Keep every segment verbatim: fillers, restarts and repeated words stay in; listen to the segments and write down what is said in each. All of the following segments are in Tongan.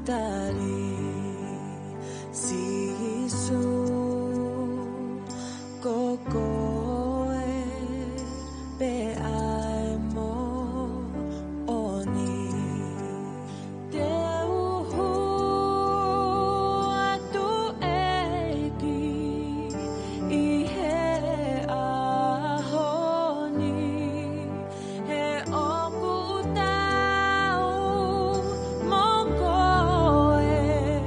Tali, Sīsū, ko koe pē ʻa e moʻoni. Te u hū atu, ʻEiki, ʻi he ʻaho ni, he ʻoku tau mo koe.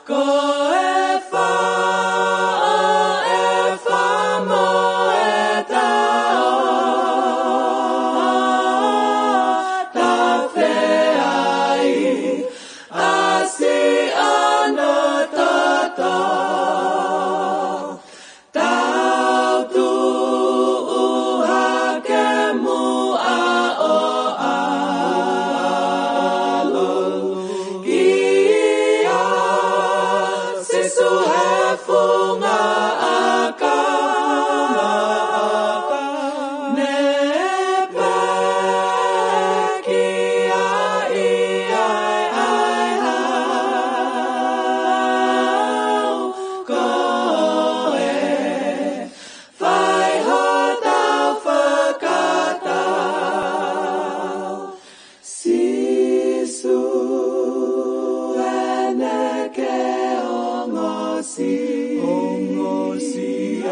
Ko e fā ʻo e fā mo e tau, tau fē ai, ʻasi ʻo no toto. Tau tuʻu hake muʻa ʻo ʻalu kia Sīsū he funga ʻakau. Ne pekia ia ai hau ko e fai hotau fakatau. Sīsū ʻene ke ongosia, ongosia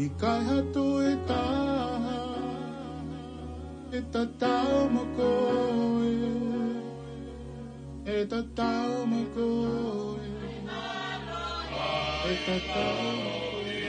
ʻIkai ha toe taha ʻe tatau mo koe, ʻe tatau mo koe, ʻe tatau mo koe.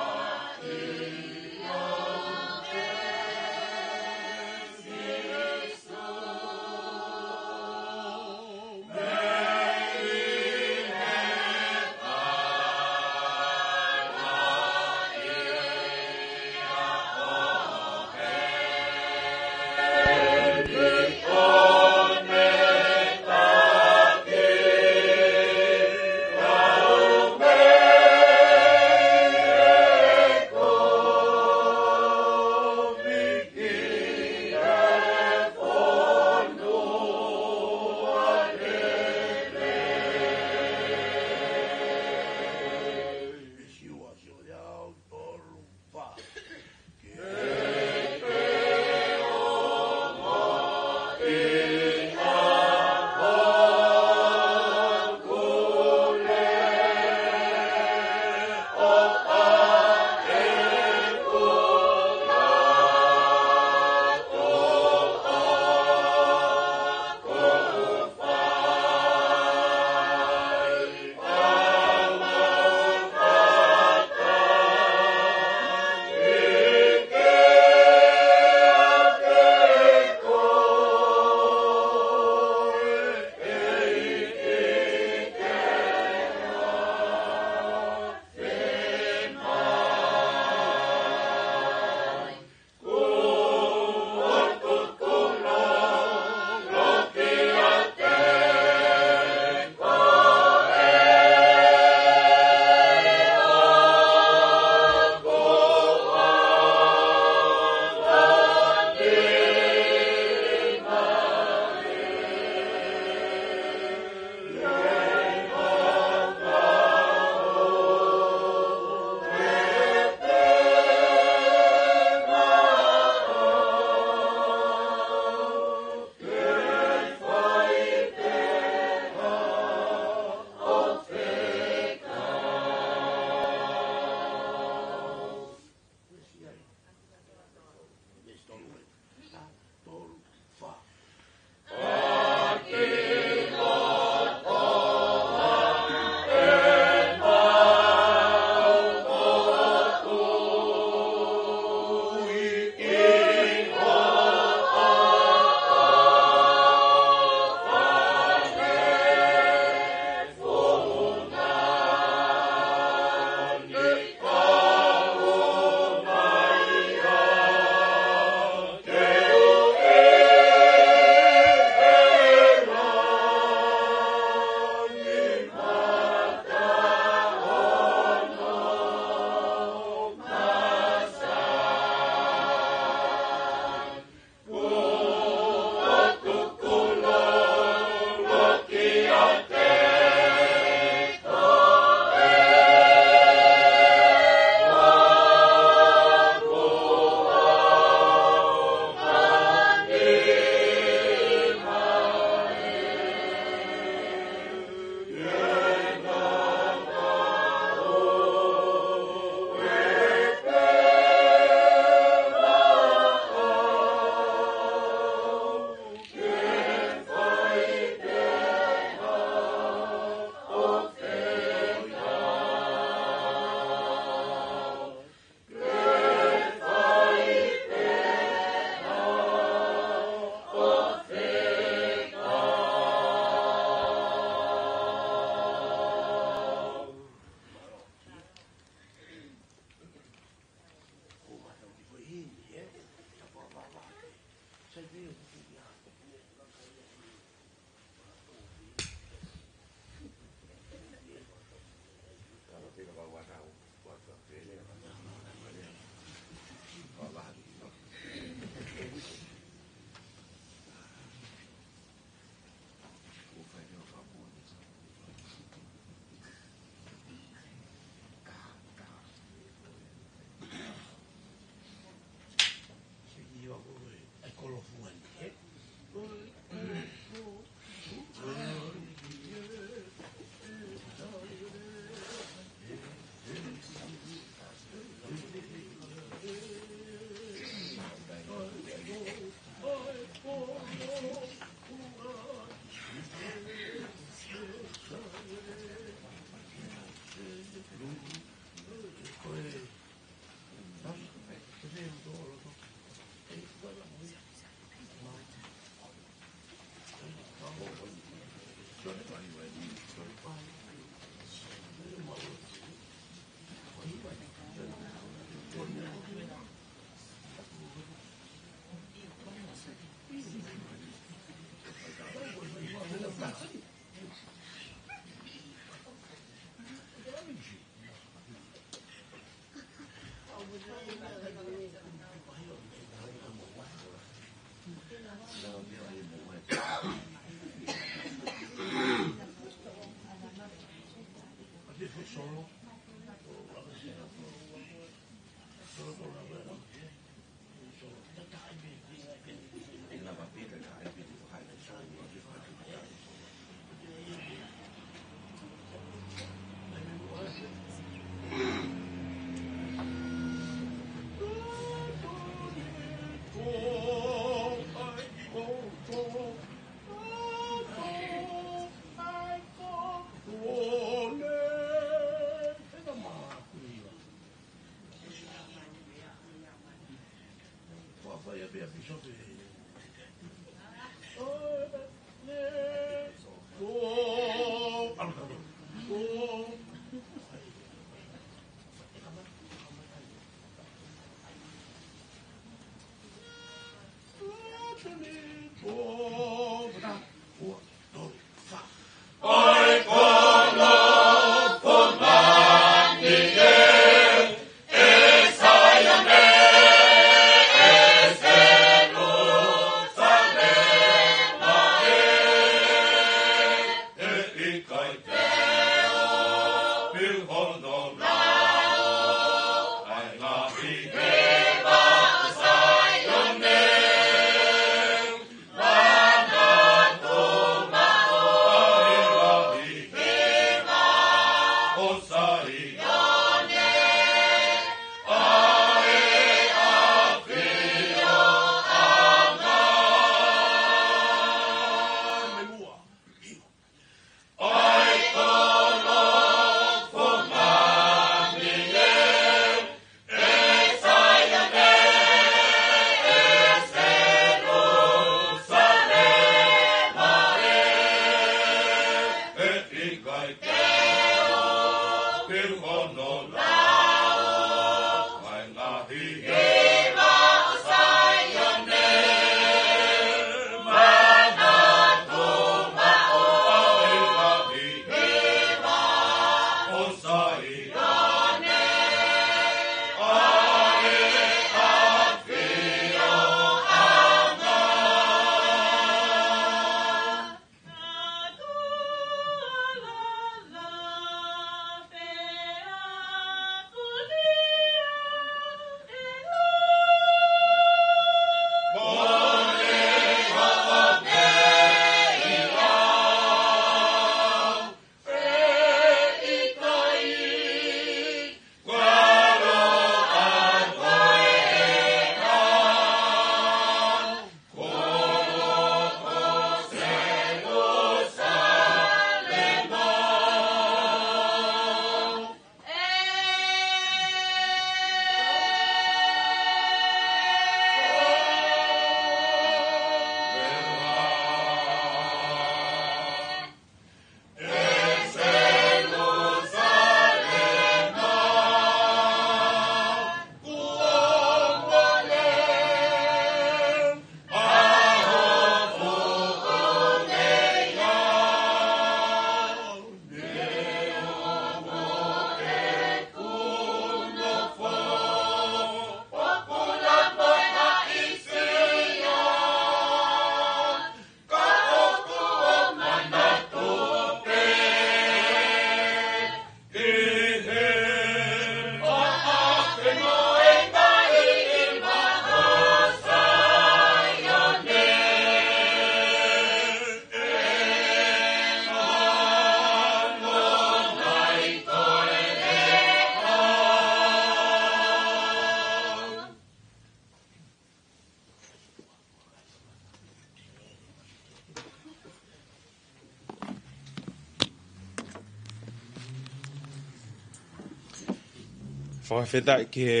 Fakafetaʻi ki he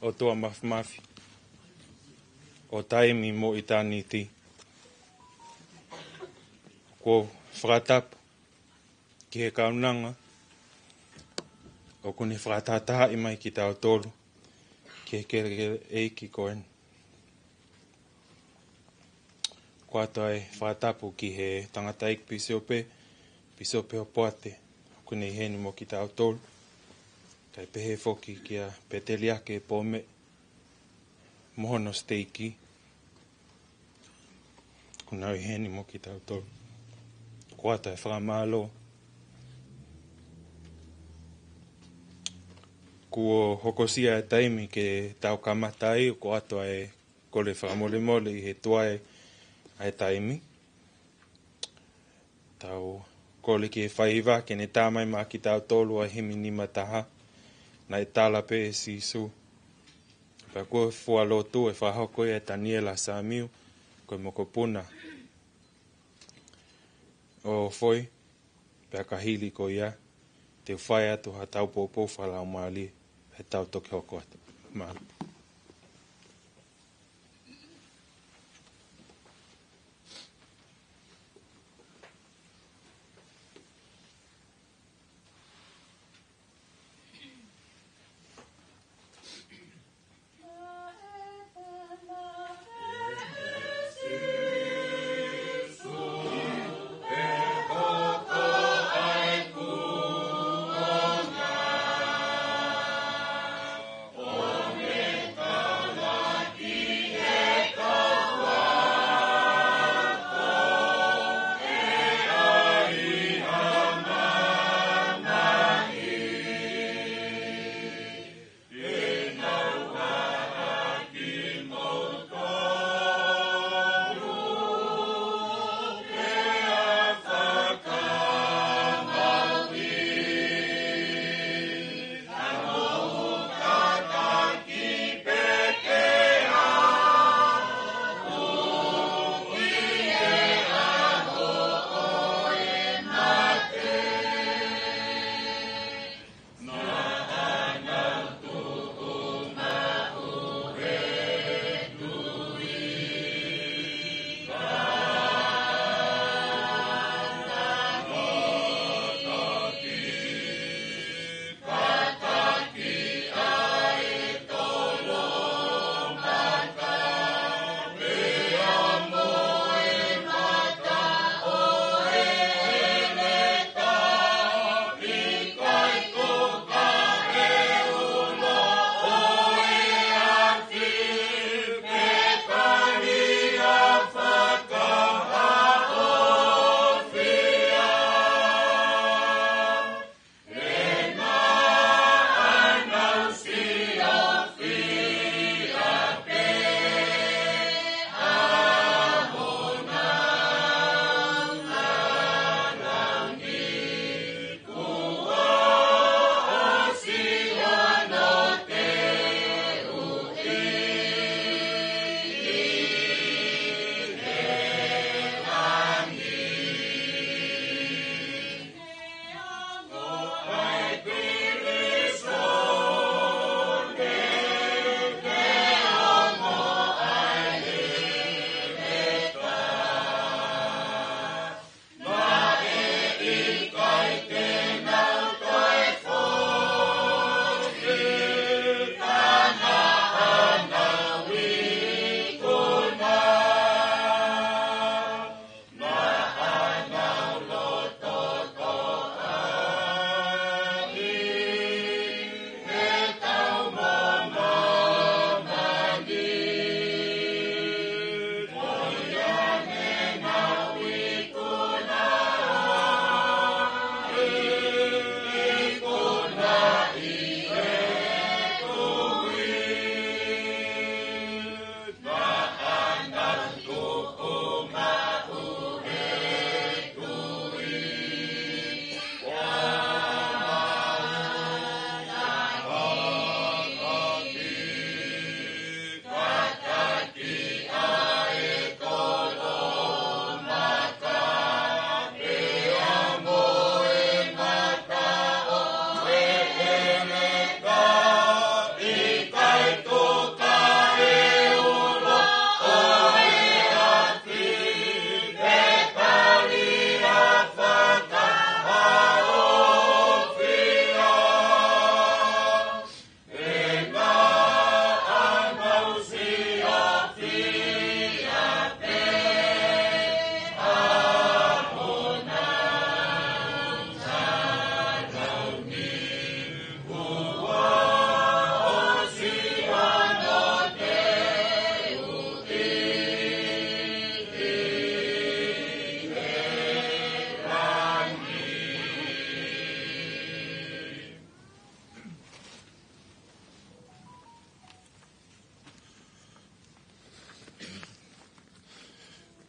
ʻOtua Mafimafi ʻo taimi mo ʻitāniti. ʻOku ou fakatapu ki he kaunanga ʻoku ne fakatahatahaʻi mai kitautolu ki he kelekele ʻeiki ko eni. ʻOku ʻoatu ʻa e fakatapu ki he tangataʻeiki pīsope, Pīsope Hopoate, ʻoku ne ʻi heni mo kitautolu, kae pehē foki kia Peteliake Pome mo hono siteiki, ʻoku nau ʻi heni mo kitautolu. ʻOku ʻoatu ʻa e fakamālō. Kuo hokosia e taimi ke tau kamata ai, ʻoku ʻoatu ʻa e kole fakamolemole ʻi he tuai ʻa e taimi. Tau kole ki he faiva ke ne tā mai maʻa kitautolu ʻa e himi nima taha, Naʻe Tala Pē ʻa Sīsū. Pea ko e fua lotu ʻe fakahoko ia ʻe Taniela Samiu, ko e mokopuna ʻo Foi, pea ka hili ko ia, te u fai atu ha tau poupou fakalaumālie, ʻe tau toki hoko atu. Mālō.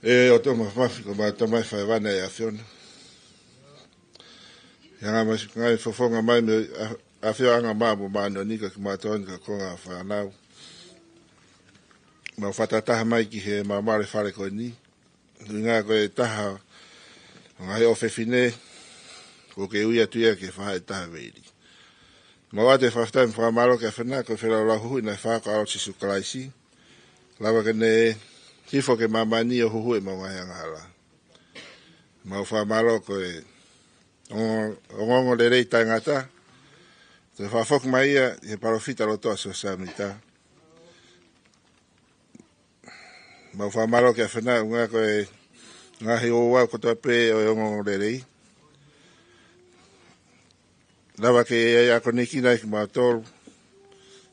ʻE ʻOtua mafimafi, ko homau Tamai Faivana ʻi he ʻAfiona. ʻI he ngaahi fofonga mai mei he ʻa-, ʻafioʻanga maʻa mo māʻoniʻoni, ko kimautolu ni ko e konga fānau. Mau fakataha mai ki he maumau ʻo e fale ko eni. ʻUhinga ko e taha ʻo e ngaahi ʻofefine kuo ke ui atu ia ke faʻa taha veili. Mau ʻoatu e fakafetaʻi mo e fakamālō ki he ʻAfiona ko e feilaulau huhuʻi naʻe fai ʻe he ʻAlo Sīsū Kalaisi. Lava ke ne hifo ki māmani ʻo huhuʻi ʻemau ngaahi angahala. Mau fakamālō ko e ongo-, ongoongolelei taʻengata. Toe fakafoki mai ia ʻi he palōfita lotoʻa Siosefa Sāmita. Mau fakamālō ki he ʻAfiona ʻuhinga ko e ngaahi ouau kotoa pē ʻo e ongoongolelei. Lava ke ʻai ʻa e akonaki ʻa kimautolu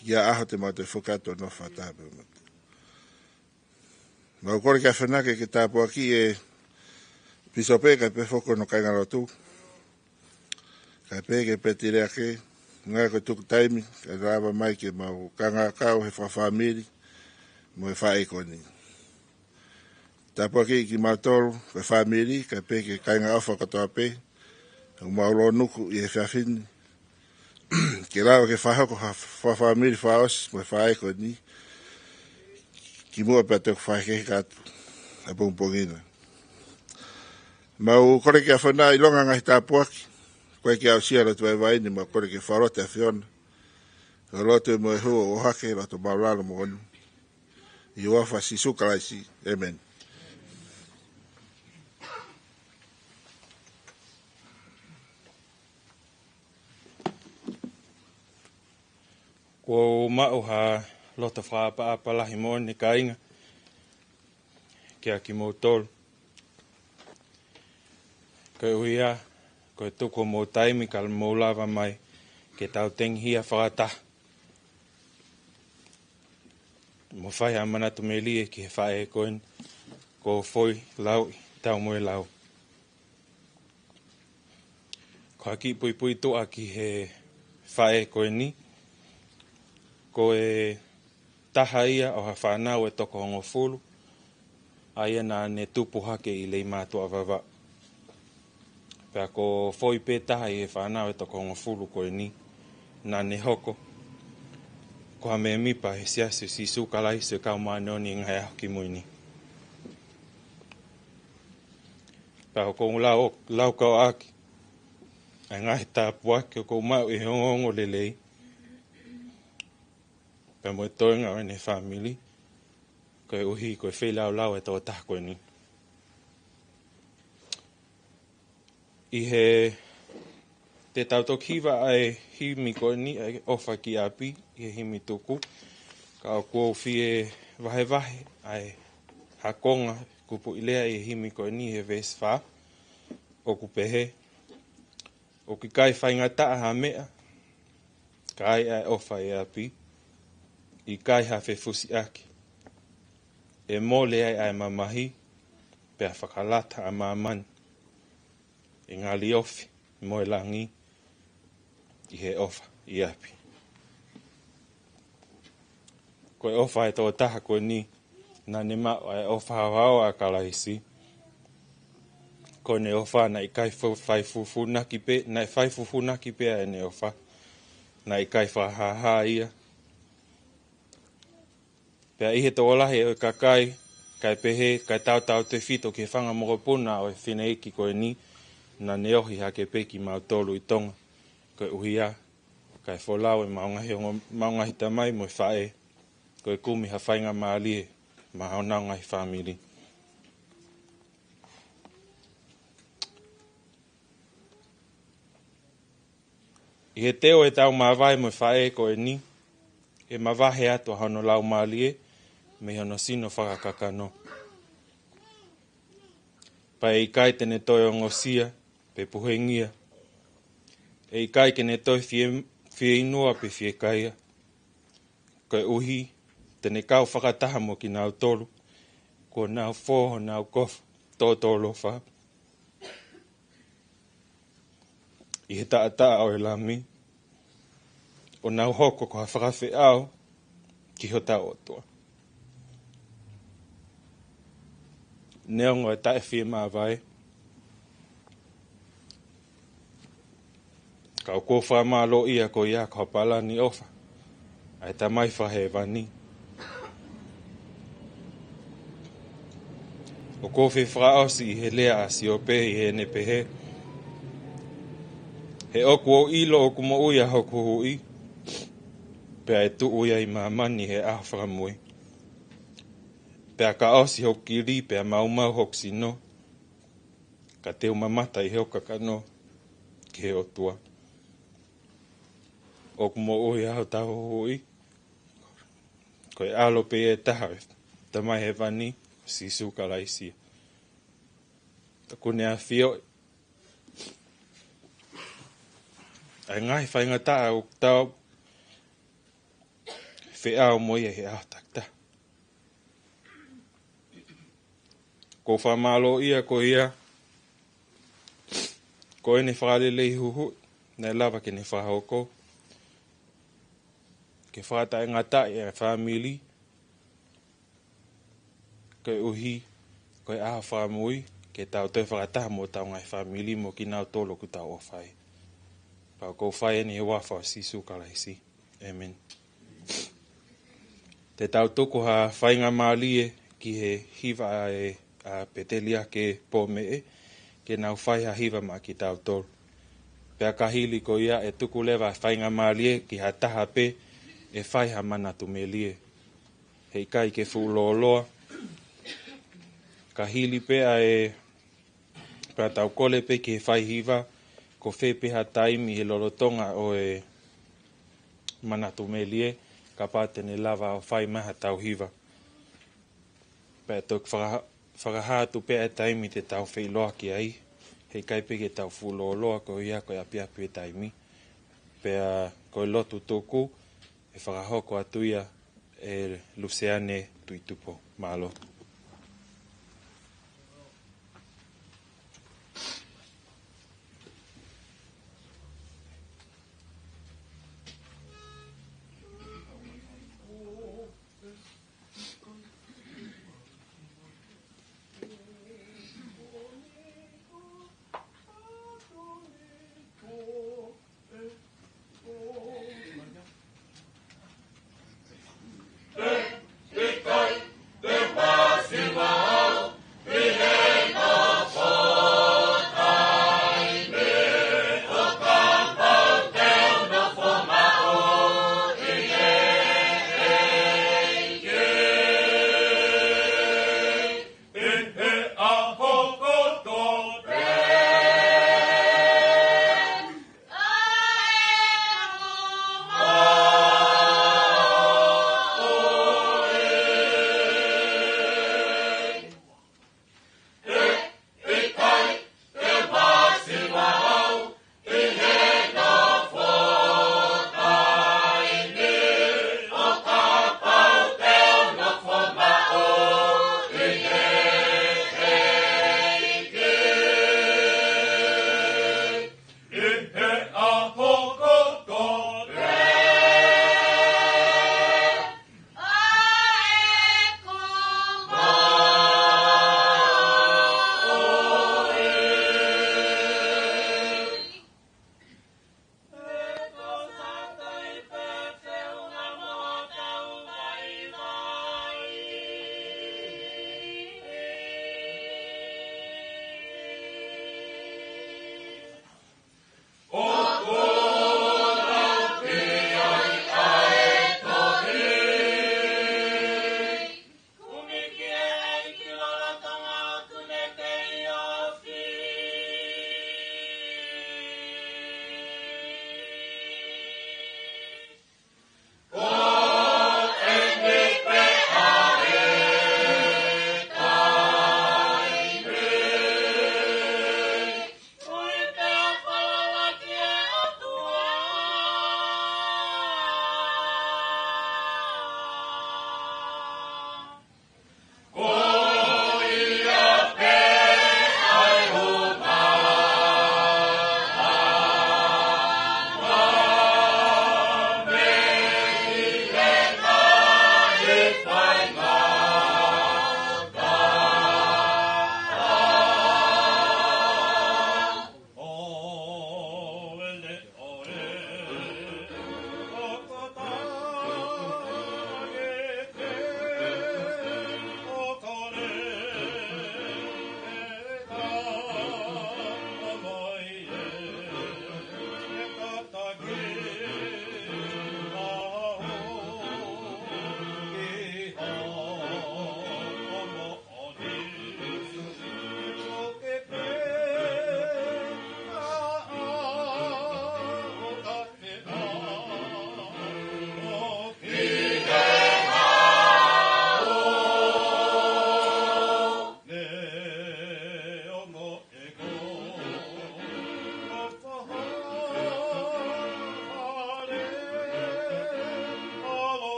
ki ha ʻaho te mau toe foki atu ʻo nofo fakataha pē mo ia. Mau kole ki he ʻAfiona ke ke tāpuakiʻi e pīsope kae pehē foki hono kāingalotu. Kae pehē ki he pēteliake, ʻuhinga ko e tuku taimi, ke lava mai ke mau kāinga kau he fakafāmili, mo e faʻē ko eni. Tāpuakiʻi kimautolu, ko e fāmili, kae pehē ki he kāinga ʻofa kotoa pē, ʻoku mau lōnuku ʻi he efiafi ni. Ke lava ke fakahoko ha fakafāmili fakaʻosi mo e faʻē ko eni. Kimuʻa pea toki fakaheka atu ʻapongipongi na. Mau kole ki he ʻAfiona ʻilonga e ngaahi tāpuaki kuo ke aʻusia ʻi he lotu vaivai ni, mau kole ke fakalotoʻi ʻe he ʻAfiona. Ko e lotu mo e hū ʻohake, loto māʻulalo moʻoni. ʻI he huafa ʻo Sīsū Kalaisi. ʻĒmeni. Kuo u maʻu ha loto fakaʻapaʻapa lahi moʻoni kāinga kiate kimoutolu. Koeʻuhi ko e tuku homou taimi kae mou lava mai ke tau tengihia fakataha mo fai ha manatu melie ki he faʻē ko eni kuo foʻi lauʻi tau mo e lau. Ko ha kiʻi puipuituʻa ki he faʻē ko eni, ko e taha ia ʻo ha fānau ʻe toko hongofulu, ʻa ia naʻa ne tupu hake ʻi Leimātuʻa Vavaʻu. Pea ko e foʻi pē taha ʻi he fānau ʻe toko hongofulu ko eni, naʻa ne hoko ko ha mēmipa he Siasi ʻo Sīsū Kalaisi ʻo e Kau Māʻoniʻoni ʻi he Ngaahi ʻAho Kimui Ni. Pea ʻoku ou lau, laukau ʻaki ʻa e ngaahi tāpuaki ʻoku ou maʻu ʻi he ongoongolelei pea mo e toenga ʻo ʻene fāmili, koeʻuhi ko e feilaulau ʻa e tokotaha ko eni. ʻI he, te tau toki hiva ʻa e himi ko eni, ʻa e ʻOfa ki ʻApi, ʻi he himi tuku. Ka ʻoku ou fie vahevahe ʻa e, ha konga kupuʻi lea ʻi he himi ko eni he veesi fā, ʻoku pehē: ʻOku ʻikai faingataʻa ha meʻa, ka ai ʻa e ʻofa ʻi ʻapi, ʻikai ha fefusiʻaki. ʻE mole ai ʻa e mamahi, pea fakalata ʻa māmani, ʻe ngali ofi mo e langi ʻi he ʻofa ʻi ʻapi. Ko e ʻofa ʻa e tokotaha ko eni, naʻa ne maʻu ʻa e ʻofa haohaoa ʻa Kalaisi. Ko ʻene ʻofa naʻe ʻikai fo-, fai fufunaki pē, naʻe fai fufunaki pē ʻa ʻene ʻofa. Naʻe ʻikai fakahāhā ia. Pea ʻi he tokolahi ʻo e kakai, kae pehē, kae tautautefito ki he fanga mokopuna ʻo e fineʻeiki ko eni, naʻa ne ohi hake pē kimautolu ʻi Tonga. Koeʻuhi kae folau ʻemau ngaahi ongo-, mau ngaahi tamai mo e faʻē, ko e kumi ha faingamālie maʻa honau ngaahi fāmili. ʻI he teu ʻetau māvae mo e faʻē ko eni, ʻe mavahe atu ʻa hono laumālie mei hono sino fakakakano. Pea ʻe ʻikai te ne toe ongosia pe puhengia. ʻE ʻikai ke ne toe fie, fieinua pe fiekaia. Koeʻuhi te ne kau fakataha mo kinautolu kuo nau fō honau kofu tōtōlofa ʻi he taʻataʻa ʻo e Lami, ʻo nau hoko ko ha fakafeʻao ki hotau ʻOtua. Neongo e taʻe fie mavae, ka ʻoku ou fakamālōʻia ko ia ko ha palani ʻofa ʻa e Tamai Fakahēvani. ʻOku ou fie fakaʻosi ʻi he lea ʻa Siope ʻi heʻene pehē, he ʻoku ou ʻilo ʻoku moʻui ʻa hoku Huhuʻi, pea ʻe tuʻu ia ʻi māmani he ʻaho fakamui. Pea ka ʻosi hoku kili, pea maumau hoku sino, ka te u mamata ʻi hoku kakano ki he ʻOtua. ʻOku moʻui ʻa hotau Huhuʻi, ko e ʻAlo pē ia ʻe taha ʻo e Tamai Hēvani, Sīsū Kalaisi. ʻOku ne ʻafioʻi ʻa e ngaahi faingataʻa ʻoku tau feʻao mo ia he ʻaho takitaha. ʻOku ou fakamālōʻia ko ia ko ʻene Fakalelei Huhuʻi naʻe lava ke ne fakahoko ke fakataʻengataʻi ʻa e fāmili, koeʻuhi ko e ʻaho fakamui ke tau toe fakataha mo hotau ngaahi fāmili mo kinautolu ʻoku tau ʻofa ai. Pea ʻoku ou fai eni he huafa ʻo Sīsū Kalaisi. ʻĒmeni. Te tau tuku ha faingamālie ki he hiva ʻa e, ʻa Peteliake Pōmeʻe, ke nau fai ha hiva maʻa kitautolu. Pea ka hili ko ia ʻe tuku leva ha faingamālie ki ha taha pē ʻe fai ha manatu melie. Heʻikai ke fuʻu lōloa. Ka hili pē ʻa e, pea tau kole pē ki he fai hiva, ko fē pē ha taimi he lolotonga ʻo e manatu melie, kapau te ne lava ʻo fai mai haʻatau hiva. Pea toki faka-, fakahā atu pē ʻa e taimi te tau feʻiloaki ai, heʻikai pē ke tau fuʻu lōloa ko ia ko e ʻapiʻapi e taimi. Pea ko e lotu tuku, ʻe fakahoko atu ia ʻe Luseane Tuʻitupo. Mālō.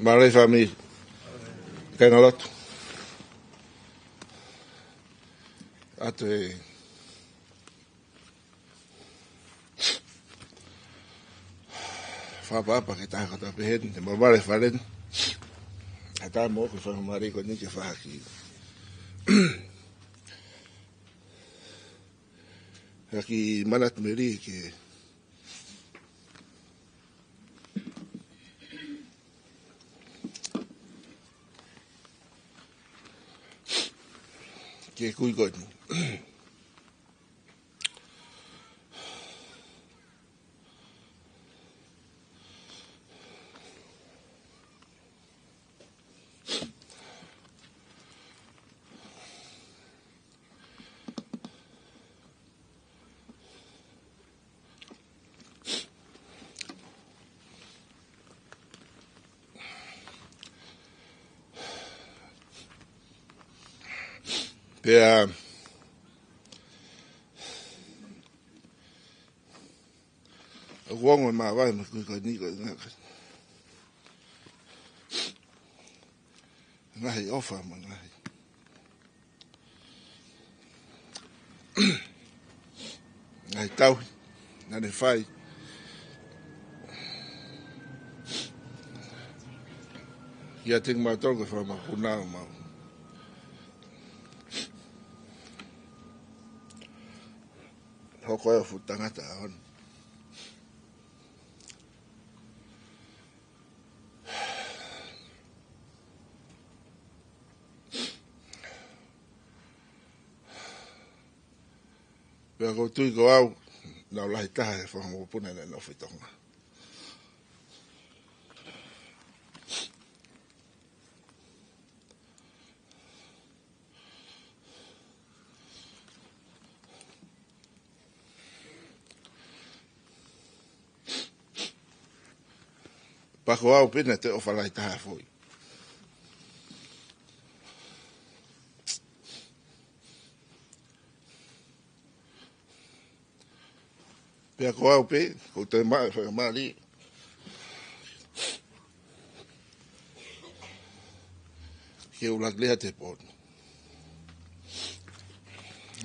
Mālō e fāmili. Kāinga lotu. ʻA e fakaʻapaʻapa ke taha kotoa pē heni, te mau mālō e fale ni. ʻA e tā mo ke fakamālō ko eni ke fakahā ki. Haki manatu meli ke ke kui ko eni. Pea ʻoku ongo e māvae mo e kui ko eni ko e ngaahi, ngaahi ʻofa mo e ngaahi, ngaahi tauhi naʻa ne fai kiate kimautolu ko e fanga mokopuna ʻo mau hoko ai ʻo fuʻu tangata ʻaho ni. Pea ʻoku ou tui ko au, naʻa ku lahi taha he fanga mokopuna naʻe nofo ʻi Tonga. Pea ko au pē naʻe toe ʻofa lahi taha foʻi. Pea ko au pē, ʻoku ou toe maʻu e faingamālie ke u ʻuluaki lea he pō ni.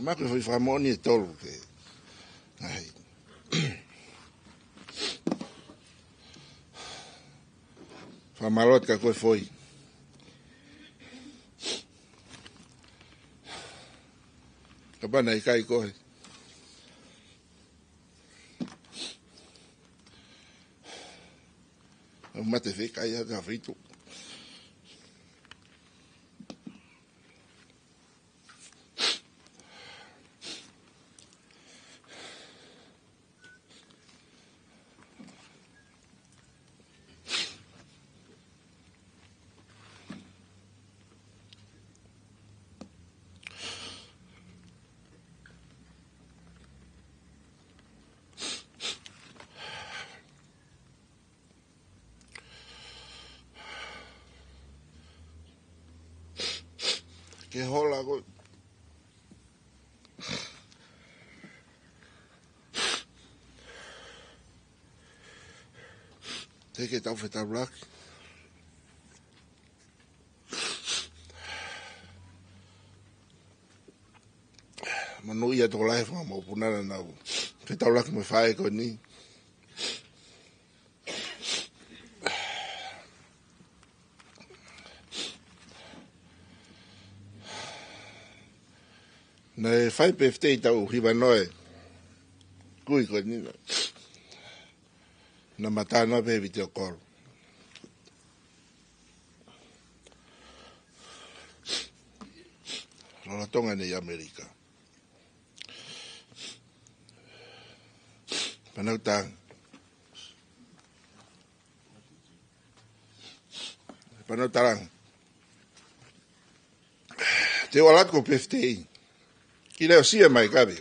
Maʻu e foʻi fakamoʻoni ʻe tolu ke ngaahi. Fakamālō atu kia koe foʻi. Kapau naʻe ʻikai ko e ʻa mate fē kai atu ha fitu. Ke hola ko Ke tau fetaulaki. Monūʻia tokolahi e fanga mokopuna naʻa nau fetaulaki mo e faʻē ko eni. Naʻe fai pē fetei tau hiva noa e kui ko eni. Naʻa ma talanoa pē he vitiō kolo. Lolotonga ʻene ʻi ʻAmelika. Pea nau tala. Pea nau tala. Te u ʻalu atu ko e fetei. Ki leo sia mai kavi.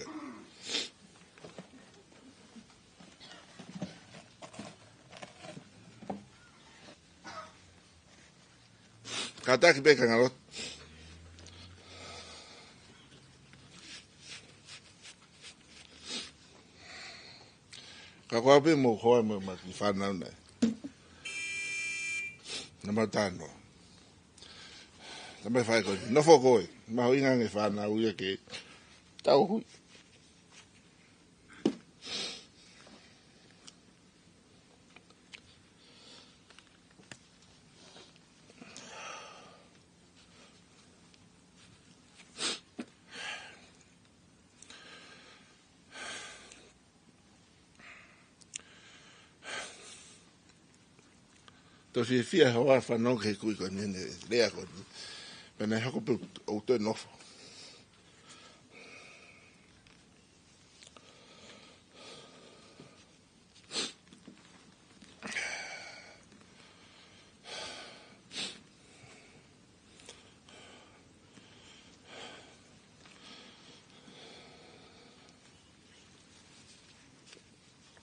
Kātaki pē ka ngalo. Ka ko au pē mo e hoa mo ʻema kiʻi fānau naʻe. Naʻa ma talanoa. Naʻa ma fai ko ē. Nofo ko ē. Mahuʻinga ange e fānau ia ke tau hui. Tau fiefia he hoa fanongo ki he kui ko eni, ʻene lea ko eni. Pea naʻe hoko pē ʻo toe nofo.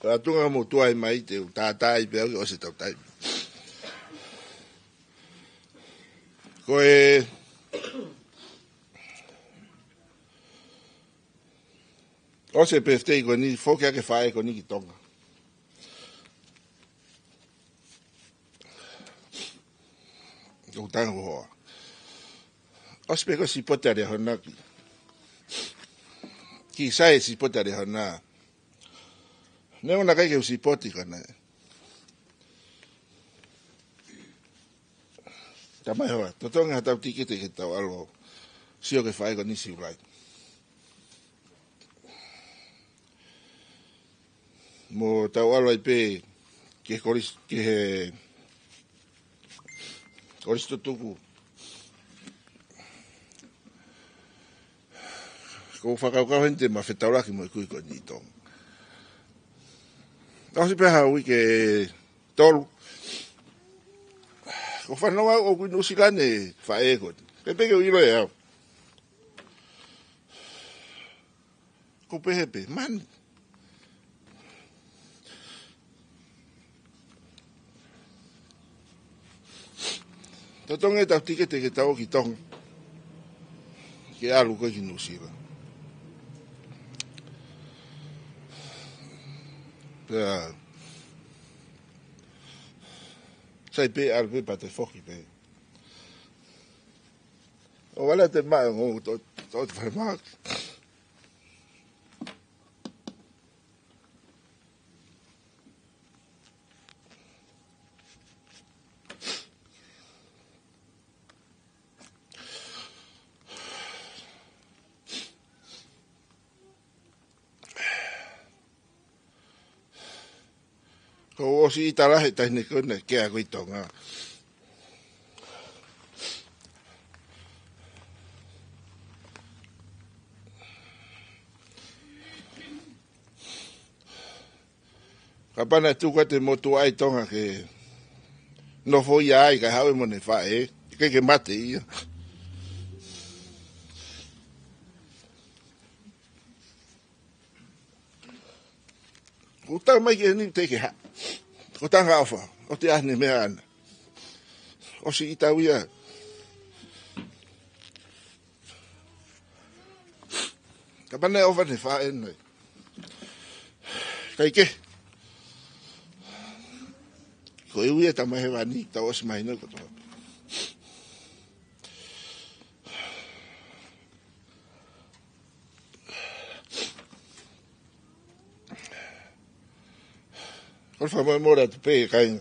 Ko e ʻatunga mo tuai mai te u tātā ai pē au ke ʻosi ʻetau taimi. Ko e ʻosi e pefitei ko eni, foki ake faʻē ko eni ki Tonga. Ko e tanga ko hoa. ʻOsi pē ko e sipoti ʻa Liahona ki. Ki sai sipoti ʻa Liahona. Neongo naʻe ʻikai ke u sipoti ka naʻe. Tamai hoa, totongi haʻatau tikite ke tau ʻalu ʻo sio ki he faʻē ko eni Siulai. Mo tau ʻalu ai pē ki he kolis-, ki he kolisi tutuku. Ko e fakakaukau heni te ma fetaulaki mo e kui ko eni ʻi Tonga. ʻOsi pē ha uike ʻe tolu. Ko e fanongo au ʻoku ʻi Nuʻusila ʻene faʻē ko eni. Pea pehē ke u ʻilo ʻe au. Ko e pehē pē, mani. Totongi ʻetau tikite ke tau ō ki Tonga. Ke ʻalu ko ē ki Nuʻusila. Pea sai pē ʻalu pē pea te foki pē. ʻO vale te ma ngou to, to te fai ma. Ko e ʻosi ʻita lahi e taʻahine ko eni ke ʻalu ko ē ʻi Tonga. Kapau naʻe tuku atu e motuʻa ʻi Tonga ke nofo ia ai kae haʻu mo ʻene faʻē, ʻikai ke mate ia. Ko e tau mai ke ni te ke ha. Ko e tanga ʻofa, ʻo te ʻa ʻene meʻa ʻana. ʻOsi ʻita ia. Kapau naʻe ʻofa ʻene faʻē ʻana. ʻIkai ke. Ko e ui ʻa e Tamai Hēvani, tau ʻosi mahino kotoa. Kole fakamolemole atu pē, kāinga.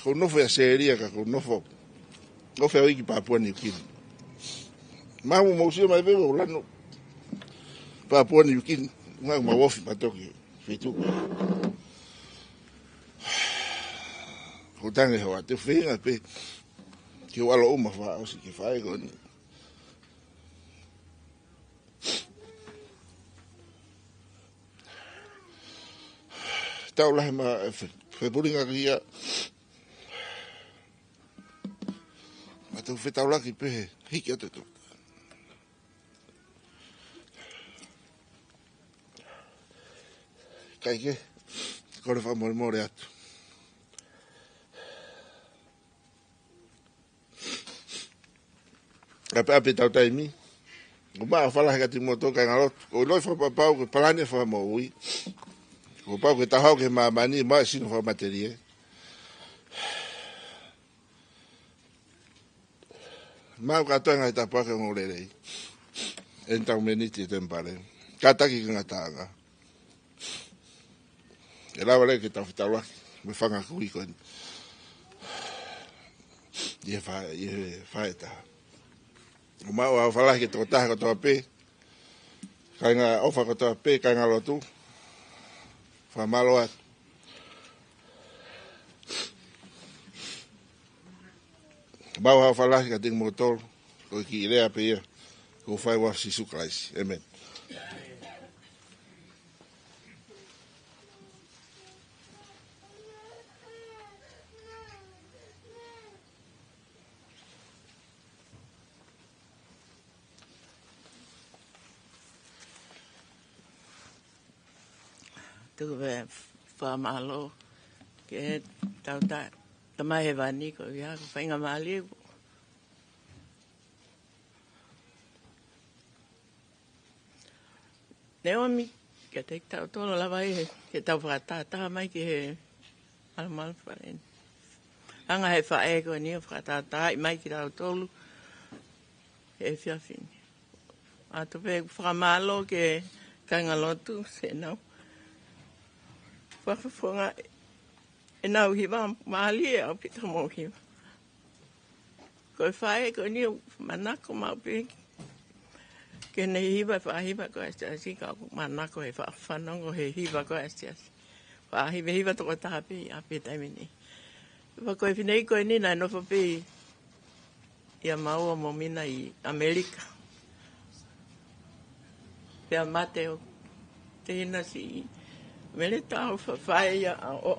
Ko u nofo ʻi ʻAositelēlia ka ko u nofo. Ofi au ki Papua New Guinea. Mau mo mou sio mai pē ko u lanu Papua New Guinea. Ngā mau ofi ma toki. Fitu. Ko u tangi he ʻoatu feinga pē. Ke u ʻalu ʻo ma fakaʻosi ke fai ko eni. Tau lahi ma fe-, fepulinga kia. Ma tau fetaulaki pē he hiki atu atu. Kae kehe, kole fakamolemole atu. ʻApiʻapi ʻetau taimi. Ko u maʻu ʻa e ʻofa lahi kiate kimoutolu kāinga lotu. Ko u ʻiloʻi fakapapau ko e palani ʻa e Fakamoʻui. Kuo pau ke tau haʻu ki māmani, maʻu e sino fakamatelie. Maʻu kātoa e ngaahi tāpuaki ʻo e ongoongolelei. ʻEni tau meniti e temipale. Kātaki ki he ngataʻanga. ʻE lava leva ke tau fetaulaki mo e fanga kui ko eni. ʻI he fa-, ʻi he faʻē taha. Ko u maʻu ʻa e ʻofa lahi ki he tokotaha kotoa pē. Kāinga ʻofa kotoa pē, kāinga lotu. Fakamālō atu. Maʻu ʻa e ʻofa lahi kiate kimoutolu, ko e kiʻi lea pē ia, ko u fai ʻi he huafa ʻo Sīsū Kalaisi. ʻĒmeni. Tuku pē fakamālō ki he tau ta-, Tamai Hēvani ko ia, ko e faingamālie. Naʻe ʻomi kiate kitautolu lava ʻi he, ke tau fakatātā mai ki he ʻaloʻofa ni. Anga he faʻē ko eni ʻo fakatātā mai kitautolu he efiafi ni. ʻOatu pē fakamālō ki he kāinga lotu, senau. Fakafofonga ʻenau hiva mālie ʻaupito mo hiva. Ko e faʻē ko eni ʻoku manako maʻu pē ke ne hiva, fakahiva ko e siasi, ka ʻoku manako he fakafanongo he hiva ko e siasi. Fakahiva, hiva tokotaha pē ʻi ʻapi he taimi ni. Pea ko e fineʻeiki ko eni naʻe nofo pē ʻia Maua mo Mina ʻi ʻAmelika. Pea mate ʻo te hina si mele tau fa-, faʻē ia ʻa ʻo,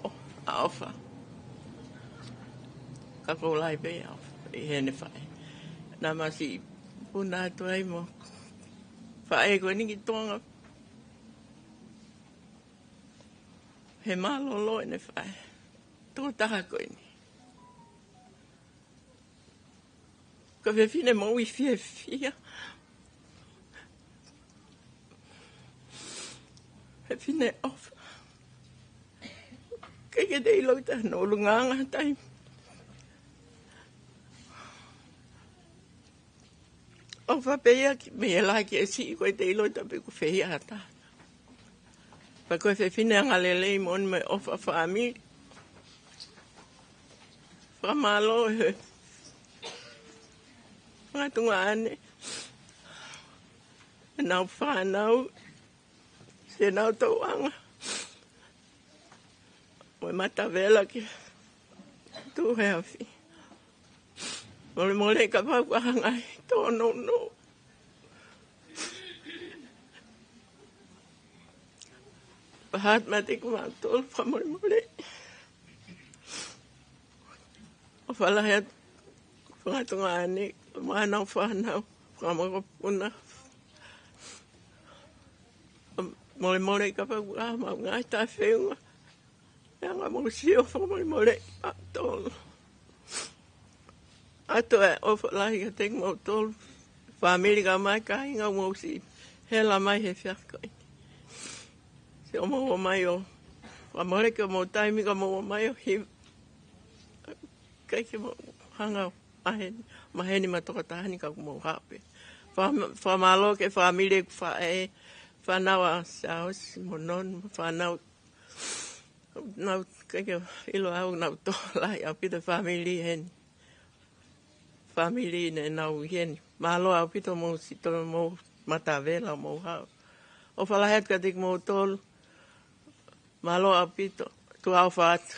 ʻa ʻofa. Ka ko u lahi pē ʻa ʻofa ʻi heʻene faʻē. Naʻa ma siʻi puna atu ai mo faʻē ko eni ki Tonga. He mālōlō ʻene faʻē. Tokotaha ko eni. Ko e fefine moʻui fiefia. Fefine ʻofa. ʻIkai ke te ʻilo ʻi hono ʻulungaanga taimi. ʻOfa pē ia ki, mei he lahi ki he siʻi, ʻikai te ʻilo ʻi tape ko fē ia ha taha. Pea ko e fefine angalelei moʻoni mo e ʻofa fāmili. Fakamālō he fanga tuongaʻane. ʻEnau fānau. Senau tauʻanga. Mo e matavela ke tuʻu he afi. Molemole kapau ʻoku ʻi ai ha ngaahi tōnounou. Pahat mate ko mautolu fakamolemole. ʻOfa lahi atu fanga tuongaʻane, mo ʻenau fānau, fanga mokopuna. Molemole kapau ʻoku ʻi ai ha ngaahi taʻefeʻunga. Pea ʻoku mau sio fakamolemole ʻa tolu. ʻOatu e ʻofa lahi kiate kimoutolu. Fāmili kae ʻumaʻā e kāinga ʻoku mou siʻi hela mai he efiafi ko eni. Siʻomou ō mai ʻo Fakamole ke mou taimi ka mou mai ʻo hiva. ʻIkai ke mou hanga ʻo maheni, maheni ma tokotaha ni ka mou hape. Fa-, fakamālō ki he fāmili ʻeku faʻē, fānau ʻa Siaosi mo Noni, fānau, naʻa ku ʻikai ke ʻilo au naʻa ku tō lahi ʻaupito fāmili heni. Fāmili ne nau ʻi heni. Mālō ʻaupito mou sitolo mou matavela mou hao. ʻOfa lahi atu kiate kimoutolu. Mālō ʻaupito. Tuʻa ʻofa atu.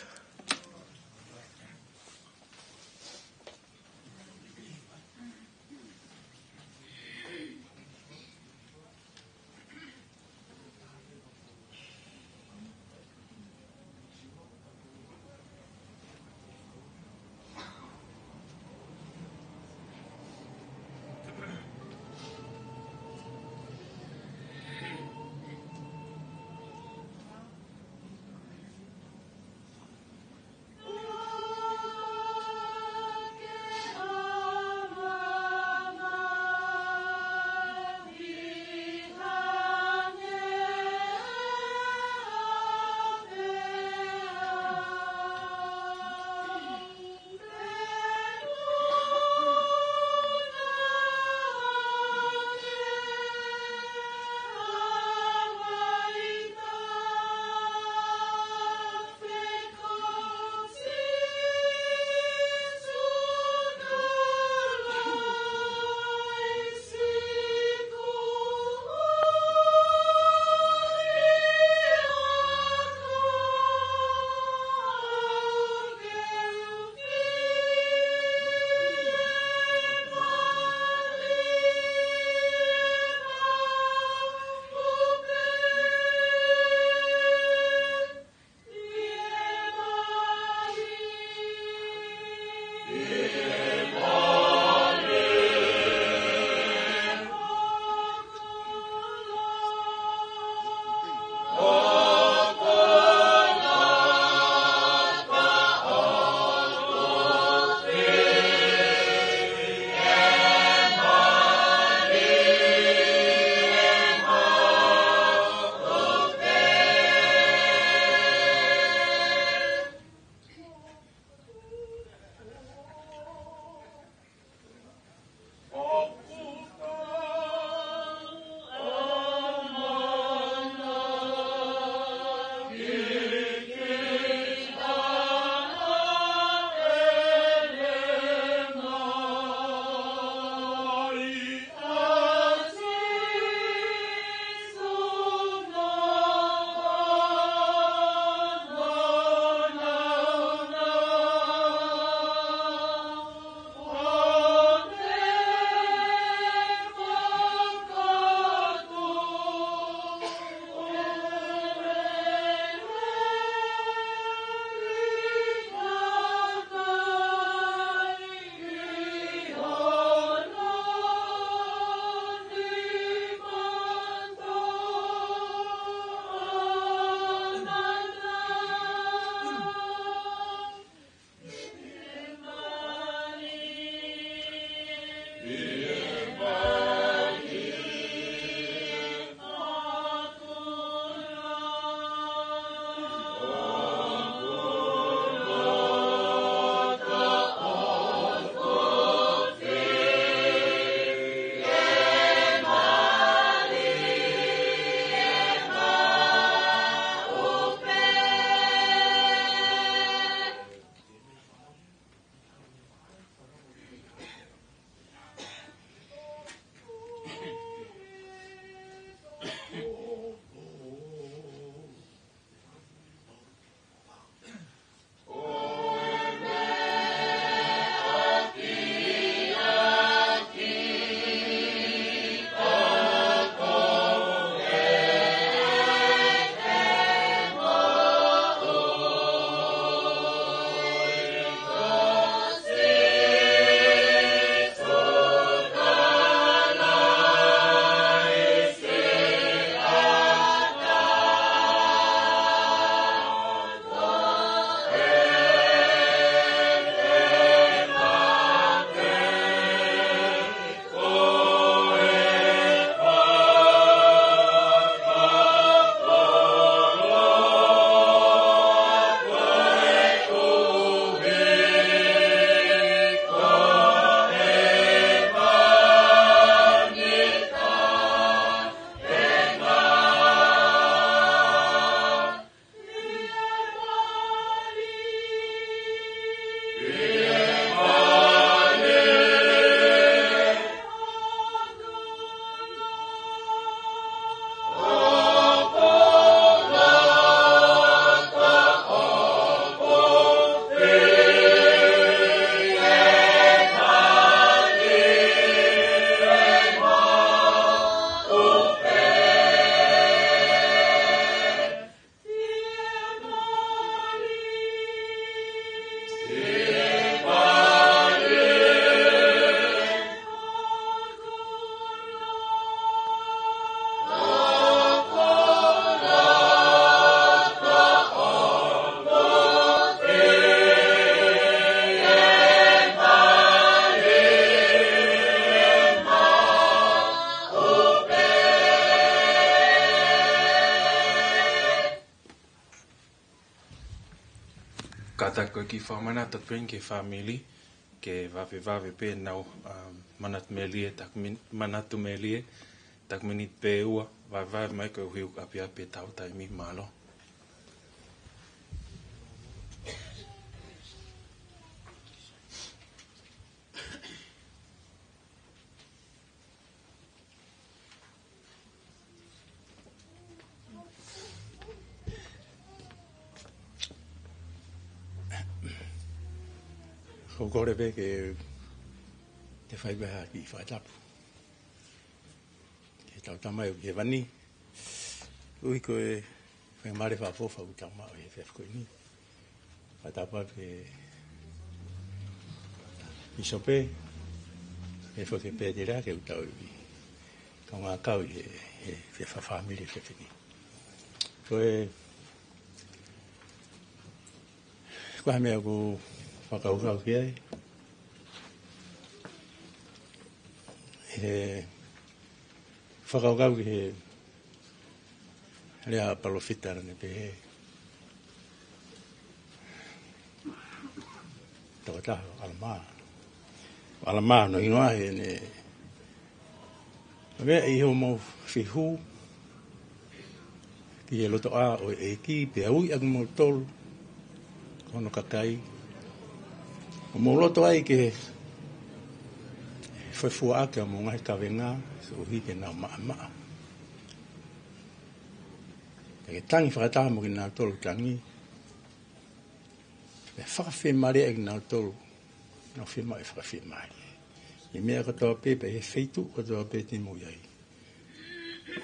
Tau kiʻi fakamanatu pē ki he fāmili, ke vavevave pē ʻenau, um, manatu melie, taku min-, manatu melie, taku miniti pē ʻe ua, vavevave mai koeʻuhi ʻoku ʻapiʻapi ʻetau taimi, mālō. Ko e kole pē ke, ke fai pē ha kiʻi fakatapu ki heʻetau Tamai ʻoku ʻi hēvani. Koeʻuhi ko e faingamālie fakaʻofoʻofa ʻoku tau maʻu he efiafi ko eni. Fakatapu pē ki he pīsope, pehē foki ki he pēteliake ʻoku tau ʻi he kaungā kau ʻi he, he efiafi fakafāmili he efiafi ni. Ko e, ko e hā e meʻa ʻoku ou fakakaukau ki ai? He fakakaukau ki he lea ʻa e palōfita naʻá ne pehē, tokotaha ʻo ʻAlamā. ʻAlamā hono hingoa, he naʻá ne pehē, ʻi hoʻomou fehuʻi ki he lotoʻā ʻo e ʻEiki, pea ui ʻa kimoutolu ko hono kakai, ʻo mou loto ai ke foefuaʻaki ʻa hoʻomou ngaahi kavenga, koeʻuhi ke nau maʻamaʻa. Pea ke tangi fakataha mo kinautolu ʻoku tangi, pea fakafiemālieʻi kinautolu ʻoku nau fiemaʻu ʻa e fakafiemālie, ʻi he meʻa kotoa pē, pea ʻi he feituʻu kotoa pē te mou ʻi ai.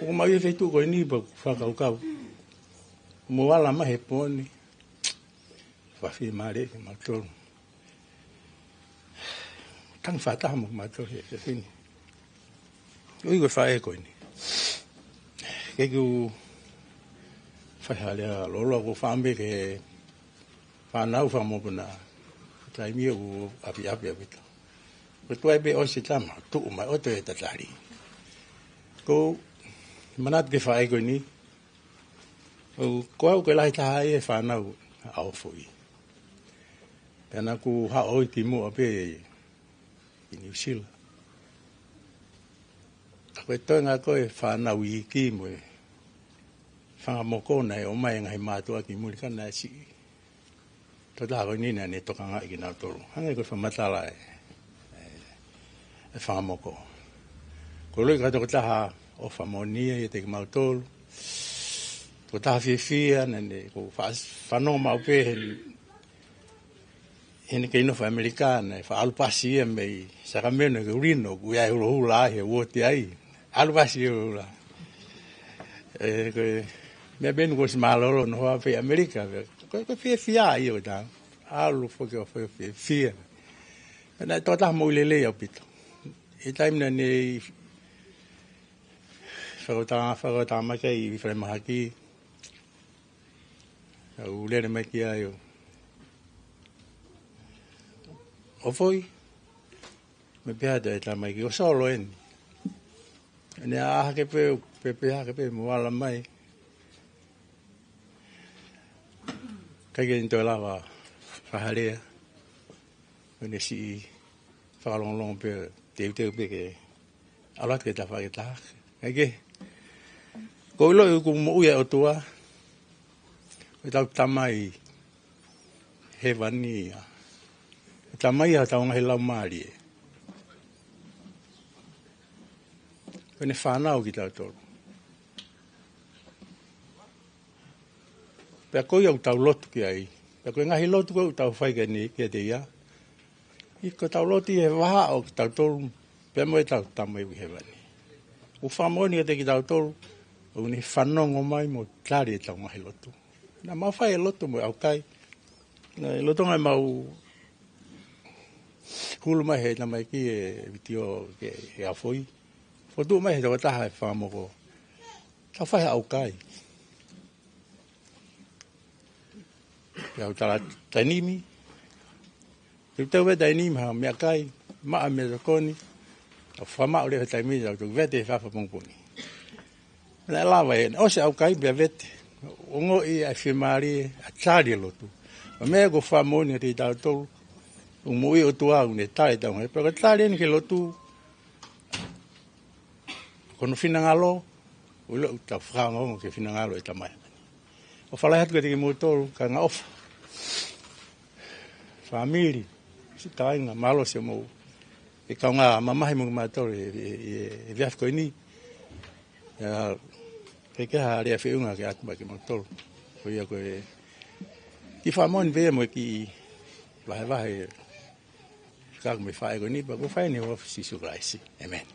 ʻOku mau ʻi he feituʻu ko eni pea ʻoku ou fakakaukau, mou ala mai he pō ni, fakafiemālieʻi kimautolu. Tangi fakataha mo kimautolu he efiafi ni. Ui ko e faʻē ko eni. Ke u fai ha lea lōloa, ʻoku ou fakaʻamu pē ki he fānau fakamokopuna. Taimi ʻoku ʻapiʻapi ʻaupito. Ko e tuai pē ʻosi e tama, tuʻu mai ʻo toe tatali. ʻOku ou manatu ki he faʻē ko eni. ʻOku, ko au ko e lahi taha ia he fānau ʻa Ofoi. Pea naʻá ku haʻu ʻo ʻi kimuʻa pē ʻi New Zealand. Ka ko e toenga ko e fānau iiki mo e fanga moko naʻe ʻomai ʻe he ngaahi mātuʻa ki muli ka naʻe siʻi. Tokotaha ko eni naʻá ne tokangaʻi kinautolu. Hangē ko e fakamatala ʻa e, ʻa e, ʻa e fanga moko. Ko e loi ka tokotaha ʻofa moʻoni ia ʻiate kimautolu. Tokotaha fiefia, naʻá ne, ʻoku ou fa-, fanongo maʻu pē he, heʻene kei nofo ʻi ʻAmelika, naʻe faʻa ʻalu pasi ia mei Sacramento ki Reno, ʻoku ʻi ai e hulohula ai he uooti ai. ʻAlu pasi ia hulohula. ʻE, ko e meʻa pē eni kuo ʻosi mālōlō noa pē ʻi ʻAmelika, ko e, ko e fiefia ia ʻo e taha. ʻAlu foki ʻo fai fiefia. Naʻe tokotaha moʻui lelei ʻaupito. ʻI he taimi naʻá ne fakatā-, fakatātā mai ki ai ʻi falemahaki, ʻo u lele mai ki ai ʻo, Ofoi, meʻa pehē atu ʻe he tamaiki, ʻoku solo eni. Naʻá ne ʻā hake pē, pē, pē hake pē mo ala mai. ʻIkai ke ne toe lava fai ha lea. Naʻá ne siʻi fakalongolongo pē, teuteu pē ke ʻalu atu ki he tafaʻaki ʻe taha. ʻIkai ke, ʻoku ou ʻiloʻi ʻoku moʻui ʻa e ʻOtua, ko ʻetau Tamai Hēvani ia. Ko e Tamai ia ʻo hotau ngaahi laumālie. Ko ʻene fānau kitautolu. Pea ko ia ʻoku tau lotu ki ai. Pea ko e ngaahi lotu ko ē ʻoku tau fai ki ai, kiate ia, ʻoku tau lotu ʻi he vahaʻa ʻo kitautolu pea mo ʻetau Tamai ʻi Hēvani. ʻOku fakamoʻoni kiate kitautolu, ʻokú ne fanongo mai mo tali ʻetau ngaahi lotu. Naʻa mau fai e lotu mo e ʻaukai. Naʻe lolotonga ʻemau hulu mai he tamaiki e vitiō ki he ʻAfoi. Fotu mai he tokotaha e fanga moko. Tau fai ha ʻaukai. Pea u tala tainimi. Te u tau vete tainimi ha meʻakai, maʻa meʻatokoni. Tau fakamaʻu leva he taimi ni, tau toki vete he efiafi pongipongi. Naʻe lava ē, naʻe ʻosi e ʻaukai pea vete. Ongoʻi ʻa e fiemālie, ʻa e tali e lotu. Ko e meʻa ʻoku fakamoʻoni kiate kitautolu, ʻoku moʻui ʻOtua, ʻoku ne tali ʻetau ngaahi, pea ko e tali eni ki he lotu, ko hono finangalo, ʻoku ʻiloʻi ʻoku tau fakaongoongo ki he finangalo ʻo e Tamai. ʻOfa lahi atu kiate kimoutolu, kāinga ʻofa. Fāmili, siʻi kāinga, mālō siʻomou ʻi he kaungā mamahi mo kimautolu ʻi he, ʻi he, ʻi he efiafi ko eni. ʻIo, ʻikai ke ʻi ai ha lea feʻunga ke ʻoatu mai kiate kimoutolu. Ko ia ko e kiʻi fakamoʻoni pē ia mo e kiʻi vahevahe. Ka ko e meʻa ʻoku fai ko eni, pea ʻoku fai eni ʻi he huafa ʻo Sīsū Kalaisi. ʻĒmeni.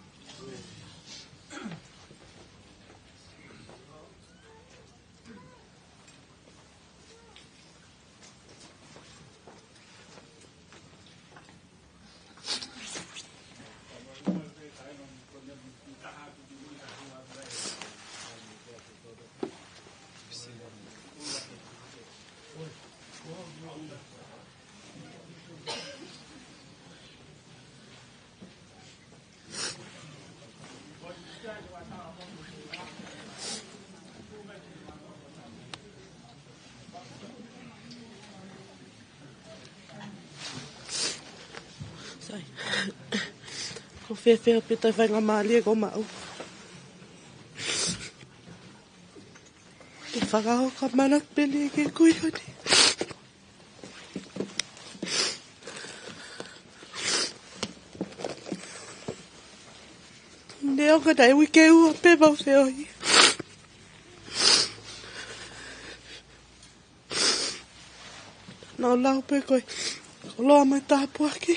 Sai. ʻOku ou fiefia pē ʻi he faingamālie kuo maʻu ke fakahoko ʻa e mana peli ki he kui ko eni. Neongo naʻe uike ua pē ʻemau feohi, naʻa ku lau pē ko e koloa mo e tāpuaki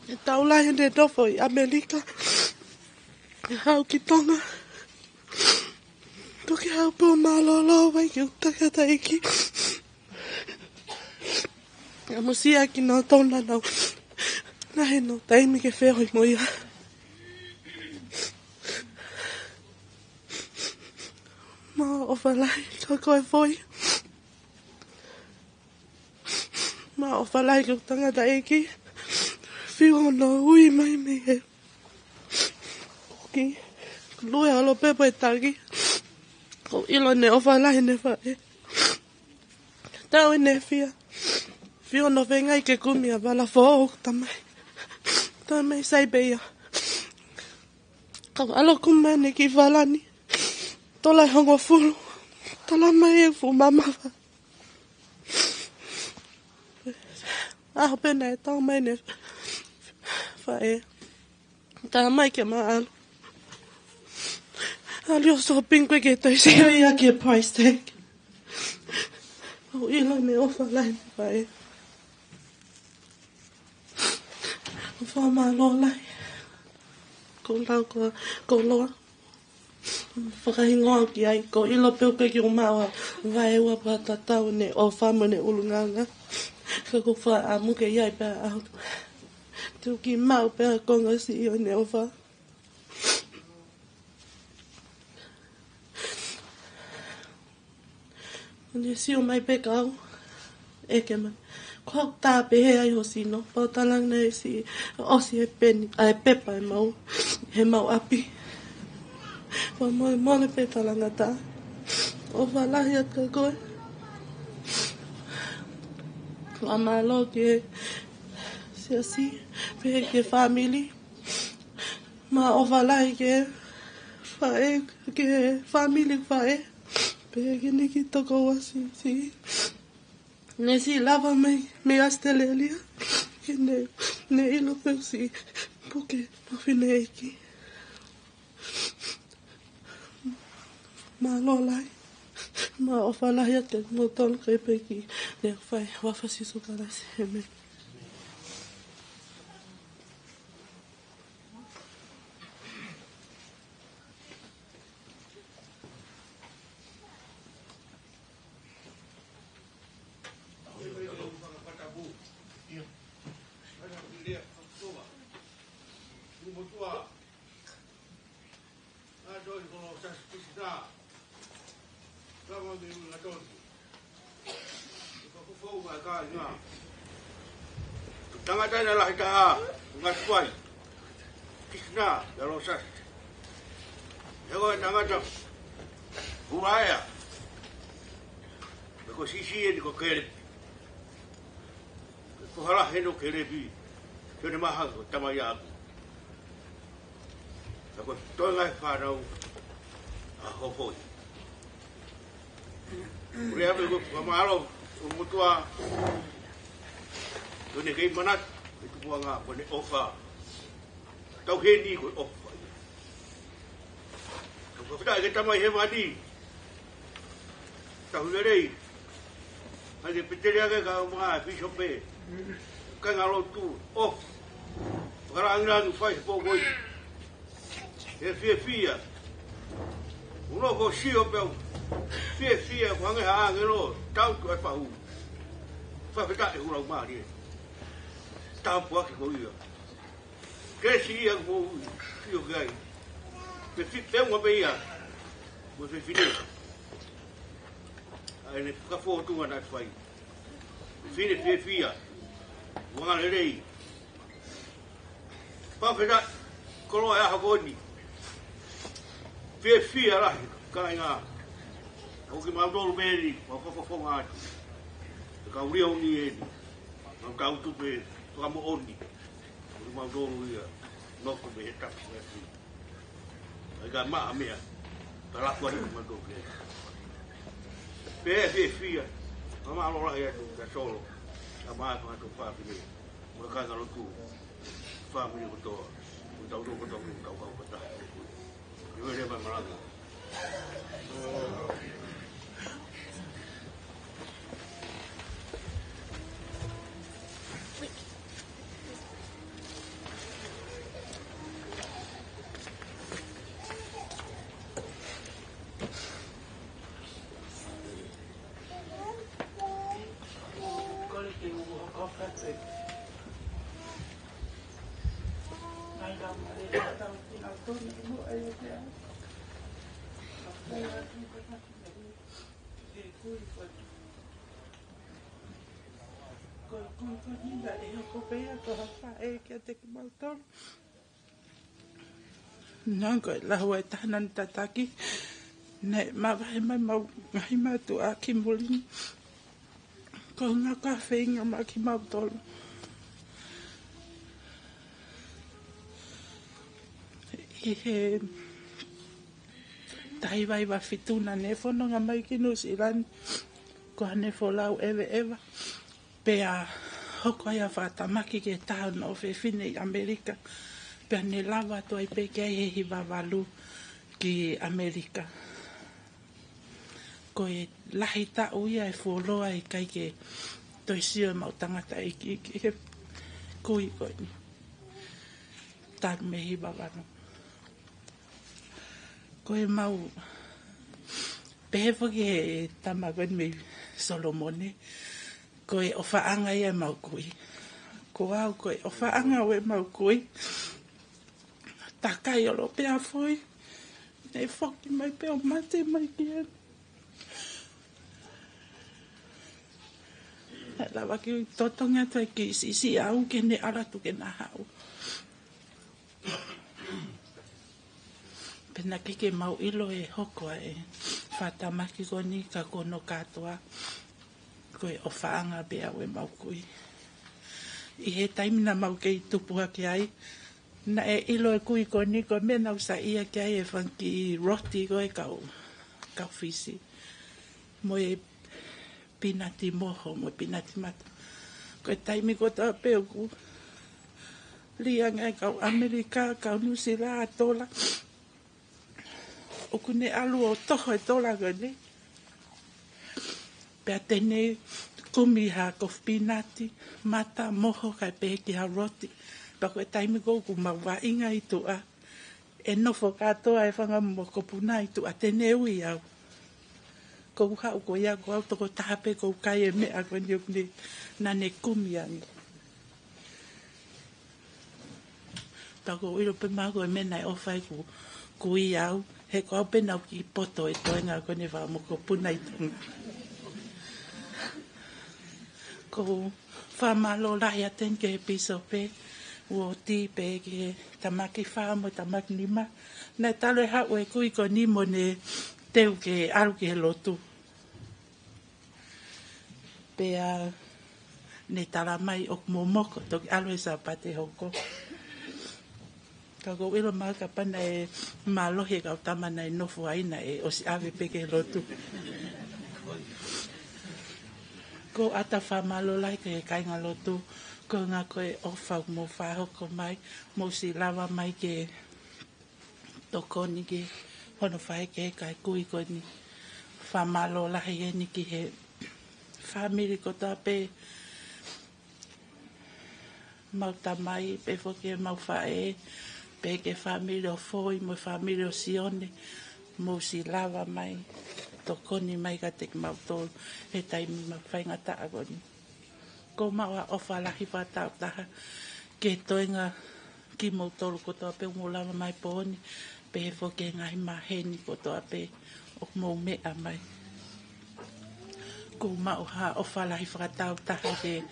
ʻetau lahi ʻene nofo ʻi ʻAmelika, ʻe haʻu ki Tonga. Toki haʻu pē ʻo mālōlō mai ki he ʻū tangataʻeiki ʻamusia kinautolu naʻa nau, naʻe ʻi ai hano taimi ke feohi mo ia. Mau ʻofa lahi kia koe foʻi. Mau ʻofa lahi ki he ʻū tangataʻeiki. Fiu hono ui mai mei he, ki Lue ʻAlo Pepo e taki. ʻOku ou ʻilo ʻene ʻofa lahi ʻene faʻē. Tau ʻene fia, fia hono feinga ke kumi ʻa e vala foʻou, tamai. Tamai, sai pē ia. Kau ʻalu ʻo kumi ʻene kiʻi vala ni. Tola ʻe hongofulu. Tala mai ʻe fuʻu mamafa. ʻAho pē naʻe tau mai ʻene faʻē. Tala mai ke ma ʻalu. ʻAlu ʻo shopping ko ē ke toe sio ia ki he price tag. ʻOku ou ʻilo ʻene ʻofa lahi ʻene faʻē. Fakamālō lahi. Ko e lau ko, ko e koloa. Fakahingoa ki ai, ʻoku ou ʻilo pē ʻoku ʻikai ke u maʻu ha vaeua pe ha tatau ʻene ʻofa mo ʻene ʻulungaanga. Ka ʻoku ou fakaʻamu ke ʻi ai pē ha ʻaho te u kiʻi maʻu pē ha konga siʻi ʻo ʻene ʻofa. ʻO ne sio mai pē kia au, ʻeke mai, ko e hā ʻoku tā pehē ai ho sino? Pea u talaange naʻe siʻi ʻosi e peni, ʻa e pepa ʻemau, heʻemau ʻapi. Pea u molemole pē talangataʻa. ʻOfa lahi atu kia koe. Fakamālō ki he siasi, pehē ki he fāmili. Mau ʻofa lahi ki he faʻē, ki he fāmili faʻē. Pehē ki he kiʻi tokoua siʻisiʻi. Ne siʻi lava mai mei ʻAositelēlia. Ke ne, ne ʻilo pē siʻi puke mo fineʻeiki. Mālō lahi. Mau ʻofa lahi atu kia kimoutolu kae pehē ki he ʻEiki, ʻi he huafa ʻo Sīsū Kalaisi. ʻĒmeni. Tangata ena lahi taha, Ngatuai Kisina Losasi. He ko e tangata Hūlaea. Ko e siʻisiʻi eni ko Kelepi. Ko e foha lahi eni ʻo Kelepi. Sione Maha ko e tamai ʻaʻaku. Ka ko e toenga e fānau ʻa Hofoi. Ko e ʻapi ko e fakamālō ʻo e motuʻa. Ko ʻene kei manatu e tupuʻanga ko ʻene ʻofa. Tau heni ko e ʻofa. Tau fakafetaʻi ki he Tamai Hēvani. Tau lelei. Hai ke pēteli ake ka mā e pīsope. Kāinga lotu. ʻOfa. Fakalāngilangi fai he pō ko eni. He fiefia. Uno ko sio pē au. Fiefia ko e hangē ha ʻāngelo. Tau tu e pahu. Fakafetaʻi hula umari. Tāpuaki ko ia. Kelesi ia ko u sio ki ai. Pe fi-, pe ua pe ia. Mo e fefine. ʻA ʻene fakafōtunga naʻe fai. Fefine fiefia. Vanga lelei. Fakafetaʻi koloa e ʻaho ko eni. Fiefia lahi kāinga. ʻOku kimautolu pē eni, mau fakafofonga atu. Ka uli o ni eni. Mau tau tupe fakamoʻoni. Ko kimautolu ia, nofo mei he tapu ʻo e ʻEiki. ʻIkai maʻa meʻa, ka laku ai kimautolu ke. Pea fiefia, ka mālō lahi atu kia Solo, ka mālō atu fāmili, mo e kāinga lotu, fāmili kotoa, mo tautolu kotoa, mo tau kau kotoa. Iwe le mai malanga. Ko e kui ko eni naʻe hoko pē ia ko ha faʻē kiate kimautolu. Naʻa ko e lau ʻa e taha naʻa ne tataki, naʻe mavahe mai mau ngaahi mātuʻa ki muli ni. Ko e ngaahi feinga maʻa kimautolu. ʻI he taha hiva hiva fitu naʻa ne fononga mai ki Nuʻusila ni, ko haʻane folau ʻeveʻeva. Pea hoko ai ʻa e fakatamaki ki he taha hono ʻofefine ʻi ʻAmelika. Pea ne lava atu ai pē ki ai he hiva valu ki ʻAmelika. Ko e lahi taʻu ia ʻe fuoloa ʻikai ke toe sio ʻemau tangataʻeiki ki he kui ko eni. Talu mei he hiva valu. Ko ʻemau, pehē foki ʻe he tama ko eni mei Solomone, ko e ʻofaʻanga ia ʻemau kui. Ko au ko e ʻofaʻanga ʻo ʻemau kui. Takai ʻo lōpea foʻi. Ne foki mai pē ʻo mate mai ki ai. Naʻe lava ke u totongi atu e kiʻi siʻisiʻi ʻaʻaku ke ne ʻalu atu ke na haʻu. Pea naʻe ʻikai ke mau ʻilo ʻe hoko ʻa e fakatamaki ko eni ka ko hono kātoa ko e ʻofaʻanga pē ʻa ʻemau kui. ʻI he taimi naʻa mau kei tupu hake ai, naʻe ʻilo ʻe he kui ko eni ko e meʻa naʻa ku saiʻia ki ai e fanga kiʻi roti ko e kau, kau Fisi. Mo e pinati moho, mo e pinati mata. Ko e taimi kotoa pē ʻoku liʻaki ange ʻe he kau ʻAmelika, kau Nuʻusila ʻa e tola. ʻOku ne ʻalu ʻo toho e tola ko eni. Pea te ne kumi ha kofu pinati, mata, moho, kae pehē ki ha roti. Pea ko e taimi ko ē ʻoku mau vaʻinga ʻi tuʻa, ʻe nofo kātoa e fanga mokopuna ʻi tuʻa, te ne ui au. Ko u haʻu ko ia ko au tokotaha pē ko u kai e meʻa ko eni ʻoku ne, naʻa ne kumi ange. Pea ko u ʻilo pē maʻu ko e meʻa naʻe ʻofa ai ʻeku kui au, he ko au pē naʻa ku kiʻi poto e toenga ko eni fanga mokopuna ʻi Tonga. Ko u fakamālō lahi atu eni ki he pīsope, uooti pē ki he tamaki fā mo e tamaki nima. Naʻe talu e haʻu e kui ko eni mo ne teu ke ʻalu ki he lotu. Pea ne tala mai ʻoku momoko, toki ʻalu he Sāpate hoko. Ka ʻoku ou ʻilo mai kapau naʻe mālohi e kau tama naʻe nofo ai naʻe ʻosi ʻave pē ki he lotu. ʻOku ou ʻatā fakamālō lahi ki he kāingalotu, koeʻuhi ko e ʻofa ʻoku mou fakahoko mai, mou ʻosi lava mai ke tokoni ki hono faikehekehe ʻa e kui ko eni. Fakamālō lahi eni ki he fāmili kotoa pē, mau tamai, pehē foki ki heʻemau faʻē, pehē ki he fāmili ʻo Foi mo e fāmili ʻo Sione, mou ʻosi lava mai, tokoni mai kiate kimautolu he taimi mafai ngataʻa ko eni. ʻOku ou maʻu ʻa e ʻofa lahi fakataautaha ki he toenga kimoutolu kotoa pē ʻoku mou lava mai he pō ni, pehē foki ki he ngaahi maheni kotoa pē ʻoku mou meʻa mai. ʻOku ou maʻu ha ʻofa lahi fakataautaha ki he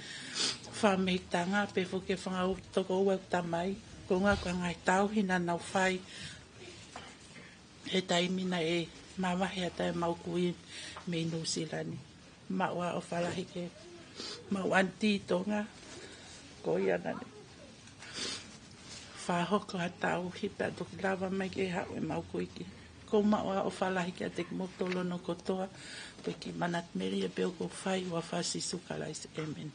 fāmili Tonga, pehē foki ki he fanga tokoua ʻo e tamai, koeʻuhi ko e ngaahi tauhi naʻa nau fai he taimi naʻe mavahe atu ai ʻemau kui mei Nuʻusila ni. Maʻu ʻa e ʻofa lahi ki heʻemau ʻanitī Tonga, ko ia naʻa ne fakahoko ha tauhi pea toki lava mai ke haʻu ʻemau kui ki. ʻOku ou maʻu ʻa e ʻofa lahi kiate kimoutolu hono kotoa, ko e kiʻi manatu melie pē ʻoku ou fai, ʻi he huafa ʻo Sīsū Kalaisi, ʻēmeni.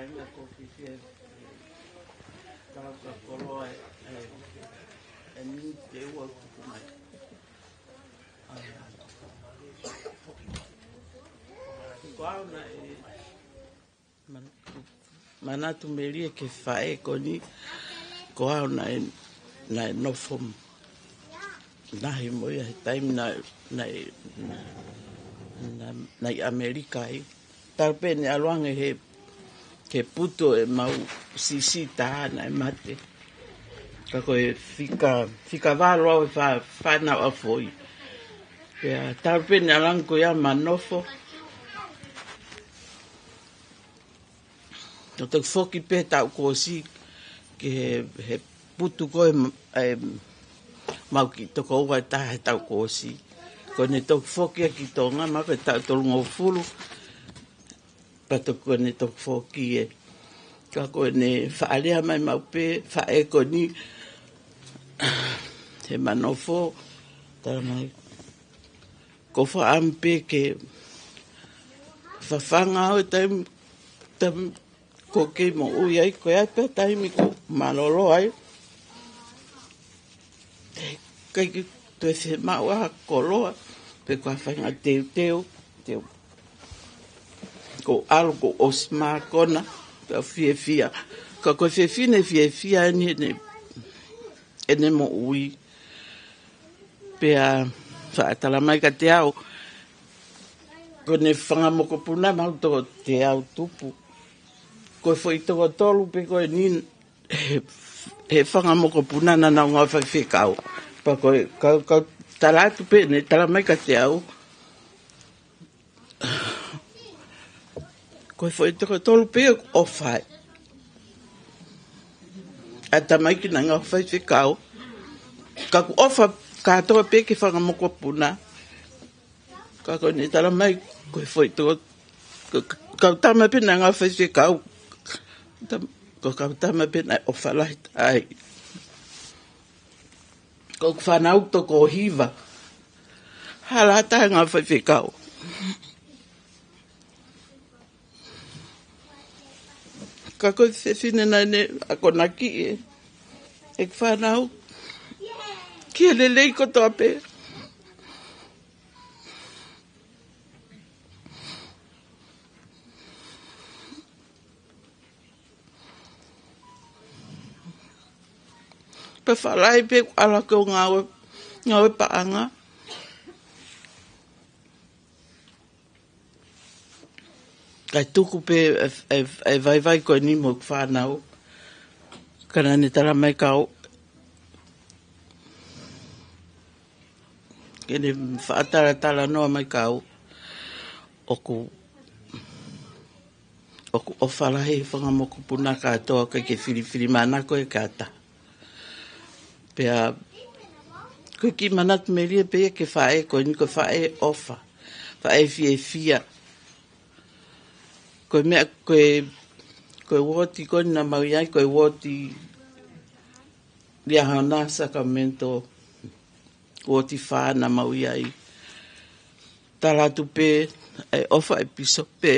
Ina ko fifia e kau ka koloa e, e, e miniti ʻe ua kuku mai. Ko au naʻe man-, manatu melie ki he faʻē ko eni, ko au naʻe, naʻe nofo lahi mo ia he taimi naʻe, naʻe, naʻe, naʻe ʻi ʻAmelika ai. Talu pē ʻene ʻalu ange he, he putu ʻemau sisitā naʻe mate. Ka ko e fika, fika valu au e fā-, fānau ʻa Foʻi. Pea talu pē ʻene ʻalu ange ko ia ma nofo. Naʻe toki foki pē taʻu kuo ʻosi ki he, he putu ko ē, ʻemau kiʻi tokoua ʻe taha he taʻu kuo ʻosi. Ko ʻene toki foki ia ki Tonga, ma ko e taʻu tolungofulu, pea toki ko ʻene toki foki ē. Ka ko ʻene faʻa lea mai maʻu pē, faʻē ko eni, he ma nofo, tala mai. Ko faʻa am pē ke fafanga au e taimi, taimi ko ke moʻui ai, ko e ʻai pē taimi ko mālōlō ai. ʻIkai ke toe fiemaʻu ha koloa, pe ko ha faʻahinga teuteu, teu. Ko ʻalu ko ʻosi mākona, ka fiefia. Ka ko e fefine fiefia eni ʻene, ʻene moʻui. Pea faʻa tala mai kiate au, ko ʻene fanga mokopuna mau toko teau tupu. Ko e foʻi toko tolu pē ko eni he, he fanga mokopuna naʻa nau ngāue fakafaifekau. Pea ko e, kau, kau tala atu pē ʻene tala mai kiate au. Ko e foʻi toko tolu pē ʻoku ʻofa ai. ʻA e tamaiki naʻe ngāue fakafaifekau. Ka ʻoku ʻofa kātoa pē ki he fanga mokopuna. Ka ko ʻene tala mai, ko e foʻi toko, ko, ko, kau tama pē naʻe ngāue fakafaifekau. Tam-, ko kau tama pē naʻe ʻofa lahi ai. Ko ʻeku fānau toko hiva. Hala ʻatā he ngāue fakafaifekau. Ka ko e fefine naʻa ne akonaki ʻe, ʻeku fānau. Ki he lelei kotoa pē. Pea faʻa lahi pē ʻeku ʻalu ki he ngāue, ngāue paʻanga. Kae tuku pē e, e, e vaivai ko eni mo ʻeku fānau. Ka naʻa ne tala mai kiate au, ke ne faʻa talatalanoa mai kiate au. ʻOku, ʻoku ʻofa lahi he fanga mokopuna kātoa, ʻikai ke filifilimānako ʻe ha taha. Pea, ko e kiʻi manatu melie pē ia ki he faʻē ko eni, ko e faʻē ʻofa, faʻē fiefia. Ko e meʻa, ko e, ko e uooti ko eni naʻa mau ʻi ai, ko e uooti Liahona Sacramento, uooti fā naʻa mau ʻi ai. Tala atu pē ʻa e ʻofa ʻa e pīsope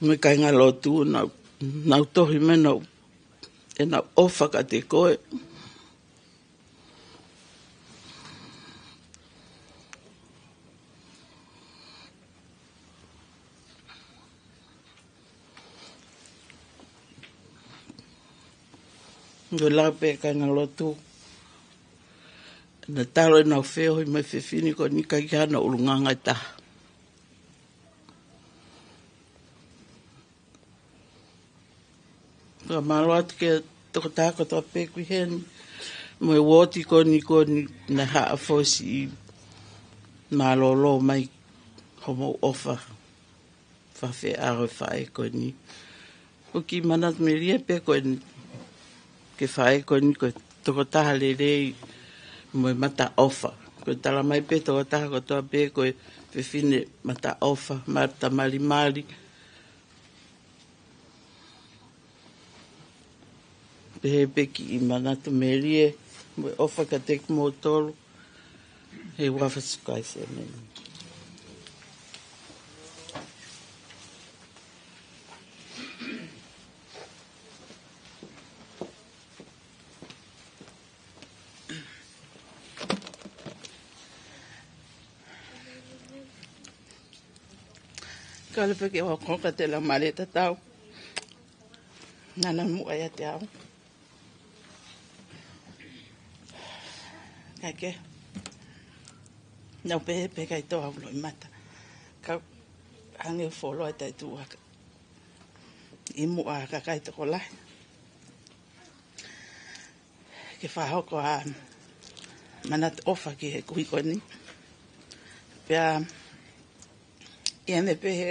mo e kāingalotu, nau, nau tohi mai ʻenau, ʻenau ʻofa kiate koe. Ko e lau pē ʻa e kāingalotu, naʻa talo ʻenau feohi mo e fefine ko eni, ʻikai ke ʻi ai hano ʻulungaanga ʻe taha. Fakamālō atu ki he tokotaha kotoa pē ʻoku ʻi heni, mo e uooti ko eni, ko eni naʻe haʻu ʻo siʻi mālōlō mai hoʻomou ʻofa fakafeʻao he faʻē ko eni. ʻOku ou kiʻi manatu melie pē ko eni, ki he faʻē ko eni ko e tokotaha lelei mo e mata ʻofa. Ko e tala mai pē tokotaha kotoa pē ko e fefine mata ʻofa, mata malimali. Pehē pē kiʻi manatu melie mo e ʻofa kiate kimoutolu. He huafa ʻo Sīsū Kalaisi, ʻēmeni. Kole pē ke u hoko atu ʻo lau mālie ʻa e tatau naʻa nau muʻa ʻiate au. Kae kehe, naʻa ku pehē pē ʻikai toe ʻi ai ha loʻimata. Kau hangē fuoloa ʻi taʻetuʻu ʻi muʻa ʻa e kakai tokolahi ke fakahoko ʻa e manatu ʻofa ki he kui ko eni. Pea ʻi heʻene pehē,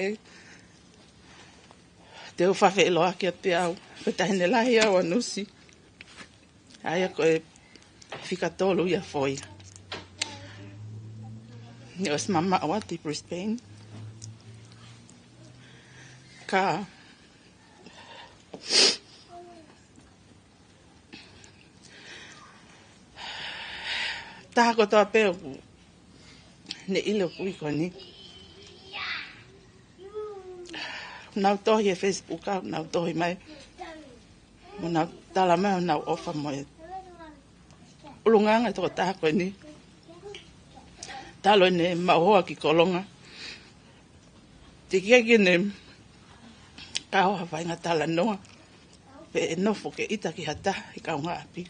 te u fakafeʻiloaki atu pē au, ko e taʻahine lahi au ʻa Nusi, ʻa ia ko e fika tolu ia foʻi. Ne ʻosi mamaʻo atu ʻi Brisbane. Ka taha kotoa pē ʻoku ne ʻilo e kui ko eni, nau tohi he Facebook, ʻo nau tohi mai, mo nau tala mai honau ʻofa mo e ʻulungaanga ʻa e tokotaha ko eni. Talu ʻene maʻu hoa ki Kolonga, teʻeki ai ke ne kau ha faʻahinga talanoa pe ʻe nofo ke ʻita ki ha taha ʻi he kaungāʻapi.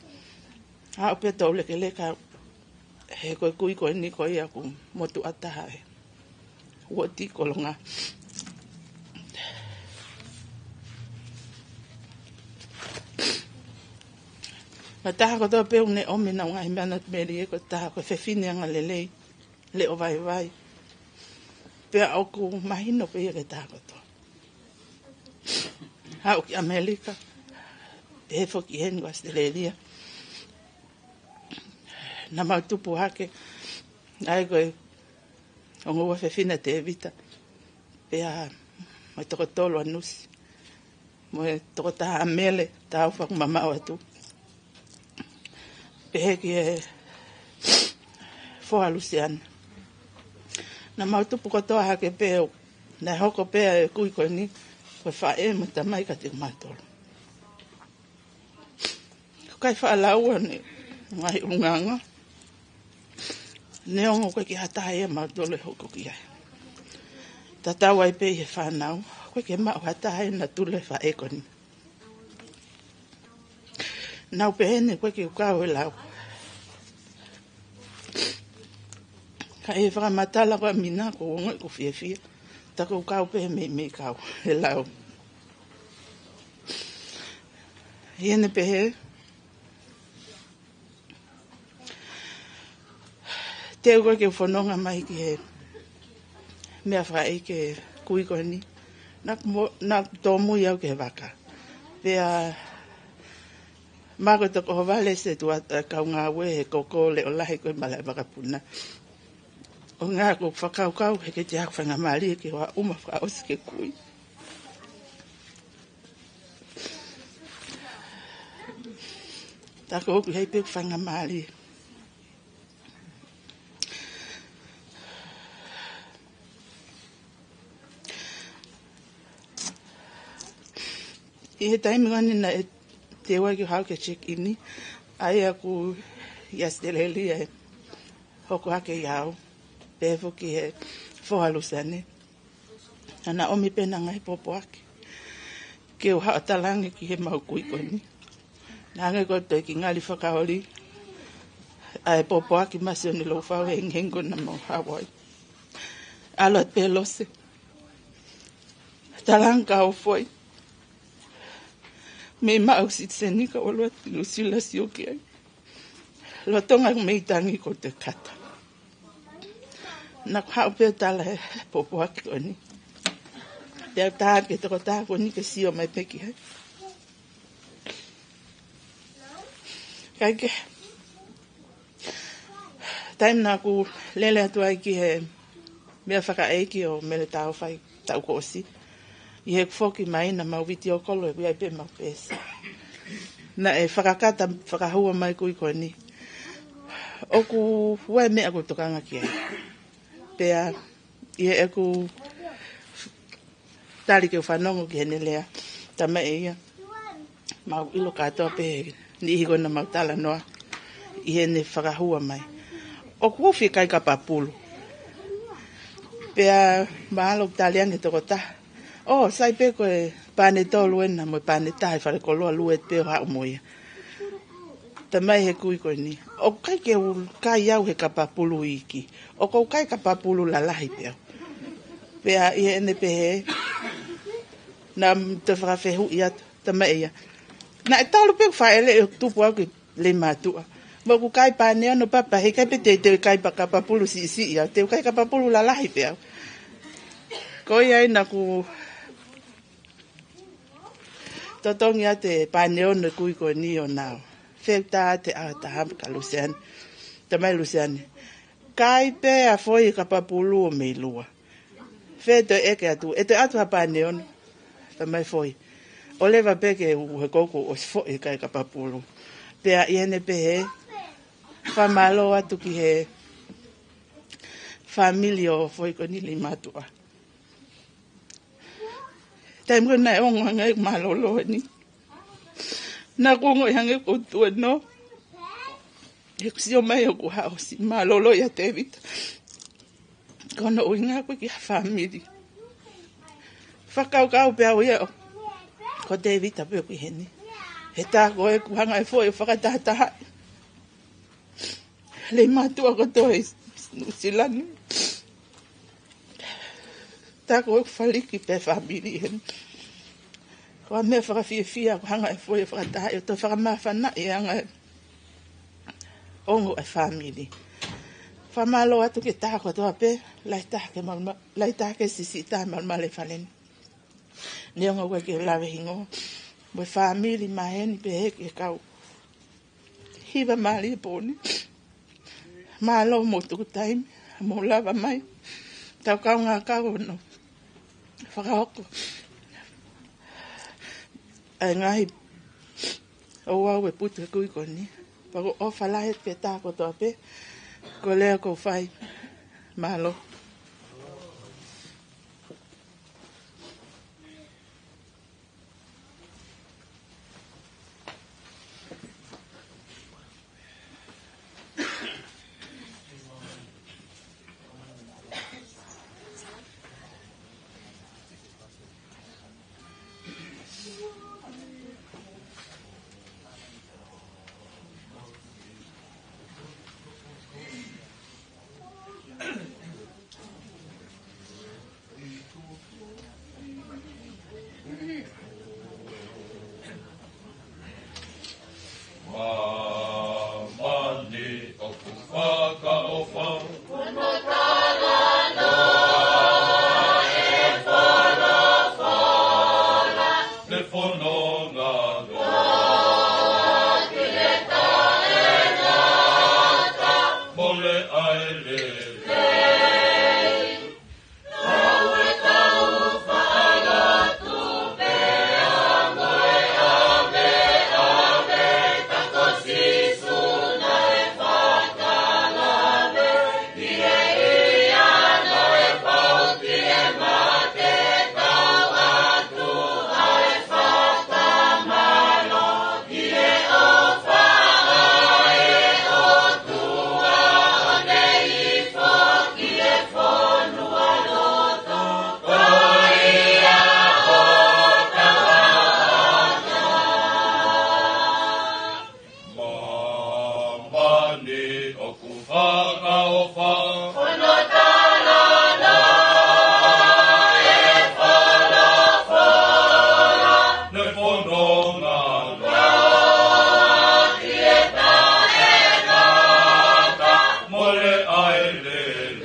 Aʻu pē ʻo toulekeleka, he ko e kui ko eni ko ia ʻoku motuʻa taha he uooti Kolonga. Naʻe taha kotoa pē ʻoku ne ʻomi ʻenau ngaahi manatu melie, ko e taha ko e fefine angalelei, leʻo vaivai. Pea ʻoku mahino pē ia ki he taha kotoa. Aʻu ki ʻAmelika, pehē foki heni ki ʻAositelēlia. Naʻa mau tupu hake, ʻa ia ko e ongo ua fefine ʻa Tēvita, pea mo e toko tolu ʻa Nusi, mo e toko taha ʻa Mele, Taufa, ʻoku mamaʻo atu. Pehē ki he foha Lusiana. Naʻa mau tupu kotoa hake pē, naʻe hoko pē ʻa e kui ko eni ko e faʻē mo e tamai kiate kimautolu. ʻOku ʻikai faʻa lau ʻene ngaahi ʻulungaanga, neongo ʻoku ʻikai ke ʻi ai ha taha ia ʻa mautolu ʻe hoko ki ai. Tatau ai pē ʻi he fānau, ʻoku ʻikai ke maʻu ha taha ia ʻo natula e faʻē ko eni. Naʻa ku pehē ni, ʻoku ʻikai ke u kau he lau. Ka ʻi he fakamatala ko ia ʻa Mina, ʻoku ou ongoʻi ʻoku ou fiefia. Tā ʻoku ou kau pē he meimei kau he lau. ʻI heʻene pehē, te u ʻoua ke u fononga mai ki he meʻafakaʻeiki ʻo e kui ko eni. Naʻa ku mo-, naʻa ku tōmui au ki he vaka. Pea ma ko e toko ʻohovale se tuʻa, ʻa e kau ngāue he koko leʻo lahi ko e malaʻe vakapuna. ʻO ngā ko e fakakaukau he ʻikai te u ʻi ai haku faingamālie ke u ʻaʻuma fakaʻosi ki he kui. Tā ko ʻeku ʻi ai pē ʻeku faingamālie. ʻI he taimi ko eni naʻe teu ai ke u haʻu ke check in, ʻa ia ʻoku ʻi ʻAositelēlia ʻa e hoko hake ʻia au, pehē foki he foha Lusiana. Naʻa na ʻomi pē ʻena ngaahi pōpoaki ke u haʻu ʻo talaange ki heʻemau kui ko eni. Naʻe hangē ko e toe kiʻi ngali fakaoli ʻa e pōpoaki Masione Loufau he hengihengi ko ē naʻa mau haʻu ai. ʻAlu atu pē Lose, talaange ka u foʻi mei maʻu sitiseni ka u ʻalu atu ʻi Nuʻusila ʻo sio ki ai. Lolotonga ʻeku mei tangi ko e kata. Naʻa ku haʻu pē ʻo tala e pōpoaki ko eni. Pea u tā atu ki he tokotaha ko eni ke sio mai pē ki ai. Kae kehe, taimi naʻa ku lele atu ai ki he meʻafakaʻeiki ʻo Mele Taufa he taʻu kuo ʻosi, ʻi heʻeku foki mai naʻa mau vitiō kolo, ʻoku ʻi ai pē ʻemau peesi. Naʻe fakakata fakahua mai e kui ko eni ʻoku ʻi ai e meʻa ʻoku ou tokanga ki ai. Pea ʻi heʻeku tali ke u fanongo ki heʻene lea, talamai ʻe ia, mau ʻilo kātoa pē he niʻihi ko ē naʻa mau talanoa ʻi heʻene fakahua mai. ʻOku ou fie kai kapapulu. Pea mālō tali ange tokotaha. ʻŌ, sai pē ko e pane tolu ena mo e pane taha ʻi falekoloa, lue pē ʻo haʻu mo ia. Talamai ʻe he kui ko eni, ʻoku ʻikai ke u kai au he kapapulu iiki. ʻOku ou kai kapapulu lalahi pē au. Pea ʻi heʻene pehē, naʻa m-, toe fakafehuʻi atu, talamai ʻe ia, naʻe talu pē ʻeku fāʻeleʻi ʻo tupu au ki Leimātuʻa. Mo ʻeku kai pane ono papa, heʻikai pē te, te u kai pa kapapulu siʻisiʻi au, te u kai kapapulu lalahi pē au. Ko ia ai naʻa ku totongi atu e pane ono ʻo e kui ko eni ʻo nau feutā atu ʻa Tahama ka Luseane. Talamai Luseane, kai pē ʻa Foʻi e kapapulu ʻo mei lua. Fē toe ʻeke atu, ʻe toe ʻatu ha pane ono? Talamai Foʻi, ʻoua leva pē ke u, he ʻoku ou ʻosi foʻi kai kapapulu. Pea ʻi heʻene pehē, fakamālō atu ki he fāmili ʻo Foʻi ko eni Leimātuʻa. Taimi ko ē naʻe ongo ange ai mālōlō eni, naʻa ku ongoʻi ange ʻoku ou tuēnoa. He ʻoku sio mai ʻoku haʻu ʻo siʻi mālōlō ʻia Tēvita. Ko hono ʻuhinga ko e ki ha fāmili. Fakakaukau pē au ia ʻo, ko Tēvita pē ʻoku ʻi heni. He tā ko ē ʻoku hanga ʻe Foʻi ʻo fakatahatahaʻi Leimātuʻa kotoa ʻi Nuʻusila ni. Tā ko ē ʻoku faliki pē fāmili heni. Ko e meʻa fakafiefia ʻoku hanga ʻe Foʻi ʻo fakataha ʻo toe fakamāfanaʻi e anga e ongo e fāmili. Fakamālō atu ki he taha kotoa pē, lahi taha ki he maluma-, lahi taha ki he siʻisiʻi taha malumalu ʻi fale ni. Neongo ʻoku ʻikai ke lave hingoa. Mo e fāmili maheni pē he ki he kau hiva mālie pō ni. Mālō hoʻomou tuku taimi, hoʻomou lava mai. Tau kaungā kau hono fakahoko ʻa e ngaahi ouau ʻo e putu ʻo e kui ko eni. Pea ʻoku ou ʻofa lahi atu ki he taha kotoa pē. Ko e lea ʻoku ou fai. Mālō. Māmani ʻoku fakaʻofa. Ne fononga. Mole ai lelei. Māmani ʻoku fakaʻofa. Hono talanoa ʻe folofola. Ne fononga. Ki he taʻengata. Mole ai lelei.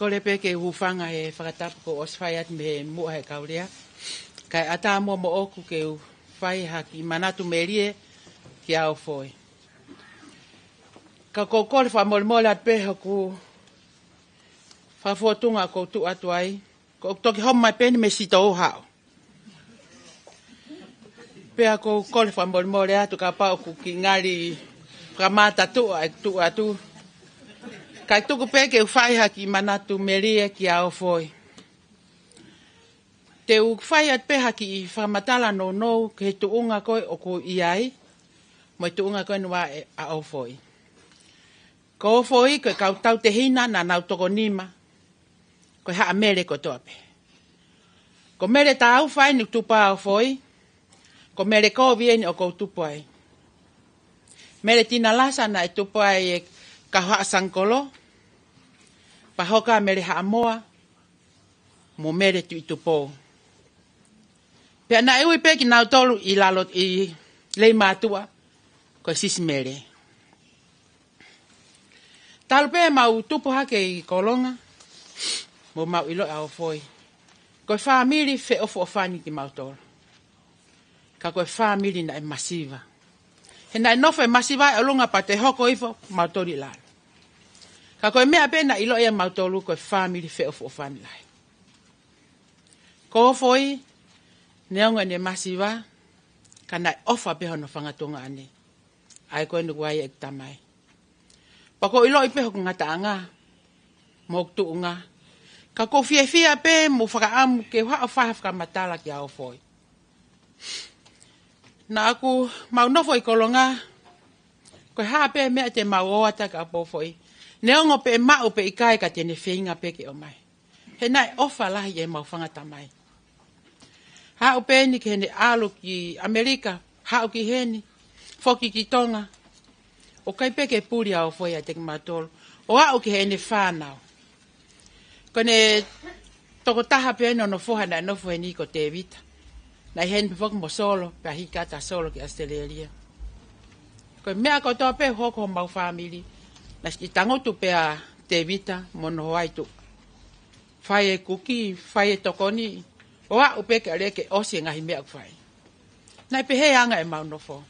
Kole pē ke u hūfanga he fakatapu kuo ʻosi fai atu mei he muʻa he kau lea. Kae ʻatā muʻa moʻoku ke u fai ha kiʻi manatu melie kia Ofoi. Ka ʻoku ou kole fakamolemole atu pē hoku fakafotunga ʻoku ou tuʻu atu ai. Ko ʻeku toki homa mai pē eni mei Sitō ʻo haʻu. Pea ʻoku ou kole fakamolemole atu kapau ʻoku kiʻi ngali fakamātatuʻa ʻeku tuʻu atu. Kae tuku pē ke u fai ha kiʻi manatu melie kia Ofoi. Te u fai atu pē ha kiʻi fakamatala nounou ki he tuʻunga ko ē ʻoku ou ʻi ai, mo e tuʻunga ko eni ʻa Ofoi. Ko Ofoi ko e kau tautehina naʻa nau toko nima, ko e haʻa Mele kotoa pē. Ko Mele Taufa eni ʻoku tupu ai ʻa Ofoi, ko Mele Kovi eni ʻoku ou tupu ai. Mele Tinalasa naʻe tupu ai ʻe Kauhaʻa Sangikolo, pea hoko ʻa Mele Haʻamoa, mo Mele Tuʻitupou. Pea naʻe ui pē kinautolu ʻi lalo ʻi Leimātuʻa, ko e Sisi Mele. Talu pē ʻemau tupu hake ʻi Kolonga, mo ʻemau ʻiloʻi ʻa Ofoi. Ko e fāmili feʻofoʻofani kimautolu. Ka ko e fāmili naʻe masiva. He naʻe nofo e masiva ʻi ʻolunga pea toe hoko hifo mautolu ʻi lalo. Ka ko e meʻa pē naʻe ʻiloʻi ʻe mautolu ko e fāmili feʻofoʻofani lahi. Ko Ofoi, neongo ʻene masiva, ka naʻe ʻofa pē hono fanga tuongaʻane. ʻA ia ko eni ʻoku ʻi ai ʻeku tamai. Pea ʻoku ou ʻiloʻi pē hoku ngataʻanga, mo hoku tuʻunga. Ka ʻoku ou fiefia pē mo fakaʻamu ke u haʻu ʻo fai ha fakamatala kia Ofoi. Naʻa ʻoku mau nofo ʻi Kolonga, ko e hā pē meʻa te mau ō atu ai kia Ofoi. Neongo pe ʻe maʻu pe ʻikai ka te ne feinga pē ke ʻomai. He naʻe ʻofa lahi ʻemau fanga tamai. Haʻu pē eni ki heʻene ʻalu ki ʻAmelika, haʻu ki heni, foki ki Tonga. ʻOku ʻikai pē ke puli ʻa Ofoi ʻiate kimautolu. ʻO aʻu ki heʻene fānau. Ko ʻene tokotaha pē eni ʻo hono foha naʻe nofo heni ko Tēvita. Naʻe ʻi heni pē foki mo Solo, pea hiki atu ʻa Solo ki ʻAositelēlia. Ko e meʻa kotoa pē hoko homau fāmili. Naʻe siʻi tangutu pē ʻa Tēvita mo hono hoa ʻi tuʻa. Fai e kuki, fai e tokoni, ʻo aʻu pē ke ʻalu ke ʻosi e ngaahi meʻa ʻoku fai. Naʻe pehē ʻa e anga ʻemau nofo.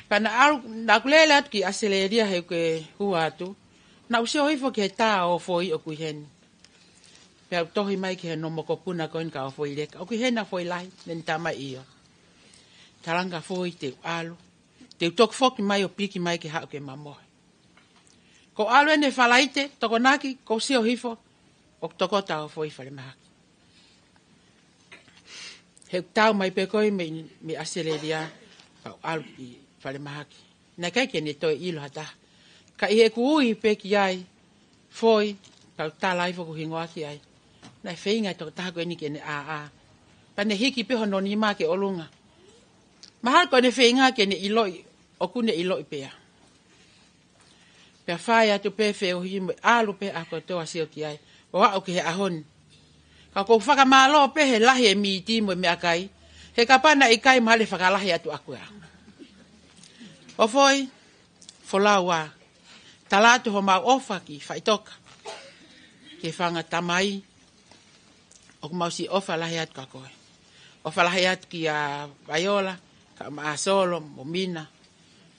Pea naʻa ku, naʻa ku lele atu ki ʻAositelēlia he ʻoku ke hū atu. Naʻa ku sio hifo ki he tā ʻo Ofoi ʻoku ʻi heni. Pea u tohi mai ki hono mokopuna ko eni kia Ofoi Leka. ʻOku ʻi heni ʻa Ofoi Lahi, naʻa ne tā mai ʻio. Talaange kia Ofoi te u ʻalu. Te u toki foki mai ʻo piki mai ke haʻu ke mamohe. Ko u ʻalu eni he Falaite, Tokonaki, ʻoku ou sio hifo, ʻoku tokoto ʻa Ofoi ʻi falemahaki. He ʻoku tau mai pē ko ē mei, mei ʻAositelēlia, ka u ʻalu ki falemahaki. Naʻe ʻikai ke ne toe ʻilo ha taha. Ka ʻi heʻeku ui pē ki ai, Ofoi, ka u tala ai foki hoku hingoa ki ai. Naʻe feinga e tokotaha ko eni ke ne ʻāʻā. Pea ne hiki pē hono nima ki ʻolunga. Mahalo ko ʻene feinga ke ne ʻiloʻi, ʻoku ne ʻiloʻi pē ia. Pea fai atu pē feohi mo e ʻalu pē ʻaho kotoa sio ki ai. ʻO aʻu ki he ʻaho ni. Ka ʻoku ou fakamālō pē he lahi e mīti mo e meʻakai. He kapau naʻe ʻikai mahalo ʻe fakalahi atu ʻaku ia. Ofoi, folau ā. Tala atu homau ʻofa ki Faʻitoka. Ki he fanga tamai. ʻOku mau siʻi ʻofa lahi atu kia koe. ʻOfa lahi atu kia Vaiola, kae ʻumaʻā Solo, mo Mina.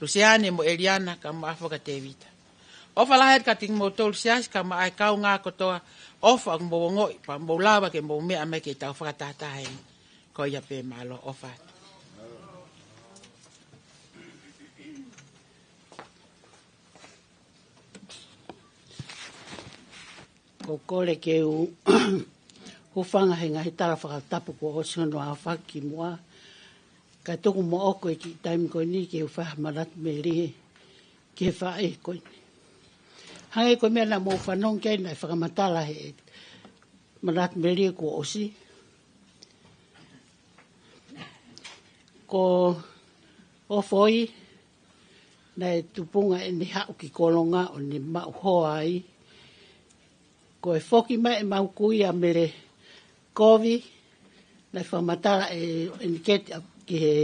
Lusiane mo Eliana, kae ʻumaʻā foki ʻa Tēvita. ʻOfa lahi atu kiate kimoutolu siasi, kae ʻumaʻā e kaungā kotoa, ʻofa ʻoku mou ongoʻi, pea mou lava ke mou meʻa mai ke tau fakatahataha heni. Ko ia pē mālō ʻofa atu. ʻOku ou kole ke u hūfanga he ngaahi tala fakatapu kuo ʻosi hono aofaki ki muʻa. Kae tuku moʻoku e kiʻi taimi ko eni ke u fai ha manatu melie ki he faʻē ko eni. Hangē ko e meʻa naʻa mou fanongo ki ai naʻe fakamatala he manatu melie kuo ʻosi. Ko Ofoi, naʻe tupunga ʻene haʻu ki Kolonga ʻo ne maʻu hoa ai. Ko e foki mai ʻemau kui ʻa Mele Kovi, naʻe fakamatala ʻe ʻEniketi ʻa, ki he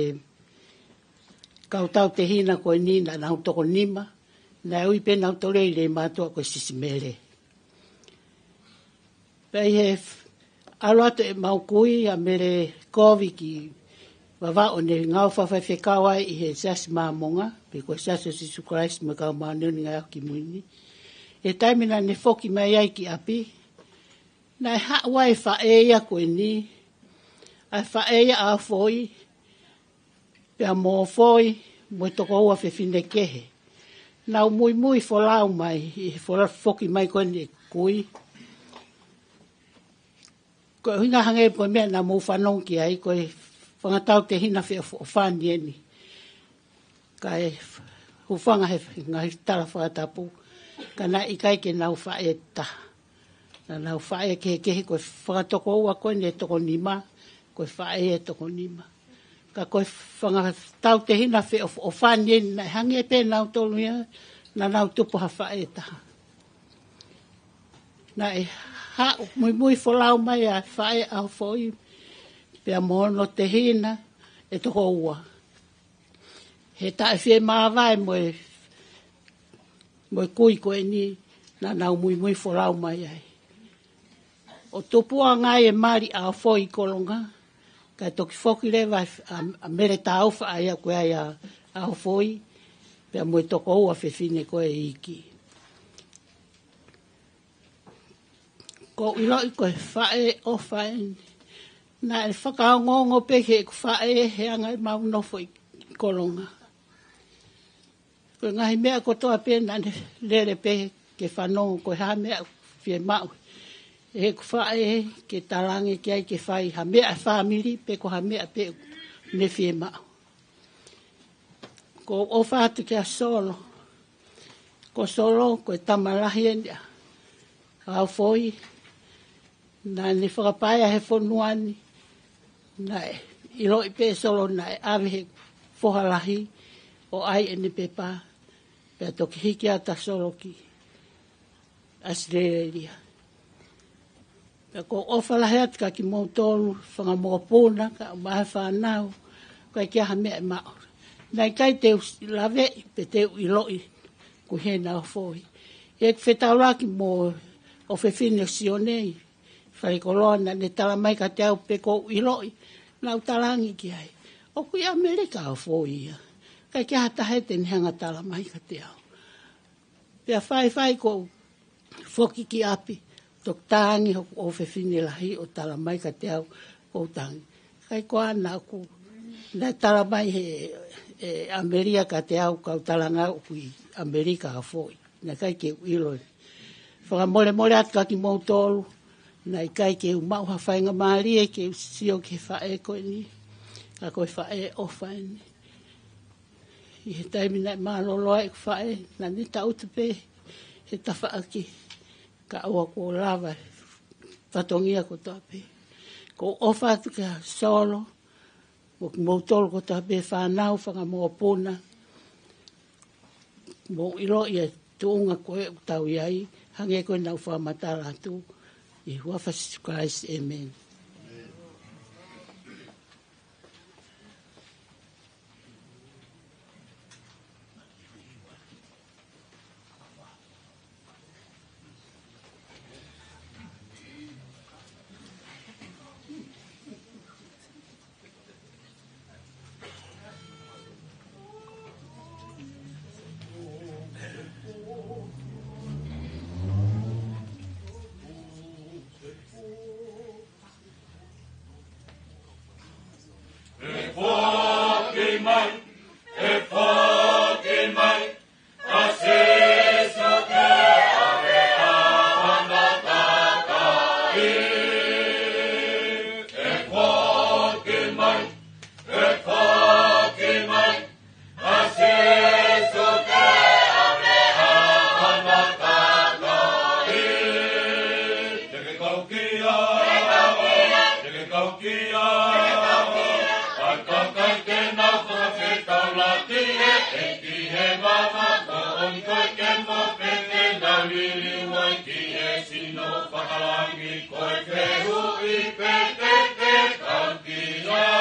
kau tautehina ko eni naʻa nau toko nima, naʻe ui pē nautolu ʻi Leimātuʻa ko e Sisi Mele. Pea ʻi he f-, ʻalu atu ʻemau kui ʻa Mele Kovi ki Vavaʻu ʻo ne ngāue fakafaifekau ai ʻi he Siasi Māmonga, pe ko e Siasi ʻo Sīsū Kalaisi mo e Kau Māʻoniʻoni ʻi he Ngaahi ʻAho Kimui ni. ʻI he taimi naʻa ne foki mai ai ki ʻapi, naʻe haʻu ai e faʻē ia ko eni, ʻa e faʻē ia ʻa Foʻi, pea mo Foʻi, mo e toko ua fefine kehe. Nau muimui folau mai, ʻi he fola-, foki mai ko eni e kui. Ko e ʻuhinga hangē pē ko e meʻa naʻa mou fanongo ki ai, ko e fanga tautehina feʻofoʻofani eni. Kae hūfanga he ngaahi tala fakatapu, ka naʻe ʻikai ke nau faʻē taha. Naʻa nau faʻē kehekehe, ko e fanga toko ua ko eni ʻe toko nima, ko e faʻē ʻe toko nima. Ka ko e fanga tautehina feʻofoʻofani eni, naʻe hangē pē nautolu ia, naʻa nau tupu ha faʻē taha. Naʻe haʻu muimui folau mai ʻa e faʻē ʻa Foʻi, pea mo hono tehina ʻe toko ua. He taʻe fiemāvae mo e, mo e kui ko eni naʻa nau muimui folau mai ai. ʻO tupuʻanga ai e mali ʻa Foʻi ʻi Kolonga, kae toki foki leva ʻa, ʻa Mele Taufa ʻa ia ko ē ʻa, ʻa Foʻi, pea mo e toko ua fefine ko e iiki. Ko u ʻiloʻi ko e faʻē ʻofa eni. Naʻe fakaongoongo pē ki heʻeku faʻē he anga ʻemau nofo ʻi Kolonga. Ko e ngaahi meʻa kotoa pē naʻa ne lele pē ke fanongo ko e hā meʻa fiemaʻu ʻe heʻeku faʻē ke talaange ki ai ke fai ha meʻa ʻa e fāmili pe ko ha meʻa pē ne fiemaʻu. Ko u ʻofa atu kia Solo. Ko Solo, ko e tama lahi eni ʻa, ʻa Foʻi. Naʻa ne fakapaea he fonua ni. Naʻe ʻiloʻi pē Solo naʻe ʻave he foha lahi ʻo ʻai ʻene pepa. Pea toki hiki atu ʻa Solo ki ʻAositelēlia. Pea ko u ʻofa lahi atu kia kimoutolu, fanga mokopuna, kae ʻumaʻā e fānau, ʻikai ke ʻi ai ha meʻa ʻe maʻu. Naʻe ʻikai te u laveʻi, pe te u ʻiloʻi, ko e hā ʻa Foʻi. ʻI heʻeku fetaulaki mo e ʻofefine ʻo Sione ʻi falekoloa, naʻa ne tala mai kiate au pe ko u ʻiloʻi, naʻa ku talaange ki ai, ʻoku ʻi ʻAmelika ʻa Foʻi ia. ʻIkai ke ʻi ai ha taha ia te ne hanga tala mai kiate au. Pea faifai ko u foki ki ʻapi, toki tangi hoku ʻofefine lahi ʻo tala mai kiate au ko u tangi. ʻIkai ko ā naʻa ku, naʻe tala mai he, ʻe ʻAmelika kiate au, kau talanga ʻoku ʻi ʻAmelika ʻa Foʻi. Naʻe ʻikai ke u ʻilo. Fakamolemole atu kia kimoutolu, naʻe ʻikai ke u maʻu ha faingamālie ke u sio ki he faʻē ko eni. Ka ko e faʻē ʻofa eni. ʻI he taimi naʻe mālōlō ai ʻeku faʻē, naʻa ne tangutu pē he tafaʻaki, kae ʻoua kuo lava e fatongia kotoa pē. Ko u ʻofa atu kia Solo, mo kimoutolu kotoa pē fānau, fanga mokopuna, mou ʻiloʻi e tuʻunga ko ē ʻoku tau ʻi ai, hangē ko ē naʻa ku fakamatala atu, ʻi he huafa ʻo Sīsū Kalaisi, ʻēmeni. ʻE foki mai, ʻe foki mai, ʻa Sīsū ke ʻave ʻa hono kakai. ʻE foki mai, ʻe foki mai, ʻa Sīsū ke ʻave ʻa hono kakai. Te ke kau ki ai, te ke kau ki ai, ʻa e kakai te nau fakafetaulaki ʻEiki he vaka ko eni ko e kemo pē te nau liliu ai ki he sino fakalangi ko e fehuʻi pē te ke kau ki ai.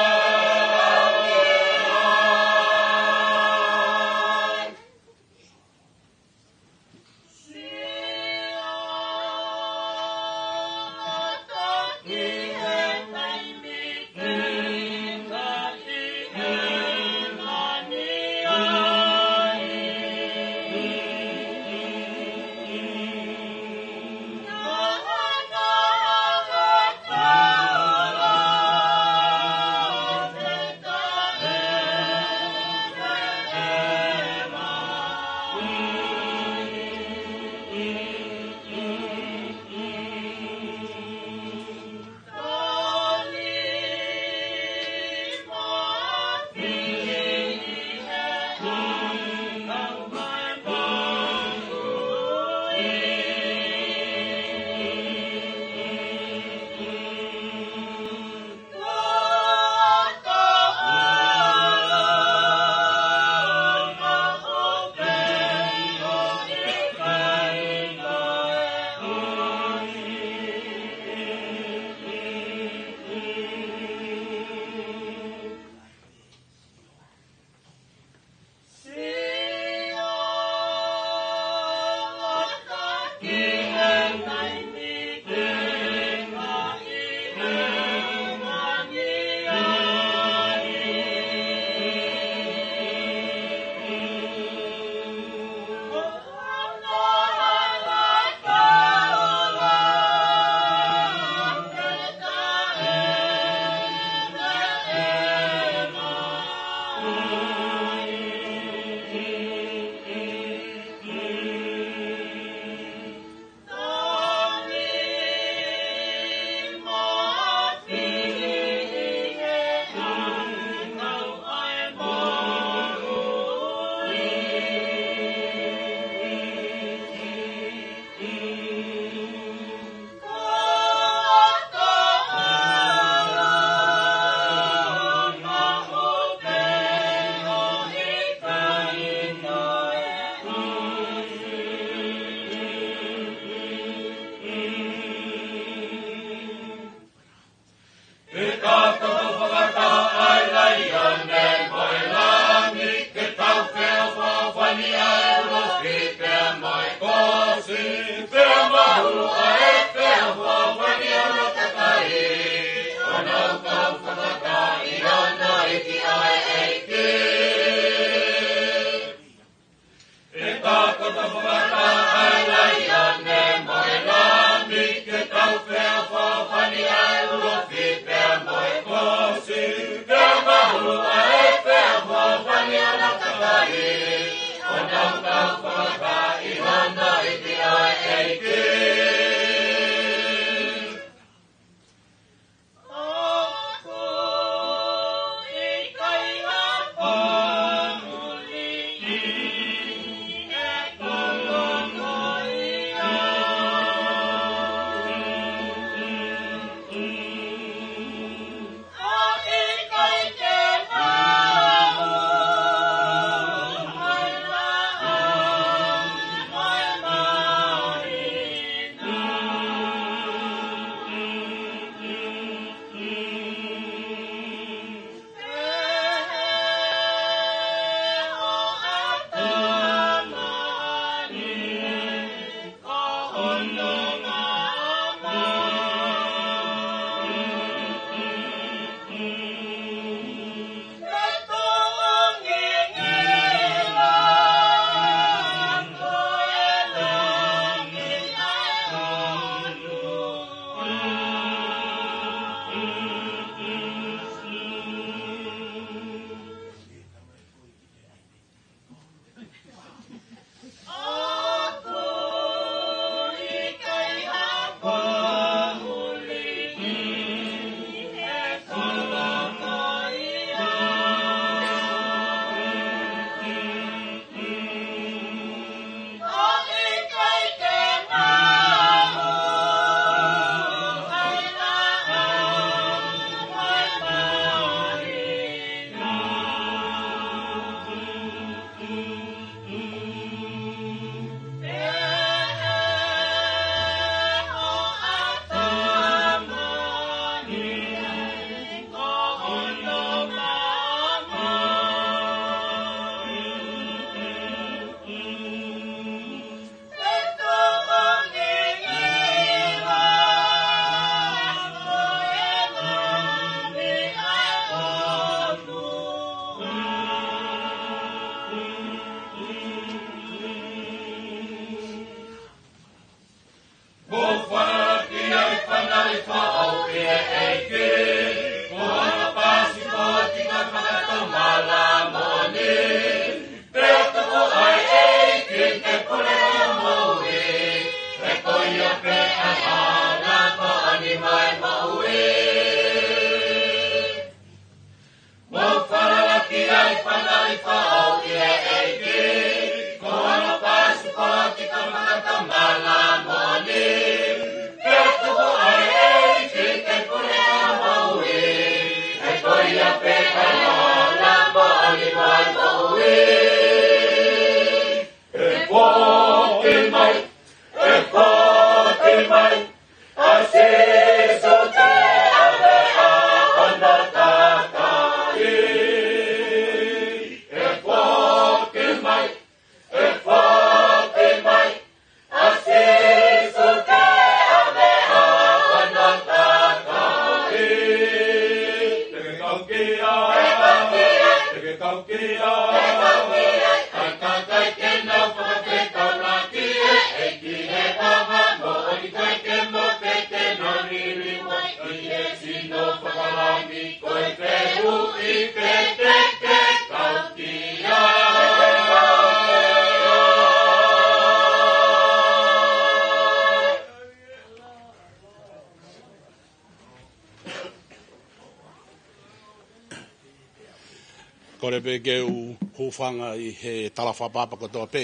Kole pē ke u hūfanga ʻi he tala fakapapa kotoa pē.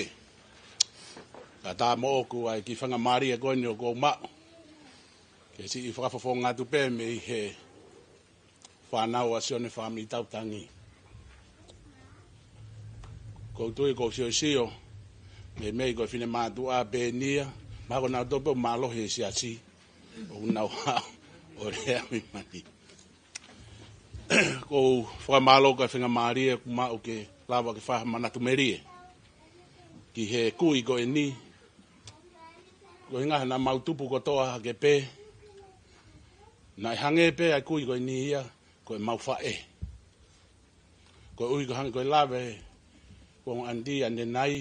Ka tā moʻoku ai ki fanga mālie ko eni ʻoku ou maʻu. Ke siʻi fakafofonga atu pē mei he fānau ʻa Sione Fāmili Tautangi. Ko u tui ko u siosio, mei mei ko e fine mātuʻa pē nia, ma ko nau tope o mālohi e siasi, ʻo nau hao, ʻo lea mi mani. Ko u fakamālō ka fenga mālie ku maʻu ke lava ke faha manatu melie. Ki he kui ko eni, ko e ngaha naʻa mau tupu kotoa hake pē, naʻe hangē pē ʻa e kui ko eni ia, ko e mau faʻē. Ko e ui ko hangē ko e lave, ko e anti ʻanenai,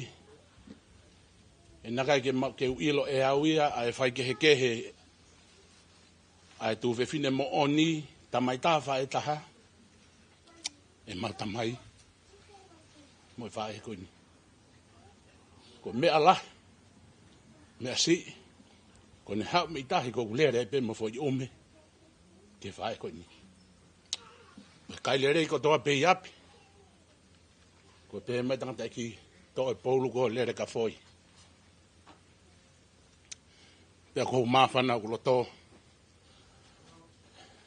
ʻe nakai ke mau, ke u ʻilo ʻe au ia, ʻa e faikehekehe, ʻa e tuofefine moʻoni, tamai taha faʻē taha, ʻe mau tamai, mo e faʻē ko eni. Ko e meʻa lahi, meʻa siʻi, ko ʻene haʻu mei tahi ko u lele pē mo foʻi ʻume, ke faʻē ko eni. Ko e kai lelei kotoa pē ʻi ʻapi, ko e pē mai tangata ʻeiki toʻo e poulu ko lele ka foʻi. Pea ko u māfana ʻoku loto,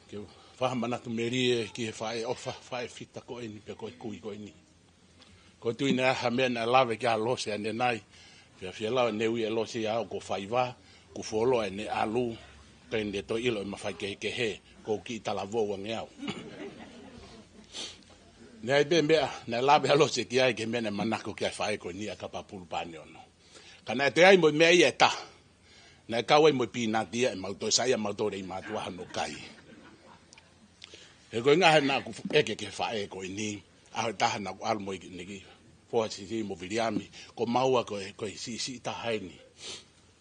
ke faha manatu melie ki he faʻē ʻofa, faʻē fita ko eni, pea ko e kui ko eni. Ko u tui naʻe ʻi ai ha meʻa naʻe lave ki ai ʻa Lose ʻanenai, pea fie lau ʻene ui ʻe Lose ia au ko faiva, ku folo ʻene ʻalu, pea ne toe ʻilo ʻema faikehekehe, ko u kiʻi talavou ange au. Naʻe ʻi ai pē meʻa, naʻe lave ʻa Lose ki ai ke meʻa naʻe manako ki ai faʻē ko eni ʻa Kapapulu Pāneono. Ka naʻe toe ʻi ai mo e meʻa ia ʻe taha. Naʻe kau ai mo e pīnati ia ʻe mau toe saiʻia mau toe lei mātuʻa hano kai. He ko e ngaha naʻa ku ʻeke ki he faʻē ko eni, ʻaho ʻe taha naʻa ku ʻalu mo ʻeiki foha siʻisiʻi mo Viliami, ko maua ko e, ko e siʻisiʻi taha eni.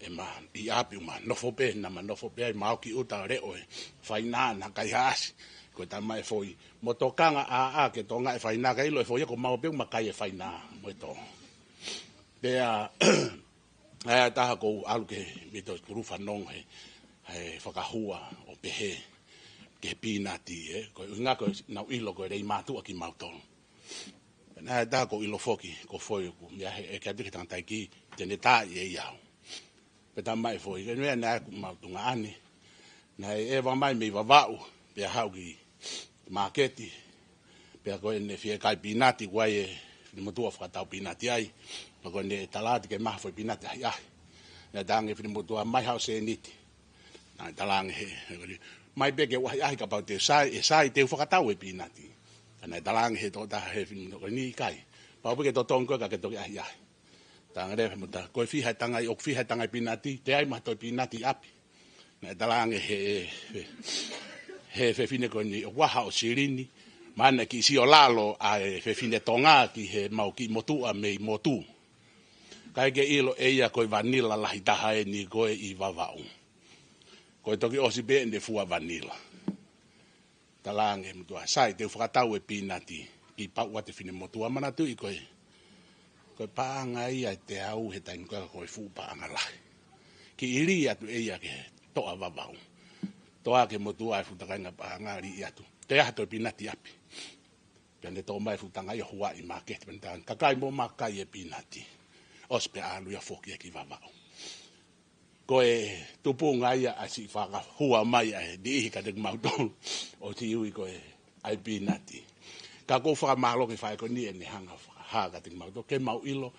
ʻE ma, ʻi ʻapi ʻuma, nofo pē, naʻa ma nofo pē ai ma ʻoki ʻuta leʻo e faina naʻa kai haʻasi, ko e tama e foʻi, mo tokanga ʻaʻa ke tonga e faina ka ʻilo e foʻi, ko maua pē ʻuma kai e faina, mo e tō. Pea, ʻa e taha ko u ʻalu ke mito kuru fanongo he, he fakahua ʻo pehē, ke pīnati, ē, ko e ʻuhinga ko e nau ʻilo ko e lei mātuʻa kimautolu. Naʻe taha ko u ʻilo foki, ko foʻi ku mea he, ʻe kia tiki tangataiki, te ne tā ʻi e iau. Pea tā mai foʻi, ke mea naʻe ku mau tunga ane. Naʻe ʻeva mai mei Vavaʻu, pea haʻu ki māketi, pea ko ʻene fie kai pīnati, ko ai e fine motuʻa fakatau pīnati ai, pea ko ʻene talati ke maha foʻi pīnati ʻahiʻahi. Naʻe tangi fine motuʻa mai haʻo sēniti. Naʻe talange he, he kori, mai pē ke u ʻahiʻahi kapau te sai, ʻe sai te u fakatau e pīnati. Ka naʻe talange he tokotaha he fine motuʻa ko eni ʻikai. Pau pē ke totongi koe ka ke toki ʻahiʻahi. Tangere he mota, ko e fiha tangai, ʻoku fiha tangai pīnati, te ai maha toe pīnati ʻapi. Naʻe talange he, he, he fefine ko eni, ʻoku ʻi ai haʻo silini, mana ki sio lalo ʻa e fefine Tonga ki he mau kiʻi motuʻa mei motu. Kae ke ʻilo ʻe ia ko e vanila lahi taha eni ko ē ʻi Vavaʻu. Ko e toki ʻosi pē ʻene fua vanila. Talange motuʻa sai, te u fakatau e pīnati, kiʻi pau ʻa e fine motuʻa manatuʻi ko e, ko e paʻanga ia ʻe teau he taimi ko ē ko e fuʻu paʻanga lahi. Kiʻi lī atu ʻe ia ki he toʻa Vavaʻu. Toʻa ki he motuʻa e fuʻu takainga paʻanga lī atu. Te aha toe pīnati ʻapi. Pea ne toʻo mai e fuʻu tangai ʻo huaʻi māketi pea ne talange, kakai mo makai e pīnati. ʻOsi pea ʻalu ia foki ia ki Vavaʻu. Ko e tupunga ia ʻa e siʻi fakahua mai ʻa e niʻihi kiate kimautolu ʻo siʻi ui ko e ʻai pīnati. Ka ko u fakamālō ki he faʻē ko eni ʻene hanga fakahā kiate kimautolu ke mau ʻilo,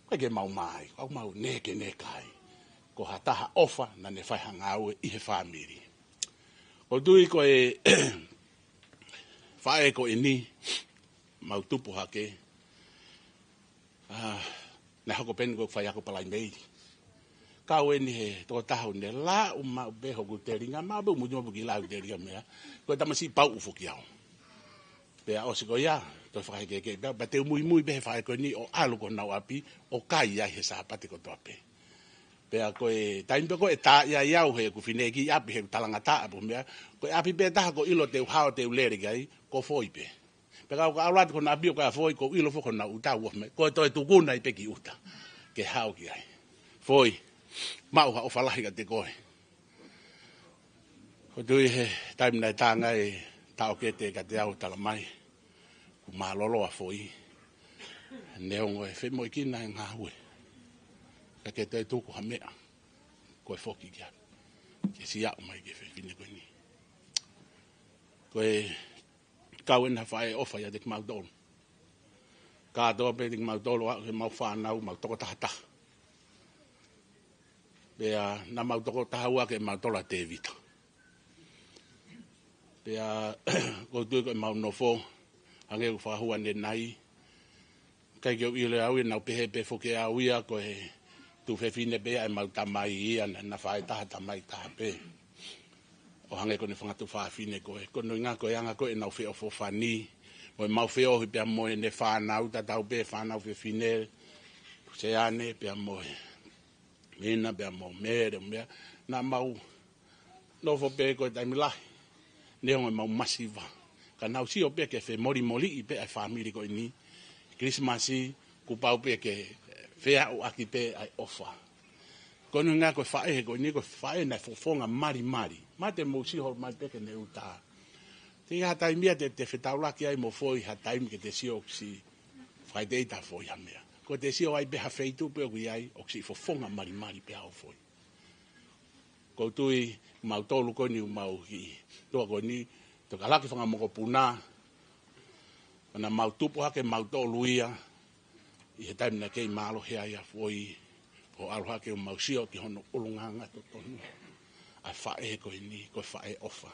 ko e ke mau mai, ko mau neke neka ai. Ko ha taha ʻofa naʻa ne fai ha ngāue ʻi he fāmili. Ko u tui ko e faʻē ko eni, mau tupu hake, ʻa, naʻe hoko pē eni ko e faiako Palaimeili. Kau eni he tokotaha ʻoku ne lau maʻu pē hoku telinga, maʻu pē ʻoku mutu maʻu pē ki lau telinga meʻa. Ko e tamasiʻi pauʻu foki au. Pea ʻosi ko ia, toe fakahekehekeʻi pē, pea te u muimui pē he faʻē ko eni ʻo ʻalu ki honau ʻapi, ʻo kai ai he Sāpate kotoa pē. Pea ko e taimi pē ko ē tā ia ʻi au he ʻeku fineʻeiki ʻapi he talangataʻa pē meʻa, ko e ʻapi pē taha ʻoku ou ʻilo te u hao te u lele ki ai, ko Foi pē. Pea ka u ka ʻalu atu ki honau ʻapi ʻo kai ʻa Foi, ʻoku ou ʻilo foki honau ʻuta ʻoku ʻosi mai, ko e toe tuku nai pē ki ʻuta, ke hao ki ai. Foi, maʻu ha ʻofa lahi kiate koe. ʻOku ou tui he taimi naʻe tā ai e taʻokete kiate au talamai, ʻoku mālōlō ʻa Foi. Neongo e femoʻuekina e ngāue, ka ke toe tuku ha meʻa, ko e foki ki ai, ke siʻi aʻu mai ki he fefine ko eni. Ko e kau ena faʻē ʻofa ʻiate kimautolu. Kātoa pē kimautolu ʻa e mau fānau, mau toko taha taha. Pea naʻa mau toko taha ua ke mau tola Tēvita. Pea ʻoku ou tui ko e mau nofo, hangē ʻoku fakahua ʻanenai, ʻikai ke u ʻilo ʻe au ia, naʻa ku pehē pē foki ʻe au ia ko e tuofefine pē ia ʻa e mau tamai ia, naʻa na faʻē taha tamai taha pē. ʻO hangē ko ʻene fanga tuofefine ko ē, ko hono ʻuhinga ko e anga ko ē ʻenau feʻofoʻofani, mo ʻemau feohi pea mo ʻene fānau, tatau pē fānau fefine, Seane, pea mo e Mina, pea mo Mele, mo meʻa, naʻa mau nofo pē ko e taimi lahi, neongo ʻemau masiva. Ka naʻa ku sio pē ke femolimoliʻi pē ʻa e fāmili ko eni, Kilisimasi, kuo pau pē ke feʻauaki pē ʻa e ʻofa. Ko hono ʻuhinga ko e faʻē ko eni, ko e faʻē naʻe fofonga malimali. Mate mo sio mai pē ki heʻene ʻuta. Te ʻi ai ha taimi ia te, te fetaulaki ai mo Foi ha taimi ke te sio ʻoku siʻi fai te ita Foi ha meʻa. Ko te sio ai pē ha feituʻu pē ʻoku ʻi ai, ʻoku siʻi fofonga malimali pē ʻa Foi. ʻOku ou tui mautolu ko eni ʻoku mau kiʻi toʻa ko eni, tokalaki fanga mokopuna, ʻo naʻa mau tupu hake mautolu ia, ʻi he taimi naʻe kei mālohi ai ʻa Foi, ʻo ʻalu hake ʻo mau sio ki hono ʻulungaanga totonu ʻa e faʻē ko eni, ko e faʻē ʻofa.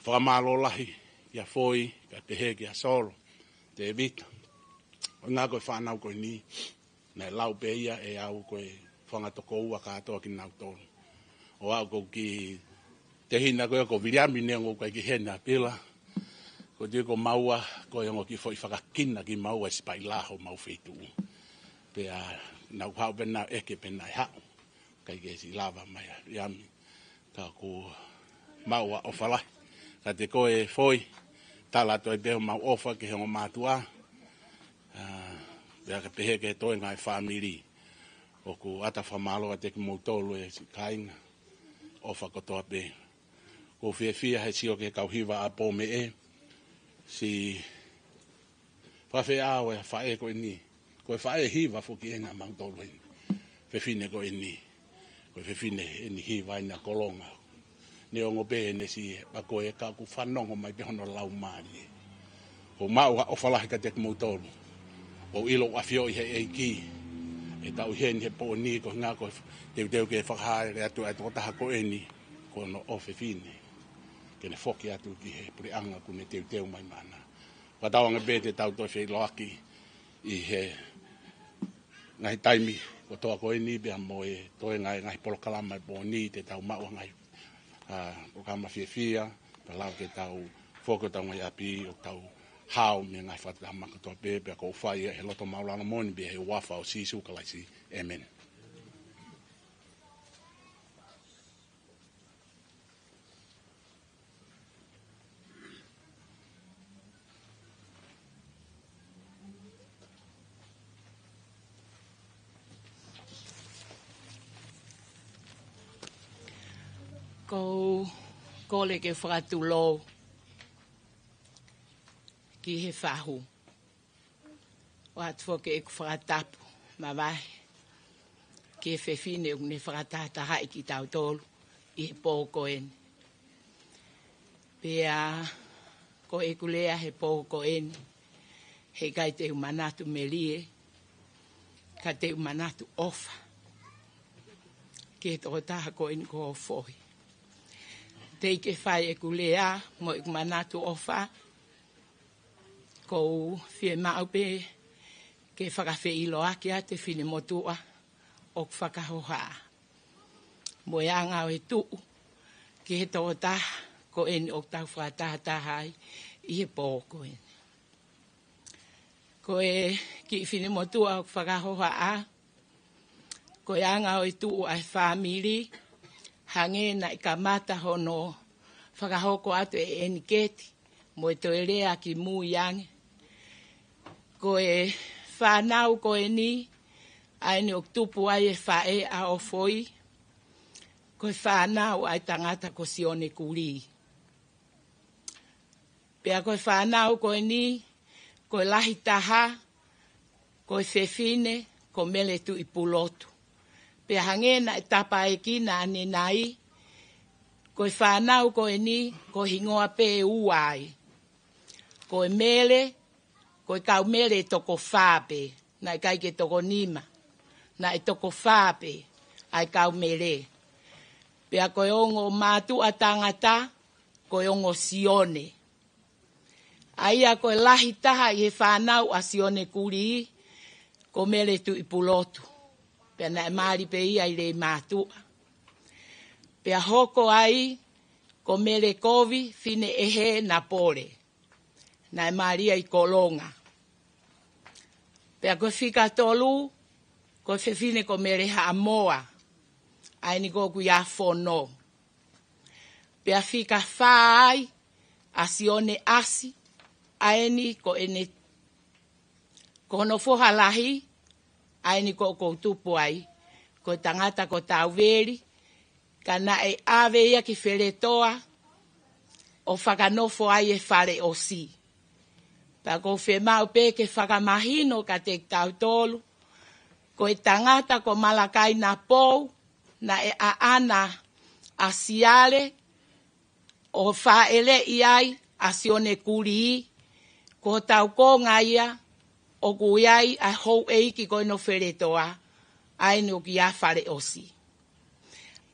Fakamālō lahi kia Foi, kae pehē kia Solo, Tēvita. ʻO ngā ko e fānau ko eni, naʻe lau pē ia ʻe au ko e fanga tokoua kātoa kinautolu. ʻO aʻu ko e kiʻi tehina ko ē ko Viliami, neongo ʻoku ʻikai ke ʻi heni ʻa Pila, ʻoku ou tui ko maua ko e ongo kiʻi foʻi fakakina kimaua ʻi Sipaʻilā homau feituʻu. Pea naʻa ku haʻu pē naʻe ʻeke pe naʻe haʻu, ʻikai ke siʻi lava mai ʻa Viliami. Ka ʻoku maʻu ʻa e ʻofa lahi kiate koe Foi, tala atu ai pē homau ʻofa ki he ongo mātuʻa. ʻA, pea ka pehē ki he toenga ʻo e fāmili. ʻOku ʻatā fakamālō atu kiate kimoutolu e siʻi kāinga, ʻofa kotoa pē. ʻOku ou fiefia he sio ki he kau hiva ʻa Pōmeʻe, siʻi fakafeʻao e faʻē ko eni. Ko e faʻē hiva foki ena ʻamautolu eni. Fefine ko eni, ko e fefine eni hiva ena Kolonga. Neongo pē ʻene siʻi ako ē, ka ʻoku fanongo mai pē hono laumālie. ʻOku maʻu ʻa e ʻofa lahi kiate kimoutolu. ʻOku ou ʻilo ʻoku ʻafioʻi ʻe he ʻEiki ʻetau ʻi heni he pō ni, ko e ʻuhinga ko e teuteu ke fakahā atu ʻa e tokotaha ko eni ko hono ʻofefine, ke ne foki atu ki he puleʻanga ʻoku ne teuteu mai maʻana. Fakatauange pē te tau toe feʻiloaki ʻi he ngaahi taimi kotoa ko eni pea mo e toenga e ngaahi polokalama e pō ni, te tau maʻu ha ngaahi, ʻa, polokalama fiefia, pea lava ke tau foki ki hotau ngaahi ʻapi ʻo tau hao mei he ngaahi fakataha kotoa pē, pea ʻoku ou fai ia he loto maʻulalo moʻoni pē he huafa ʻo Sīsū Kalaisi. ʻĒmeni. Ko u kole ke fakatulou ki he fahu. ʻOatu foki ʻeku fakatapu mavahe ki he fefine ʻoku ne fakatahatahaʻi kitautolu ʻi he pō ko eni. Pea ko ʻeku lea he pō ko eni, heʻikai te u manatu melie, ka te u manatu ʻofa ki he tokotaha ko eni ko Foi. Teʻeki ke fai ʻeku lea mo ʻeku manatu ʻofa, ʻoku ou fiemaʻu pē ke fakafeʻiloaki atu e finemotuʻa ʻoku fakahoha mo e anga ʻo e tuʻu ki he tokotaha ko eni ʻoku tau fakatahataha ai ʻi he pō ko eni. Ko e kiʻi finemotuʻa ʻoku fakahohaʻa, ko e anga ʻo e tuʻu ʻa e fāmili, hangē naʻe kamata hono fakahoko atu ʻe ʻEniketi mo e toe lea kimui ange. Ko e fānau ko eni, ʻa eni ʻoku tupu ai e faʻē ʻa Ofoi, ko e fānau ʻa e tangata ko Sione Kulī. Pea ko e fānau ko eni, ko e lahi taha, ko e fefine, ko Mele Tuʻipulotu. Pea hangē naʻe tapaekina ʻanenai, ko e fānau ko eni, ko e hingoa pē ʻe ua ai. Ko e Mele, ko e kau Mele ʻe toko fā pē, naʻe ʻikai ke toko nima, naʻe toko fā pē ʻa e kau Mele. Pea ko e ongo mātuʻa tangata, ko e ongo Sione. ʻA ia ko e lahi taha ʻi he fānau ʻa Sione Kulī, ko Mele Tuʻipulotu. Pea naʻe mali pē ia ʻi Leimātuʻa. Pea hoko ai, ko Mele Kovi, Fineʻehe Napole. Naʻe mali ia ʻi Kolonga. Pea ko e fika tolu, ko e fefine ko Mele Haʻamoa, ʻa eni ko ʻoku ʻi ʻAfono. Pea fika fā ai, ʻa Sione ʻAsi, ʻa eni ko ʻene, ko hono foha lahi, ʻa eni ko ʻoku ou tupu ai, ko e tangata ko Tauveli, ka naʻe ʻave ia ki Feletoa ʻo fakanofo ai e fale ʻosi. Pea ʻoku ou fiemaʻu pē ke fakamahino kiate kitautolu, ko e tangata ko Malakai Napou, naʻe ʻaʻana ʻa Siale ʻo fāʻeleʻi ai ʻa Sione Kulī, ko hotau konga ia ʻoku ʻi ai ʻa e houʻeiki ko eni ʻo Feletoa, ʻa eni ʻoku ʻi ai e fale ʻosi.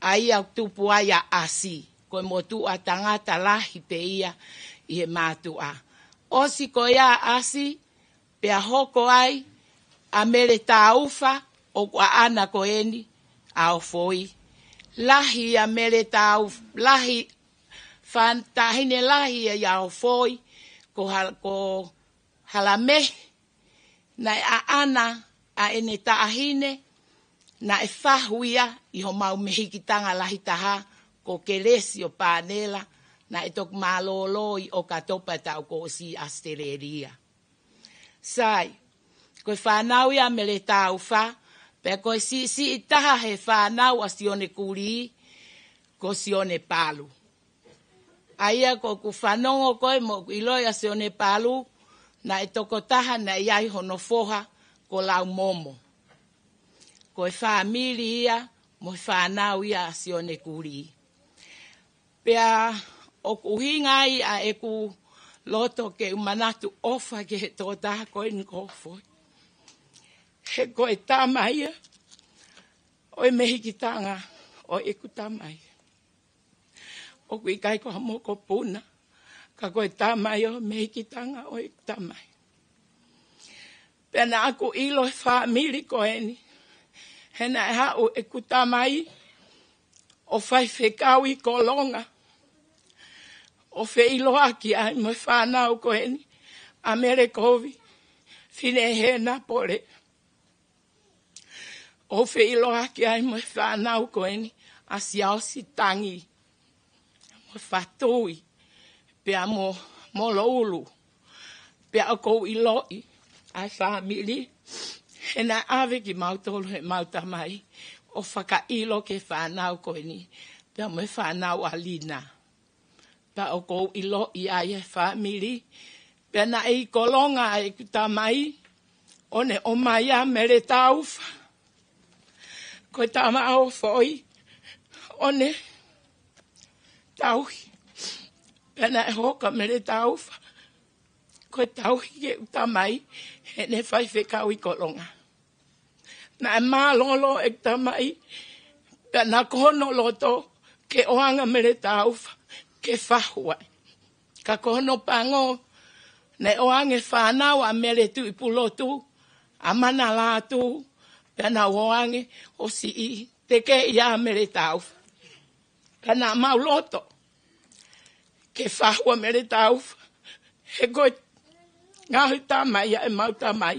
ʻA ia ʻoku tupu ai ʻa ʻAsi, ko e motuʻa tangata lahi pē ia ʻi he mātuʻa. ʻOsi ko ia ʻa ʻAsi, pea hoko ai ʻa Mele Taufa, ʻoku ʻaʻana ko eni ʻa Ofoi. Lahi ʻa Mele Taufa, lahi, fān-, taʻahine lahi ia ʻa Ofoi, ko Hal-, ko Halamehe, naʻe ʻaʻana ʻa ʻene taʻahine, naʻe fahu ia ʻi homau mehikitanga lahi taha, ko Kelesi ʻo Panela, naʻe toki mālōlō ʻi ʻOkatopa taʻu kuo ʻosi ʻi ʻAositelēlia. Sai, ko e fānau ia ʻa Mele Taufa, pea ko e siʻisiʻi taha he fānau ʻa Sione Kulī, ko Sione Palu. ʻA ia ko ʻeku fanongo ko ē mo ʻeku ʻiloʻi ʻa Sione Palu, naʻe tokotaha naʻe ʻi ai hono foha ko Laumomo. Ko e fāmili ia mo e fānau ia ʻa Sione Kulī. Pea ʻoku ʻuhinga ai ʻa ʻeku loto ke u manatu ʻofa ki he tokotaha ko eni ko Ofoi. He ko e tama ia ʻo e mehikitanga ʻo ʻeku tamai. ʻOku ʻikai ko ha mokopuna, ka ko e tama ia ʻo e mehikitanga ʻo ʻeku tamai. Pea naʻa ku ʻilo e fāmili ko eni, he naʻe haʻu ʻeku tamai ʻo faifekau ʻi Kolonga, ʻo feʻiloaki ai mo e fānau ko eni, ʻa Mele Kovi, Fineʻehe Napole. ʻO feʻiloaki ai mo e fānau ko eni, ʻa Siaosi Tangi, mo Fatui, pea mo, mo Loulu. Pea ʻoku ou ʻiloʻi ʻa e fāmili, he naʻe ʻave kimautolu heʻemau tamai ʻo fakaʻilo ki he fānau ko eni, pea mo e fānau ʻa Lina. Pea ʻoku ou ʻiloʻi ai e fāmili, pea naʻe ʻi Kolonga ʻa ʻeku tamai, ʻo ne ʻomai ʻa Mele Taufa, ko e tama ʻa Ofoi, ʻo ne tauhi. Pea naʻe hoko ʻa Mele Taufa ko e tauhi ki heʻeku tamai, heʻene faifekau ʻi Kolonga. Naʻe mālōlō ʻeku tamai, pea naʻe ko hono loto ke ʻoange ʻa Mele Taufa ke fahu ai. Ka ko hono pango, naʻe ʻoange fānau ʻa Mele Tuʻipulotu, ʻa Manalatu, pea nau ō ange ʻo siʻi tekeʻi ʻa Mele Taufa. Ka naʻa mau loto ke fahu ʻa Mele Taufa, He ko e ngaahi tama ia ʻemau tamai,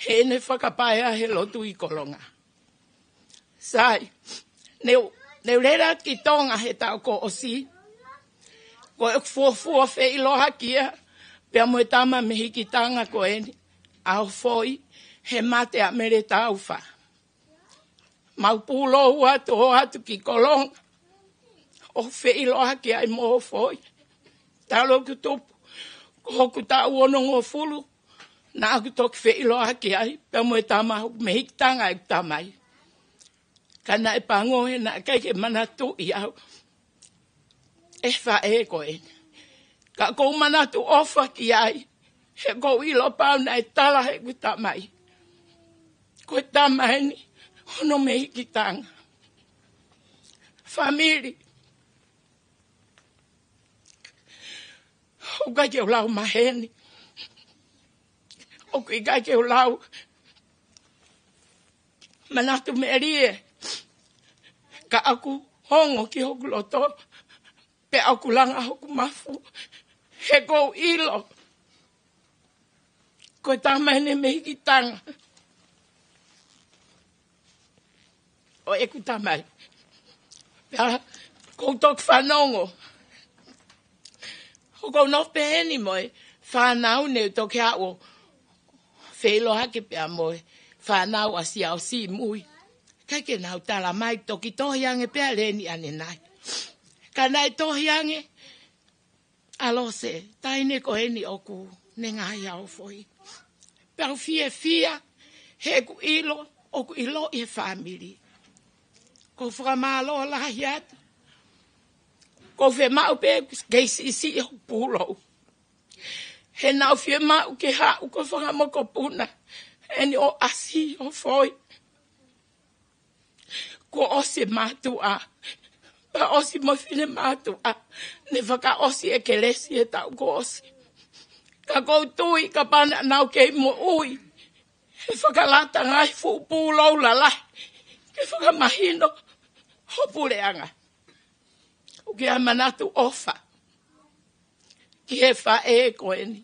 heʻene fakapaea he lotu ʻi Kolonga. Sai, ne u, ne u lele ki Tonga he taʻu kuo ʻosi. Ko e fuofua feʻiloaki ia pea mo e tama mehikitanga ko eni, ʻa Hofoi, he mate ʻa Mele Taufa. Mau pūlou atu, ō atu ki Kolonga ʻo feʻiloaki ai mo Hofoi. Talu ʻeku tupu, ko hoku taʻu onongofulu, naʻa ku toki feʻiloaki ai pea mo e tama, hoku mehikitanga ʻeku tamai. Ka naʻe pango he naʻe ʻikai ke manatuʻi au ʻe he faʻē ko eni. Ka ʻoku ou manatu ʻofa ki ai, he ʻoku ou ʻilo pau naʻe tala heʻeku tamai, ko e tama eni hono mehikitanga. Fāmili, ʻoku ʻikai ke u lau maheni, ʻoku ʻikai ke u lau manatu melie, ka ʻoku ongo ki hoku loto, pea ʻoku langa hoku mafu, he ʻoku ou ʻilo ko e tama eni mehikitanga ʻo ʻeku tamai. Pea ʻoku ou toki fanongo, ʻoku ou nofo peheni mo e fānau ne u toki haʻu ʻo feʻiloaki pea mo e fānau ʻa Siaosi Mui. ʻIkai ke nau tala mai, toki tohi ange pē ʻa Leni ʻanenai. Ka naʻe tohi ange ʻa Lose, taʻahine ko eni ʻoku ne ngaahi ʻa Hofoi. Pea u fiefia, he ʻoku ʻilo, ʻoku ʻiloʻi he fāmili. ʻOku ou fakamālō lahi atu. ʻOku ou fiemaʻu pē ke siʻisiʻi hoku pūlou, he naʻa ku fiemaʻu ke haʻu ko e fanga mokopuna eni ʻo ʻasi ʻa Hofoi. Kuo ʻosi e mātuʻa, pea ʻosi mo e finemātuʻa, ne fakaʻosi e kelesi he taʻu kuo ʻosi. Ka ʻoku ou tui kapau naʻa nau kei moʻui, he fakalata ngaahi fuʻu pūlou lalahi ke fakamahino ho puleʻanga. ʻOku ou manatu ʻofa ki he faʻē ko eni.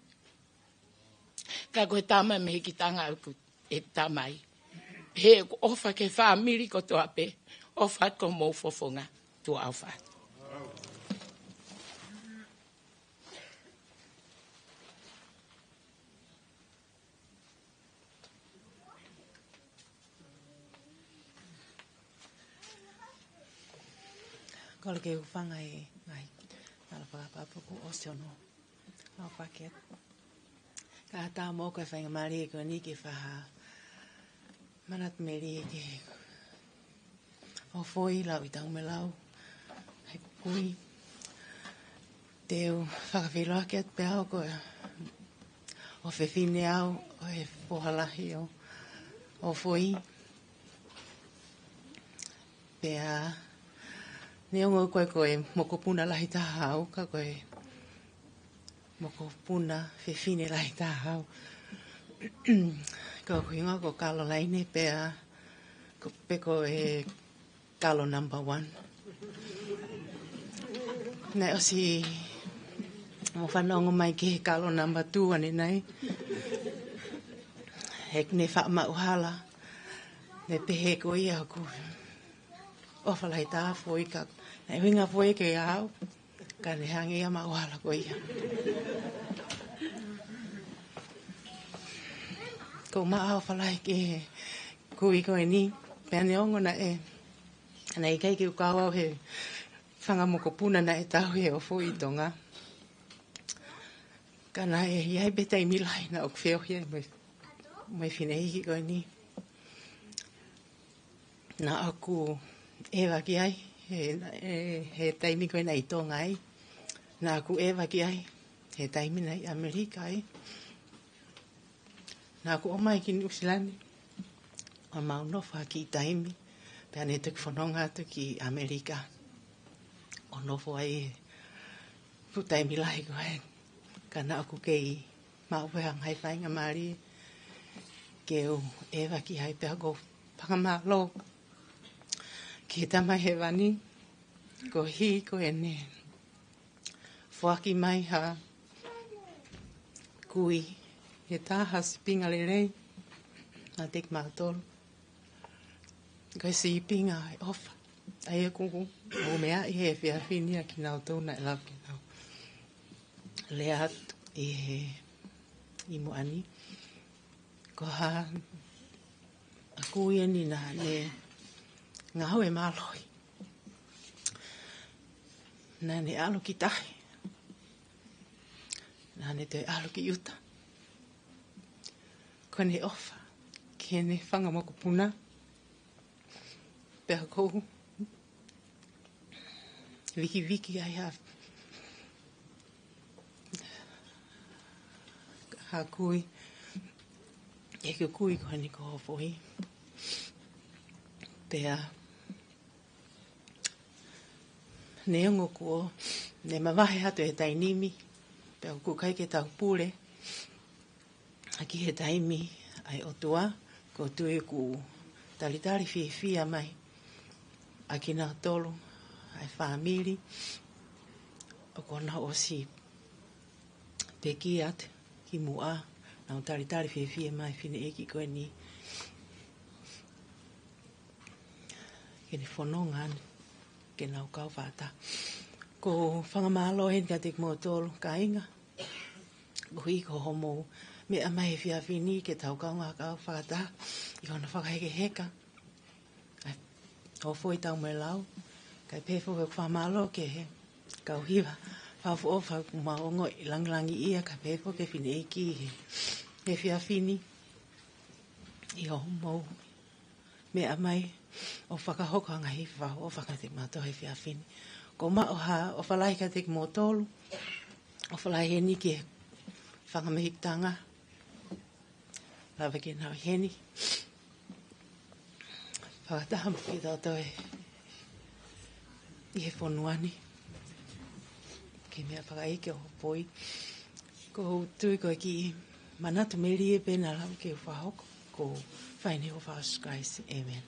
Ka ko e tama mehikitanga ʻeku, ʻeku tamai. He ʻoku ou ʻofa ki he fāmili kotoa pē, ʻofa ki homou fofonga, tuʻa ʻofa. Kole ke u hūfanga he ngaahi tala fakatapu kuo ʻosi hono aofaki atu. Ka ʻatā moʻoku e faingamālie ko eni ke fai ha manatu melie ki he Hofoi Lauitaumelau, he kui. Te u fakafeʻiloaki atu pē au ko e ʻofefine au ʻo e foha lahi ʻo Hofoi. Pea neongo ko e, ko e mokopuna lahi taha au, ka ko e mokopuna fefine lahi taha au. Ko hoku hingoa ko Kalolaine, pea ko, pe ko e kalo number one. Naʻe ʻosi mo fanongo mai ki he kalo number two ʻanenai. He ʻoku ne faʻa maʻu hala, ne pehē ko ia ʻoku ʻofa lahi taha Hofoi, ka naʻe ʻuhinga Hofoi kiate au, ka ne hangē ia maʻu hala ko ia. ʻOku ou maʻu ʻofa lahi ki he kui ko eni, pea neongo naʻe, naʻe ʻikai ke u kau au he fanga mokopuna naʻe tauhi ʻe Hofoi ʻi Tonga. Ka naʻe ʻi ai pē taimi lahi naʻa ku feohi ai mo e, mo e fineʻeiki ko eni. Naʻa ku ʻeva ki ai he, he, he taimi ko ē naʻe ʻi Tonga ai. Naʻa ku ʻeva ki ai he taimi naʻe ʻi ʻAmelika ai. Naʻa ku ō mai ki Nuʻu Sila ni ʻo mau nofo ha kiʻi taimi, pea ne toki fononga atu ki ʻAmelika ʻo nofo ai he fuʻu taimi lahi ko ē. Ka naʻa ku kei maʻu pē ha ngaahi faingamālie ke u ʻeva ki ai, pea ʻoku ou fakamālō ki he Tamai Hēvani koeʻuhi ko ʻene foaki mai ha Kui, he taha sīpinga lelei, naʻe teʻeki mautolu. Ko e sīpinga ʻo e ʻofa. ʻA ia ʻoku ou meaʻi he efiafi ni ʻa kinautolu naʻe lava ke nau lea atu ʻi he, ʻi muʻa ni. Ko ha, ʻa Kui eni naʻa ne ngāue mālohi. Naʻa ne ʻalu ki tahi. Naʻa ne toe ʻalu ki ʻuta. Ko ʻene ʻofa ki heʻene fanga mokopuna. Pea ʻoku ou vikiviki ai ha, ha kui. ʻEku kui ko eni ko Hofoi. Pea neongo kuo ne mavahe atu e taimi ni, pea ʻoku ʻikai ke tau pule ʻaki he taimi ʻa e ʻOtua, ʻoku ou tui ʻoku talitali fiefia mai ʻa kinautolu, ʻa e fāmili, ʻoku nau ʻosi pekia atu ki muʻa, nau talitali fiefia mai fineʻeiki ko eni ke ne fononga ʻanai, ke nau kau fakataha. ʻOku ou fakamālō heni kiate kimoutolu kāinga, koeʻuhi ko hoʻomou meʻa mai he efiafi ni ke tau kaungā kau fakataha ʻi hono fakahekeheka ʻa e Hofoi Tau mo e Lau. Kae pehē foki ʻeku fakamālō ki he kau hiva fakaʻofoʻofa ʻoku mau ongoʻi langilangiʻia, kae pehē foki ki he fineʻeiki he, he efiafi ni ʻi hoʻomou meʻa mai ʻo fakahoko ʻa e ngaahi fakaʻofoʻofa kiate kimautolu he efiafi ni. ʻOku ou maʻu ha ʻofa lahi kiate kimoutolu, ʻofa lahi heni ki he fanga mehikitanga, lava ke nau ʻi heni fakataha mo kitautolu ʻi he fonua ni. Ke meʻa fakaʻeiki ʻo Hopoi. ʻOku ou tui ko e kiʻi manatu melie pē naʻa lava ke u fakahoko, ko e fai ni ʻo Fakaʻosi Kalaisi. ʻĒmeni.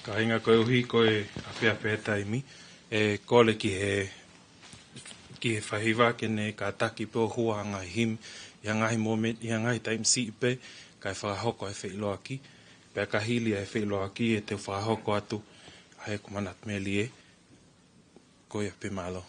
Kāinga, koeʻuhi ko e ʻapiʻapi e taimi, ʻe kole ki he, ki he faʻahiva ke ne kātaki pē ʻo hua ha ngaahi himi, ʻi ha ngaahi momen-, ʻi ha ngaahi taimi siʻi pē, kae fakahoko e feʻiloaki, pea ka hili e feʻiloaki ʻe toe fakahoko atu ʻa e ko e manatu melie, ko ia pē, mālō.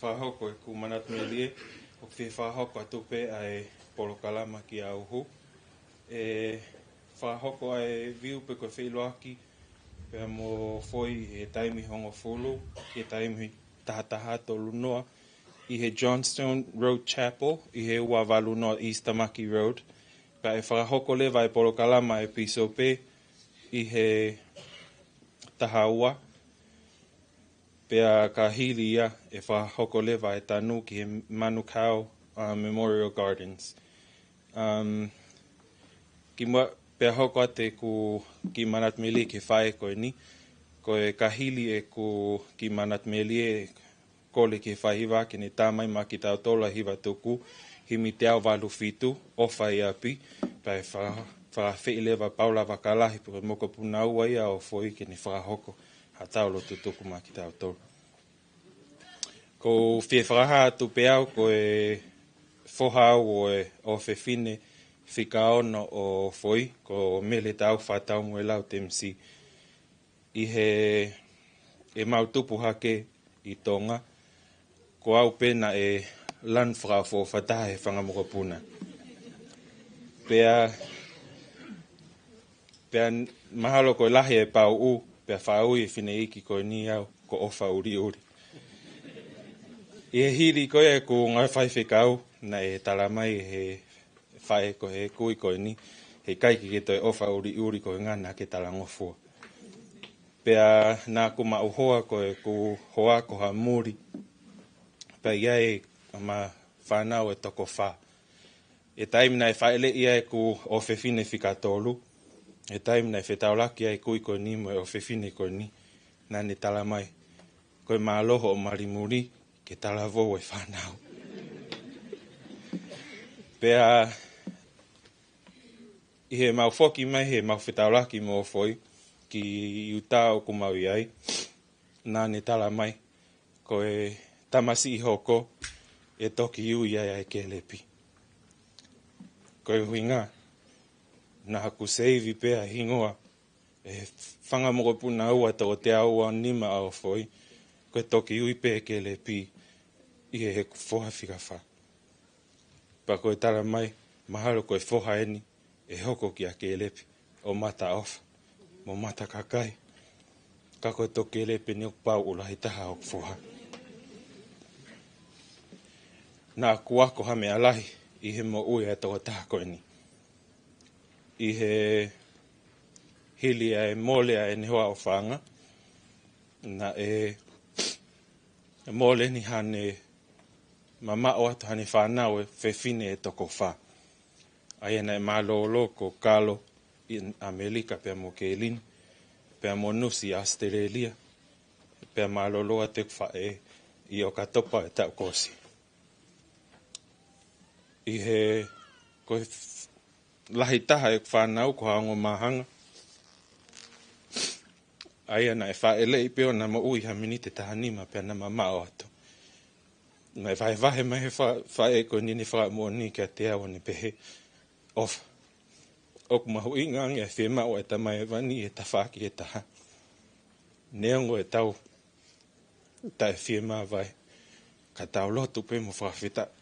fakahoko ʻeku manatu melie, ʻoku fie fakahoko atu pē ʻa e polokalama kia Uhu. ʻE fakahoko ʻa e view pe ko e feʻiloaki pea mo Foʻi he taimi hongofulu, he taimi tahataha tolu noa, ʻi he Johnstone Road Chapel, ʻi he ua valu noa East Tamaki Road. Pea ʻe fakahoko leva e polokalama ʻa e pīsope ʻi he taha ua, pea ka hili ia ʻe fakahoko leva e tanu ki he Manukau, uh, Memorial Gardens. Um, kimuʻa pea hoko atu ʻeku kiʻi manatu melie ki he faʻē ko eni, ko e ka hili ʻeku kiʻi manatu melie, kole ki he faʻē hiva ke ne tā mai maʻa kitautolu ʻa e hiva tuku, himi teau valu fitu, ʻOfa ʻi ʻApi, pea ʻe fa-, fakafeʻiloaki leva Paula Vakalahi, pe ko e mokopuna ua ia ʻo Foʻi ke ne fakahoko haʻatau lotu tuku maʻa kitautolu. ʻOku ou fie fakahā atu pē au ko e foha au ʻo e ʻofefine fika ono ʻo Foʻi, ko Mele Taufa Taumuelau Temisi. ʻI heʻemau tupu hake ʻi Tonga, ko au pē naʻe lanu fakaʻofoʻofa taha he fanga mokopuna. Pea, pea mahalo ko e lahi e pauʻu, pea faʻa ui e fineʻeiki ko eni au ko ʻOfa ʻUliʻuli. ʻI he hili ko ē ʻeku ngāue faifekau, naʻe tala mai he faʻē ko ē ʻeku kui ko eni, heʻikai ke ke toe ʻofa ʻuliʻuli koeʻuhi naʻa ke talangofua. Pea naʻa ku maʻu hoa ko ʻeku hoa ko Hamuli. Pea ʻi ai ʻema fānau ʻe toko fā. ʻI he taimi naʻe fāʻeleʻi ai ʻeku ʻofefine fika tolu, ʻi he taimi naʻe fetaulaki ai e kui ko eni mo e ʻofefine ko eni, naʻa ne tala mai, ko e mālō hoʻo mali muli, ke talavou e fānau. Pea ʻi heʻemau foki mai heʻemau fetaulaki mo Foʻi ki ʻIutā ʻoku mau ʻi ai, naʻa ne tala mai, ko e tamasiʻi hoko ʻe toki ui ai ʻa e kelepi. Ko e ʻuhinga, naʻa ku seivi pē ʻa e hingoa ʻe he fanga mokopuna ua toko teau ua nima ʻo Foʻi, ko e toki ui pē kelepi ʻi he, heʻeku foha fika fā. Pea ko e tala mai, mahalo ko e foha eni ʻe hoko kia kelepi ʻo mata ʻofa mo mata kakai. Ka ko e toki kelepi eni ʻoku pau ʻoku lahi taha hoku foha. Naʻa ku ako ha meʻa lahi ʻi he moʻui ʻa e tokotaha ko eni. ʻI he hili ʻa e mole ʻa ʻene hoa ʻofaʻanga, naʻe mole ni haʻane mamaʻo atu haʻane fānau ʻofefine ʻe toko fā. ʻA ia naʻe mālōlō ko Kalo ʻi ʻAmelika pea mo Kelini, pea mo Nusi ʻi ʻAositelēlia, pea mālōlō atu ʻeku faʻē ʻi ʻOkatopa ʻo e taʻu kuo ʻosi. ʻI he, ko e f-, lahi taha ʻeku fānau ko ha ongo māhanga. ʻA ia naʻe fāʻeleʻi pē ʻo na moʻui ha miniti ʻe taha nima pea na mamaʻo atu. Naʻe vahevahe mai he fa-, faʻē ko eni ʻene fakamoʻoni kiate au ʻo ne pehē, ʻOfa, ʻoku mahuʻinga ange ʻa e fiemaʻu ʻa e tamaioʻeiki ʻi he tafaʻaki ʻe taha. Neongo ʻetau taʻe fiemāvae, ka tau lotu pē mo fakafetaʻi.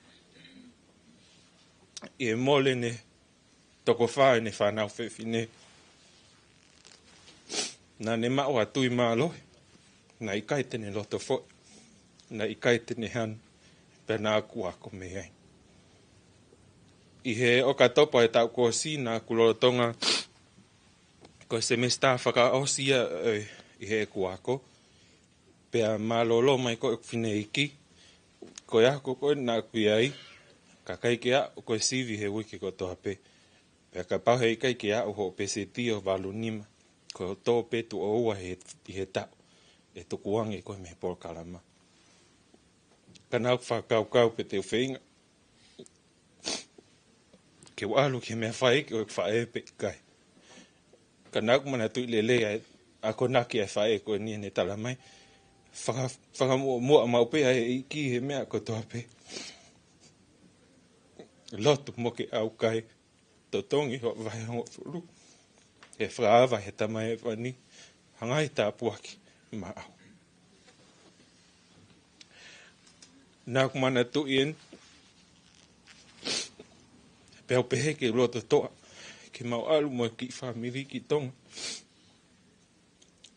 ʻI he mole ʻene toko fā ʻene fānau fefine, naʻa ne maʻu ha tui mālohi, naʻe ʻikai te ne loto foʻi, naʻe ʻikai te ne hanu, pea naʻa ku ako mei ai. ʻI he ʻOkatopa ʻo e taʻu kuo ʻosi naʻa ku lolotonga, ko e semesitā fakaʻosi ia, ē, ʻi heʻeku ako, pea mālōlō mai ko ʻeku fineʻeiki, ko e ako ko ē naʻa ku ʻi ai, ka ʻikai ke aʻu ko e sivi he uike kotoa pē. Pea kapau heʻikai ke aʻu hoʻo pēseti ʻo valu nima, ko e tō pē tuʻo ua he, ʻi he taʻu, ʻe tukuange koe mei he polokalama. Ka naʻa ku fakakaukau pe te u feinga ke u ʻalu ki he meʻafai ko e faʻē pe ʻikai. Ka naʻa ku manatuʻi lelei ʻa e akonaki ʻa e faʻē ko eni ʻene tala mai, faka-, fakamuʻomuʻa maʻu pē ʻa e ʻEiki he meʻa kotoa pē. Lotu mo ke ʻaukai, totongi hoʻo vahe hongofulu. ʻE fakaava he tamaioʻeiki, hanga ʻi he tāpuaki maʻau. Naʻá ku manatuʻi eni, pea u pehē ke u loto toʻa ke mau ʻalu mo e kiʻi fāmili ki Tonga.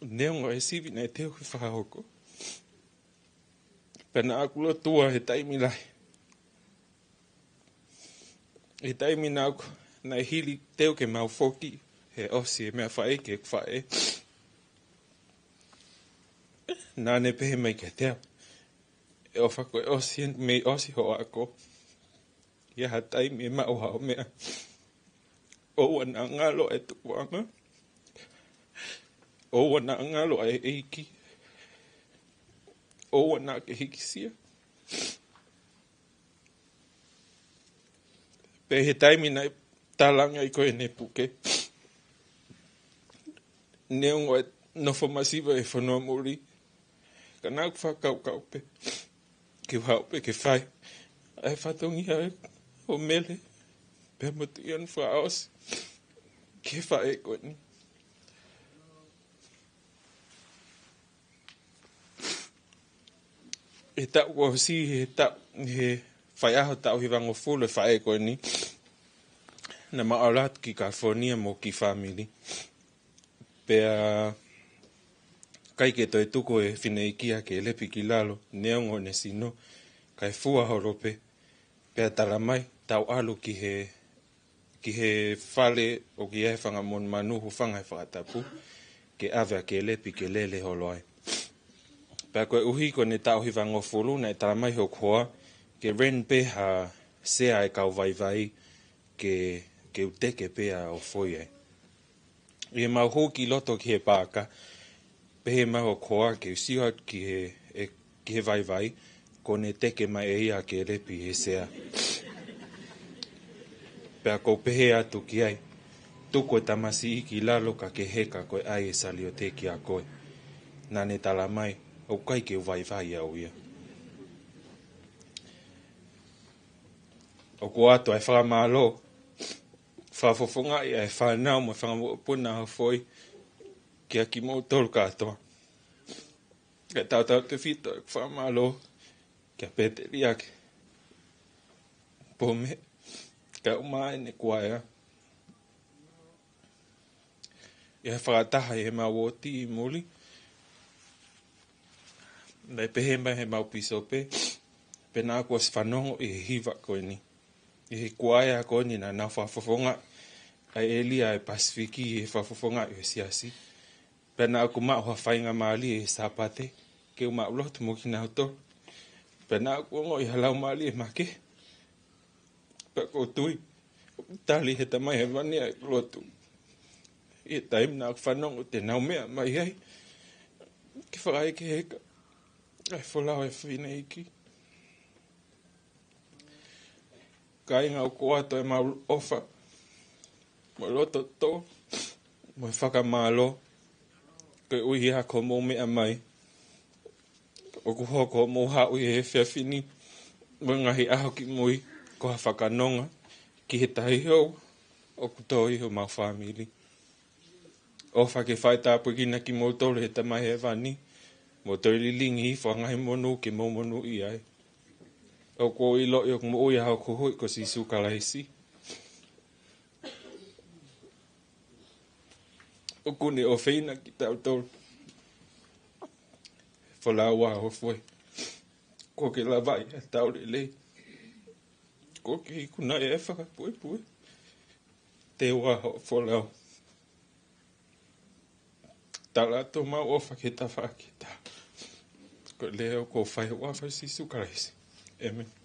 Neongo e sivi naʻe teu ke fakahoko, pea naʻá ku lotua he taimi lahi. He taimi naʻá ku, naʻe hili teu ke mau foki, he ʻosi e meʻafaʻē ki heʻeku faʻē. Naʻá ne pehē mai kiate au, ʻe ʻOfa, ko e ʻosi eni, mei ʻosi hoʻo ako. ʻI ha taimi ʻe maʻu haʻo meʻa, ʻoua naʻa ngalo e tupuʻanga, ʻoua naʻa ngalo e ʻEiki, ʻoua naʻá ke hīkisia. Pea he taimi naʻe talange ai ko ē ʻene puke, neongo e nofo masiva he fonua muli, ka naʻá ku fakakaukau pē ke u haʻu pē ke fai ʻa e fatongia ʻo Mele pea mo Tuʻiʻonefakaʻosi ki he faʻē ko eni. He taʻu kuo ʻosi, he taʻu, he faiʻaho taʻu hivangofulu e faʻē ko eni, naʻá ma ʻalu atu ki California mo e kiʻi fāmili. Pea ʻikai ke toe tuku e fineʻeiki ʻa Kelepi ki lalo, neongo ʻene sino, kae fua holo pē. Pea talamai, tau ʻalu ki he, ki he fale ʻoku ʻi ai e fanga monumanu, hūfanga he fakatapu, ke ʻave ʻa Kelepi ke lele holo ai. Pea koeʻuhi ko ʻene taʻu hivangofulu, naʻe talamai ʻe hoku hoa ke rent pē ha sea ʻa e kau vaivai ke, ke u teke pē ʻo fai ai. ʻI heʻemau hū ki loto ki he paaka, pehē mai hoku hoa ke u sio atu ki he, e, ki he vaivai, kuó ne teke mai ʻe ia ʻa Kelepi he sea. Pea ʻoku ou pehē atu ki ai, tuku e tamasiʻi ki lalo ka ke heka, ko e ʻai e saliote kiate koe. Naʻá ne talamai, ʻoku ʻikai ke u vaivai au ia. ʻOku ʻoatu ʻa e fakamālō, fakafofongaʻi ʻa e fānau mo e fanga mokopuna ʻa Hafoi, kiate kimoutolu kātoa. Kae tautautefito e fakamālō kia Peteliake Pome, kae ʻumaʻā ʻene kuaea. ʻI he fakataha ʻi heʻemau uooti ʻi muli, naʻe pehē mai ʻe heʻemau pīsope, pea naʻá ku ʻosi fanongo ʻi he hiva ko eni, ʻi he kuaea ko eni naʻa nau fakafofongaʻi ʻa e ʻēlia ʻa e Pasifiki ʻi he fakafofongaʻi ʻo e siasi. Pea naʻá ku maʻu ha faingamālie he Sāpate ke u maʻulotu mo kinautolu. Pea naʻá ku ongoʻi ha laumālie makehe. Pea ʻoku ou tui ʻoku tali ʻe he Tamai Hēvani ʻa ʻeku lotu ʻi he taimi naʻá ku fanongo te nau meʻa mai ai ke fakaʻeke heka ʻa e folau ʻa e fineʻeiki. Kāinga, ʻoku ʻoatu ʻemau ʻofa mo e loto tō mo e fakamālō koeʻuhi ko hoʻomou meʻa mai. ʻOku hoko hoʻomou haʻu ʻi he efiafi ni mo e ngaahi ʻaho kimui ko ha fakanonga ki he taʻehou ʻoku tō ʻi homau fāmili. ʻOfa ke fai tāpuekina kimoutolu ʻe he Tamai Hēvani, mo toe lilingi hifo ʻa e ngaahi monū ke mou monūʻia ai. ʻOku ou ʻiloʻi ʻoku moʻui ʻa hoku Huhuʻi ko Sīsū Kalaisi. ʻOkú ne ʻofeina kitautolu. Folau ā, Hafoi, kuó ke lavaʻi ʻa e tau lelei. Kuó ke ikunaʻi ʻa e fakapuepue. Teu ā hoʻo folau. Tala atu homau ʻofa ki he tafaʻaki ʻe taha. Ko e lea ʻoku ou fai ʻi he huafa ʻo Sīsū Kalaisi. ʻĒmeni.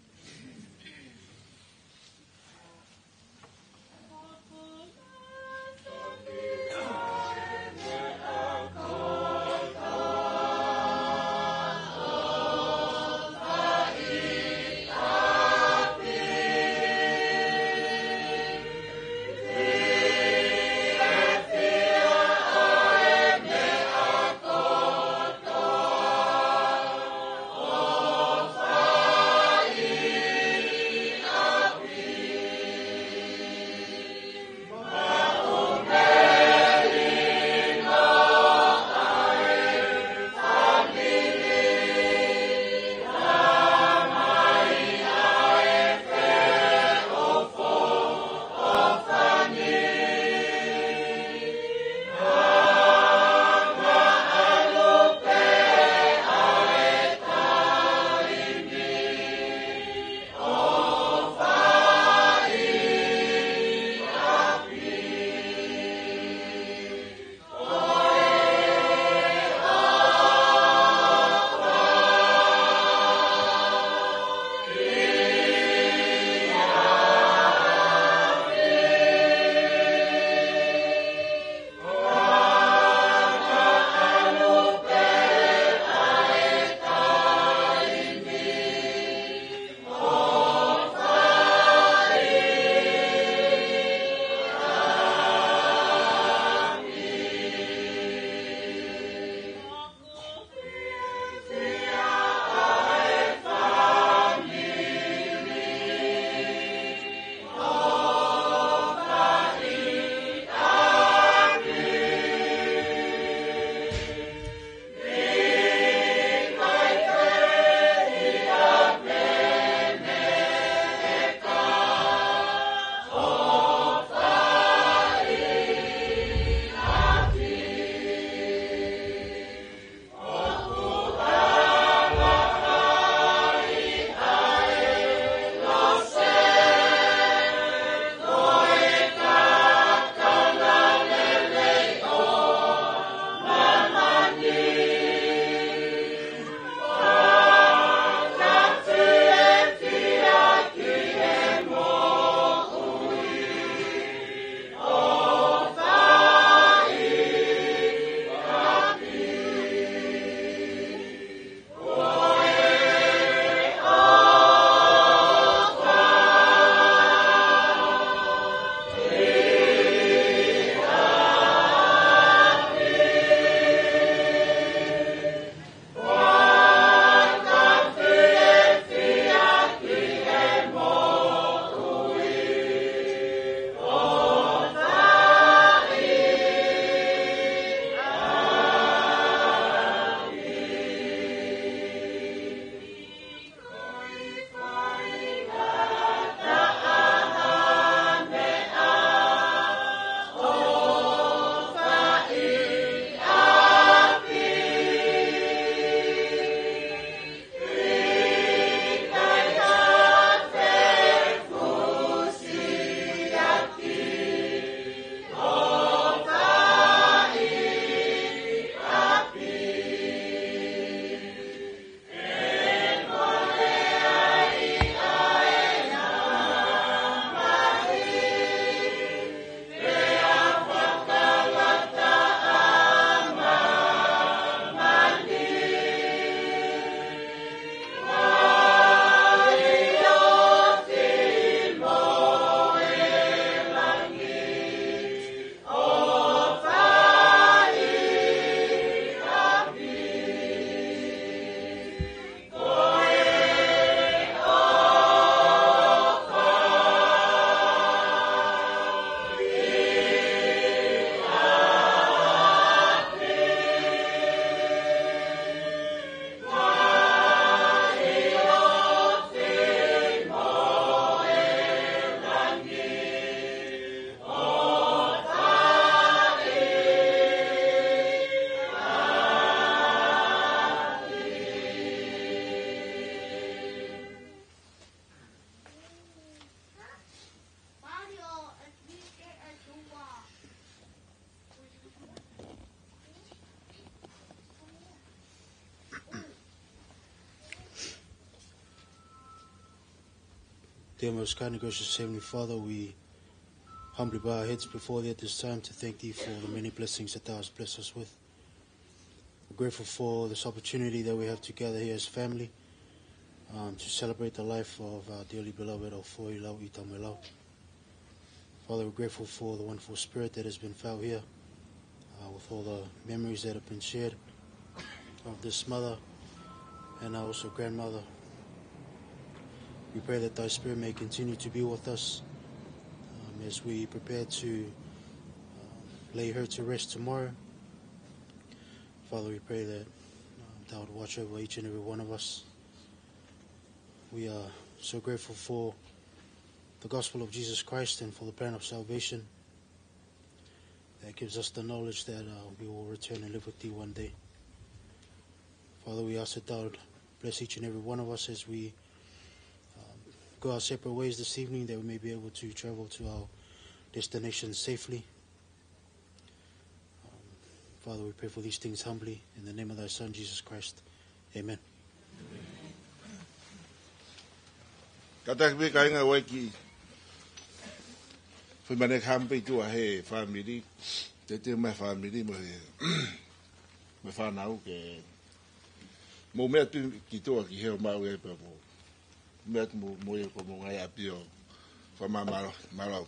Dear most kind and gracious Heavenly Father, we humbly bow our heads before thee at this time to thank thee for the many blessings that thou hast blessed us with. We're grateful for this opportunity that we have together here as family, um, to celebrate the life of our dearly beloved Ofoi Lauʻi Tamuelau. Father, we're grateful for the wonderful spirit that has been felt here, uh, with all the memories that have been shared of this mother and also grandmother. We pray that thy spirit may continue to be with us, um, as we prepare to, um, lay her to rest tomorrow. Father, we pray that, um, thou would watch over each and every one of us. We are so grateful for the gospel of Jesus Christ and for the plan of salvation that gives us the knowledge that, uh, we will return and live with thee one day. Father, we ask that thou would bless each and every one of us as we, um, go our separate ways this evening, that we may be able to travel to our destination safely. Um, Father, we pray for these things humbly in the name of thy Son, Jesus Christ. Amen. Kātaki pē kāinga ʻoku ʻikai ke fai mai ha hampe ʻi tuʻa he fāmili, tete mai fāmili mo e, mo e fānau ke mou meʻa atu ki tuʻa ki he ʻo maʻu e pea mou meʻa atu mo, mo e ko mou ngaahi ʻapi ʻo fakamālō, mālō.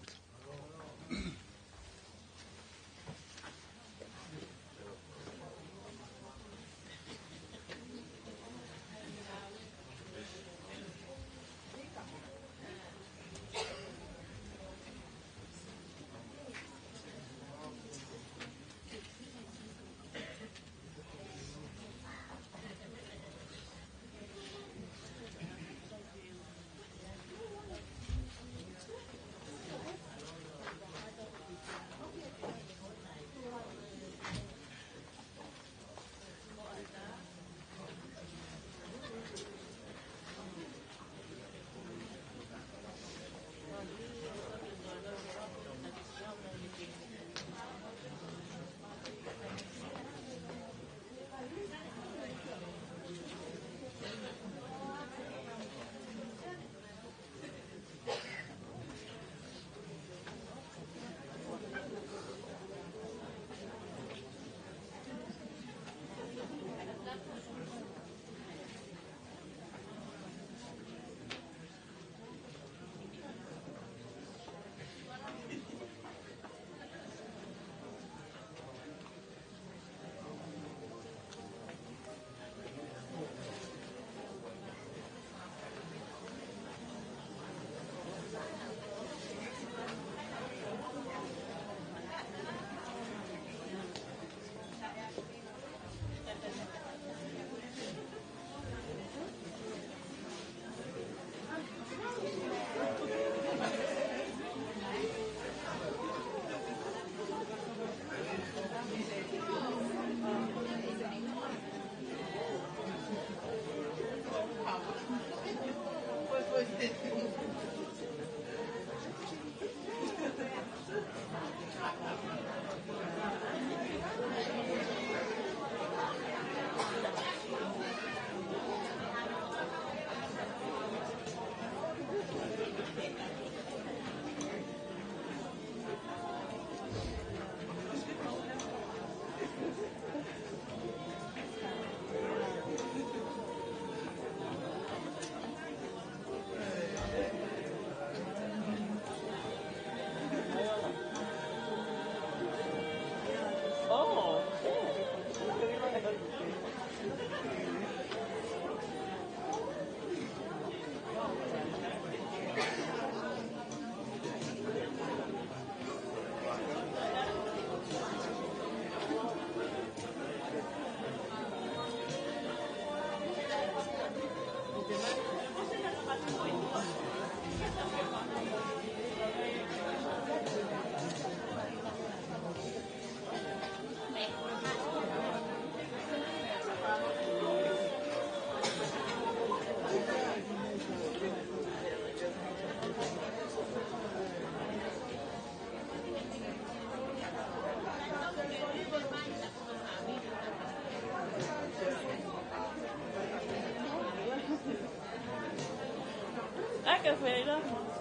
I can feel it.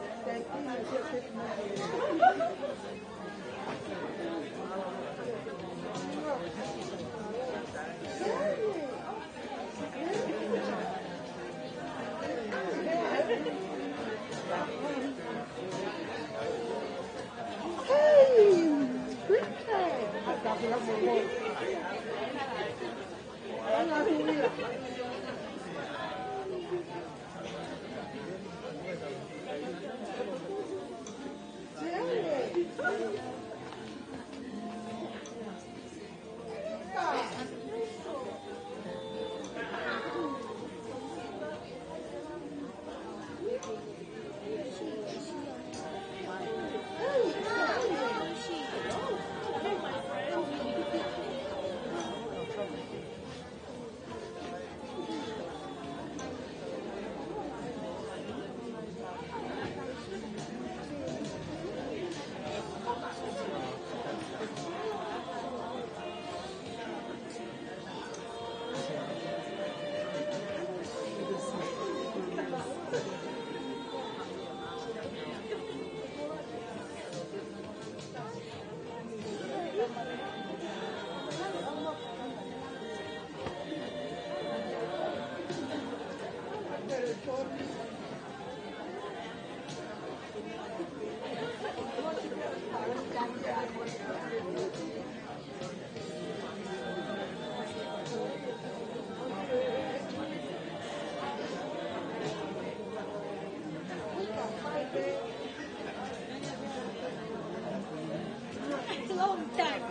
Long time.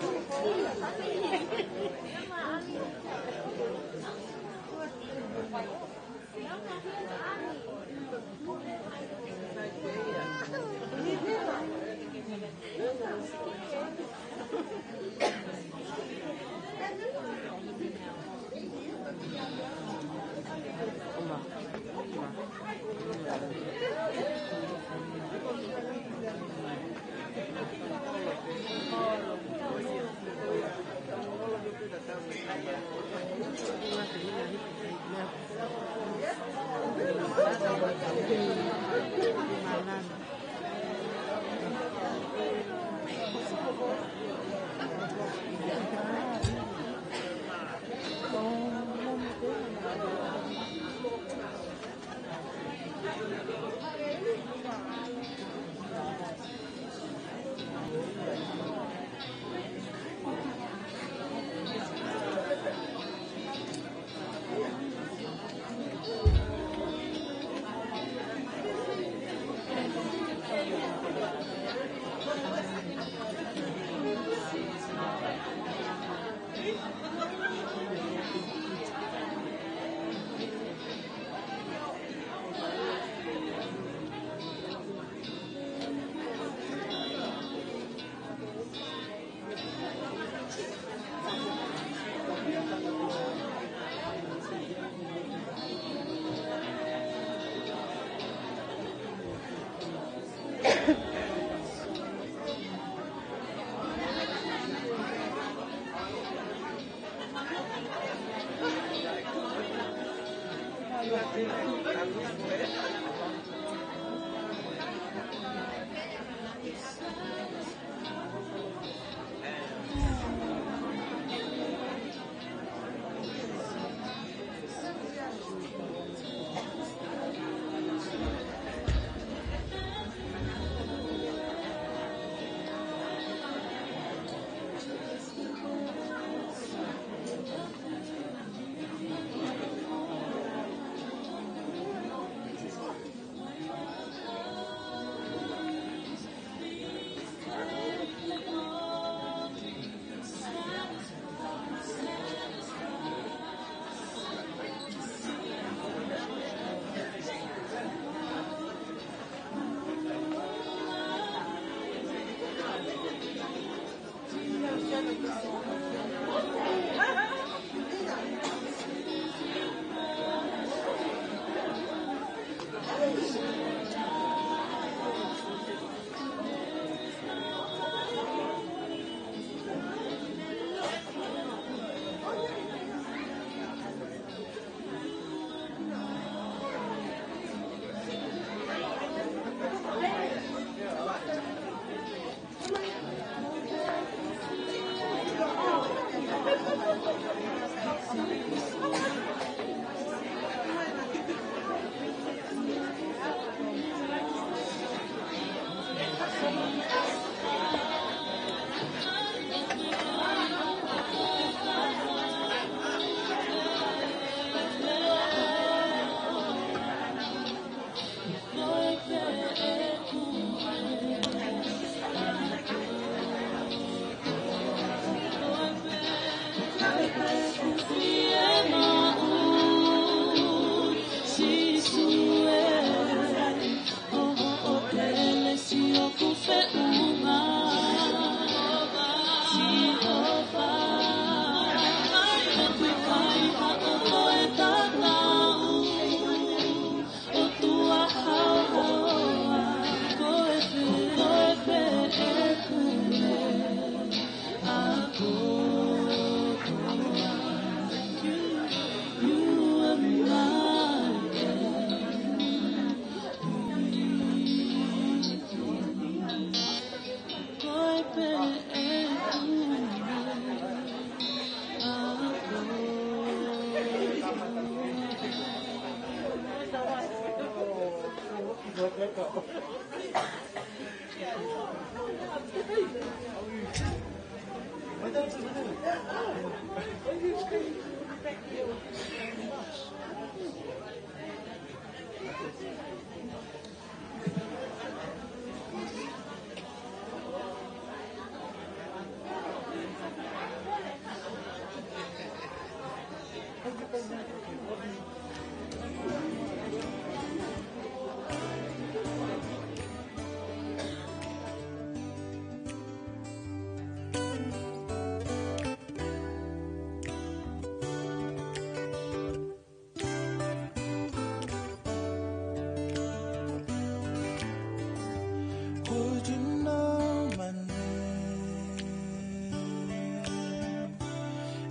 Would you know my name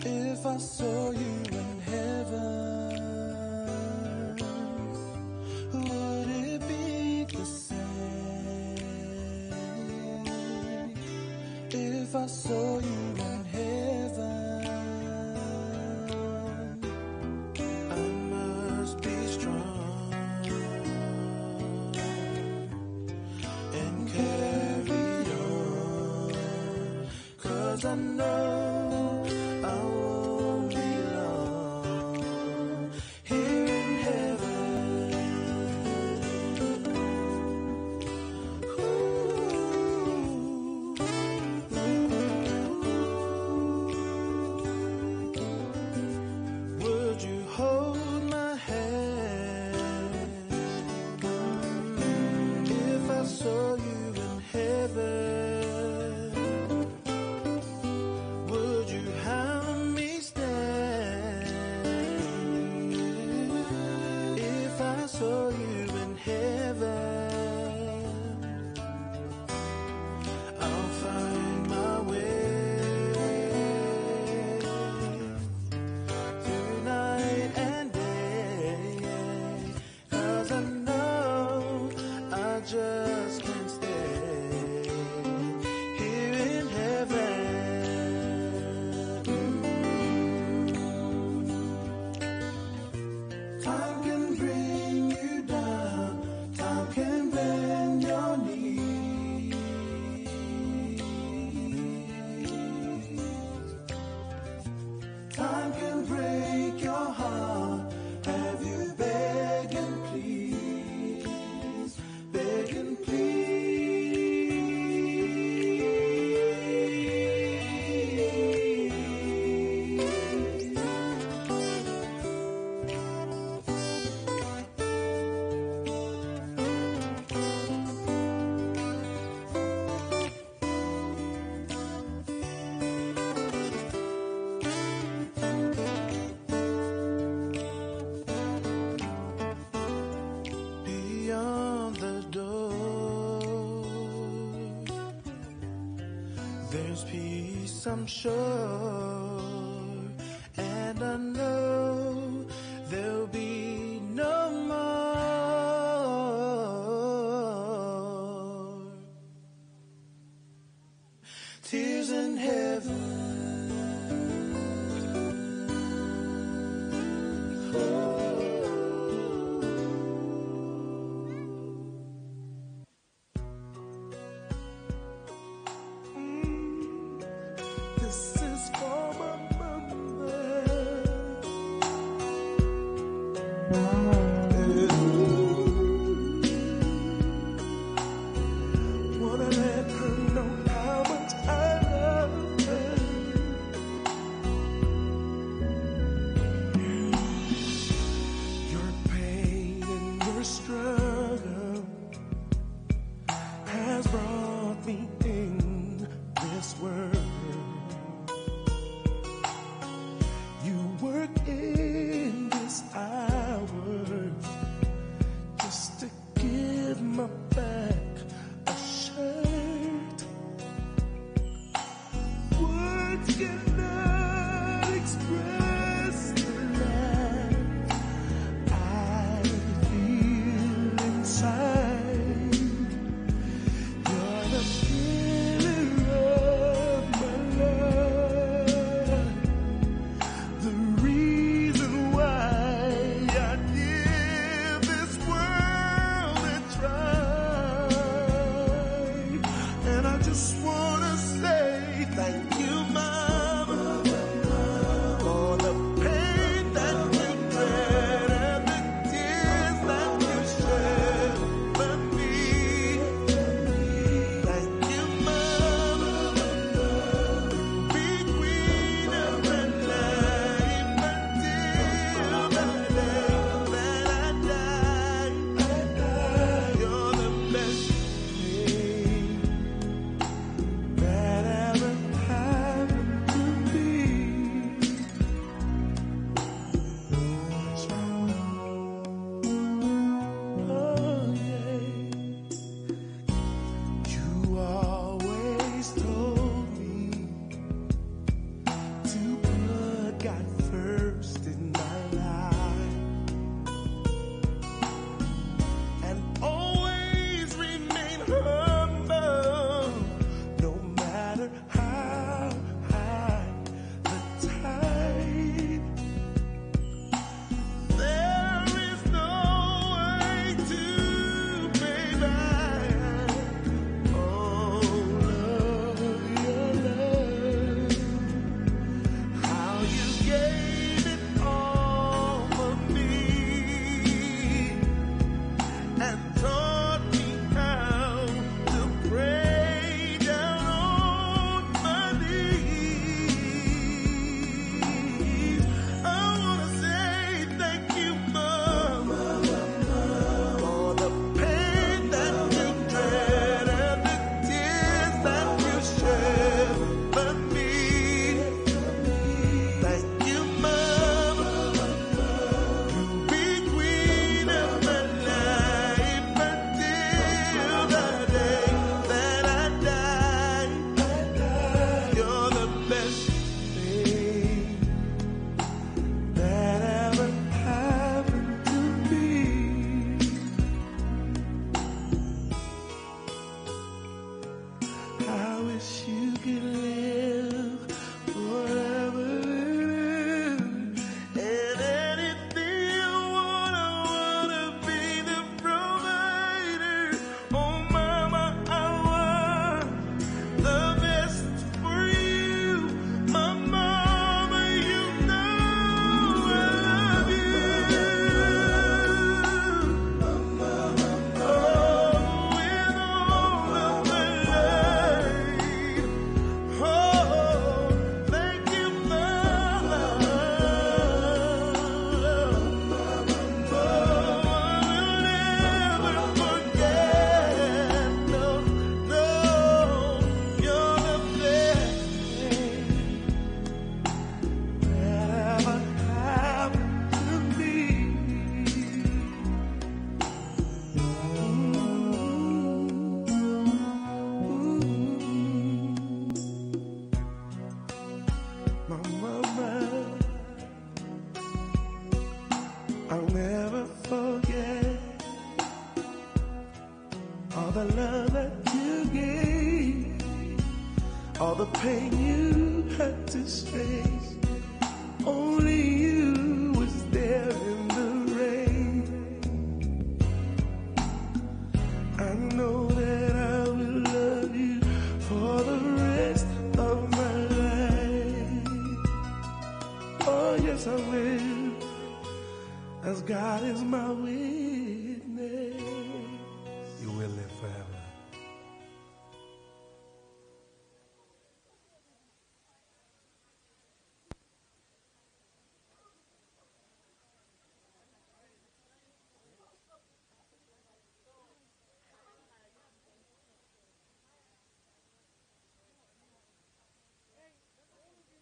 if I saw you in heaven? Would it be the same if I saw you in heaven? I must be strong and carry on, 'cause I know I won't be long here in heaven. Ooh, ooh, ooh. Would you hold my hand if I saw you in heaven? Would you help me stand if I saw you in heaven? I'll find my way through night and day, 'cause I know I just can't stay here in heaven. Time can bring you down, time can bend your knees. Time can break your heart, have you begging please, begging please. Beyond the door, there's peace, I'm sure, and I know there'll be no more tears in heaven. Oh. Mm, this is for my mother. Wanna let her know how much I love her. Your pain and your struggle has brought me in this world. You work in this hour just to give my back a shirt. Words cannot express the love I feel inside. You're the Live forever. And anything you want, I wanna be the provider. Oh, mama, I want the best for you. My mama, you know I love you. Oh, with all of my life. Oh, thank you, Mama. Oh, I will never forget. No, no, you're the best thing that ever happened to me. My mama, I'll never forget all the love that you gave, all the pain you had to face. Only you was there in the rain. I know that I will love you for the rest of my life. Oh, yes, I will, as God is my witness. You will live forever.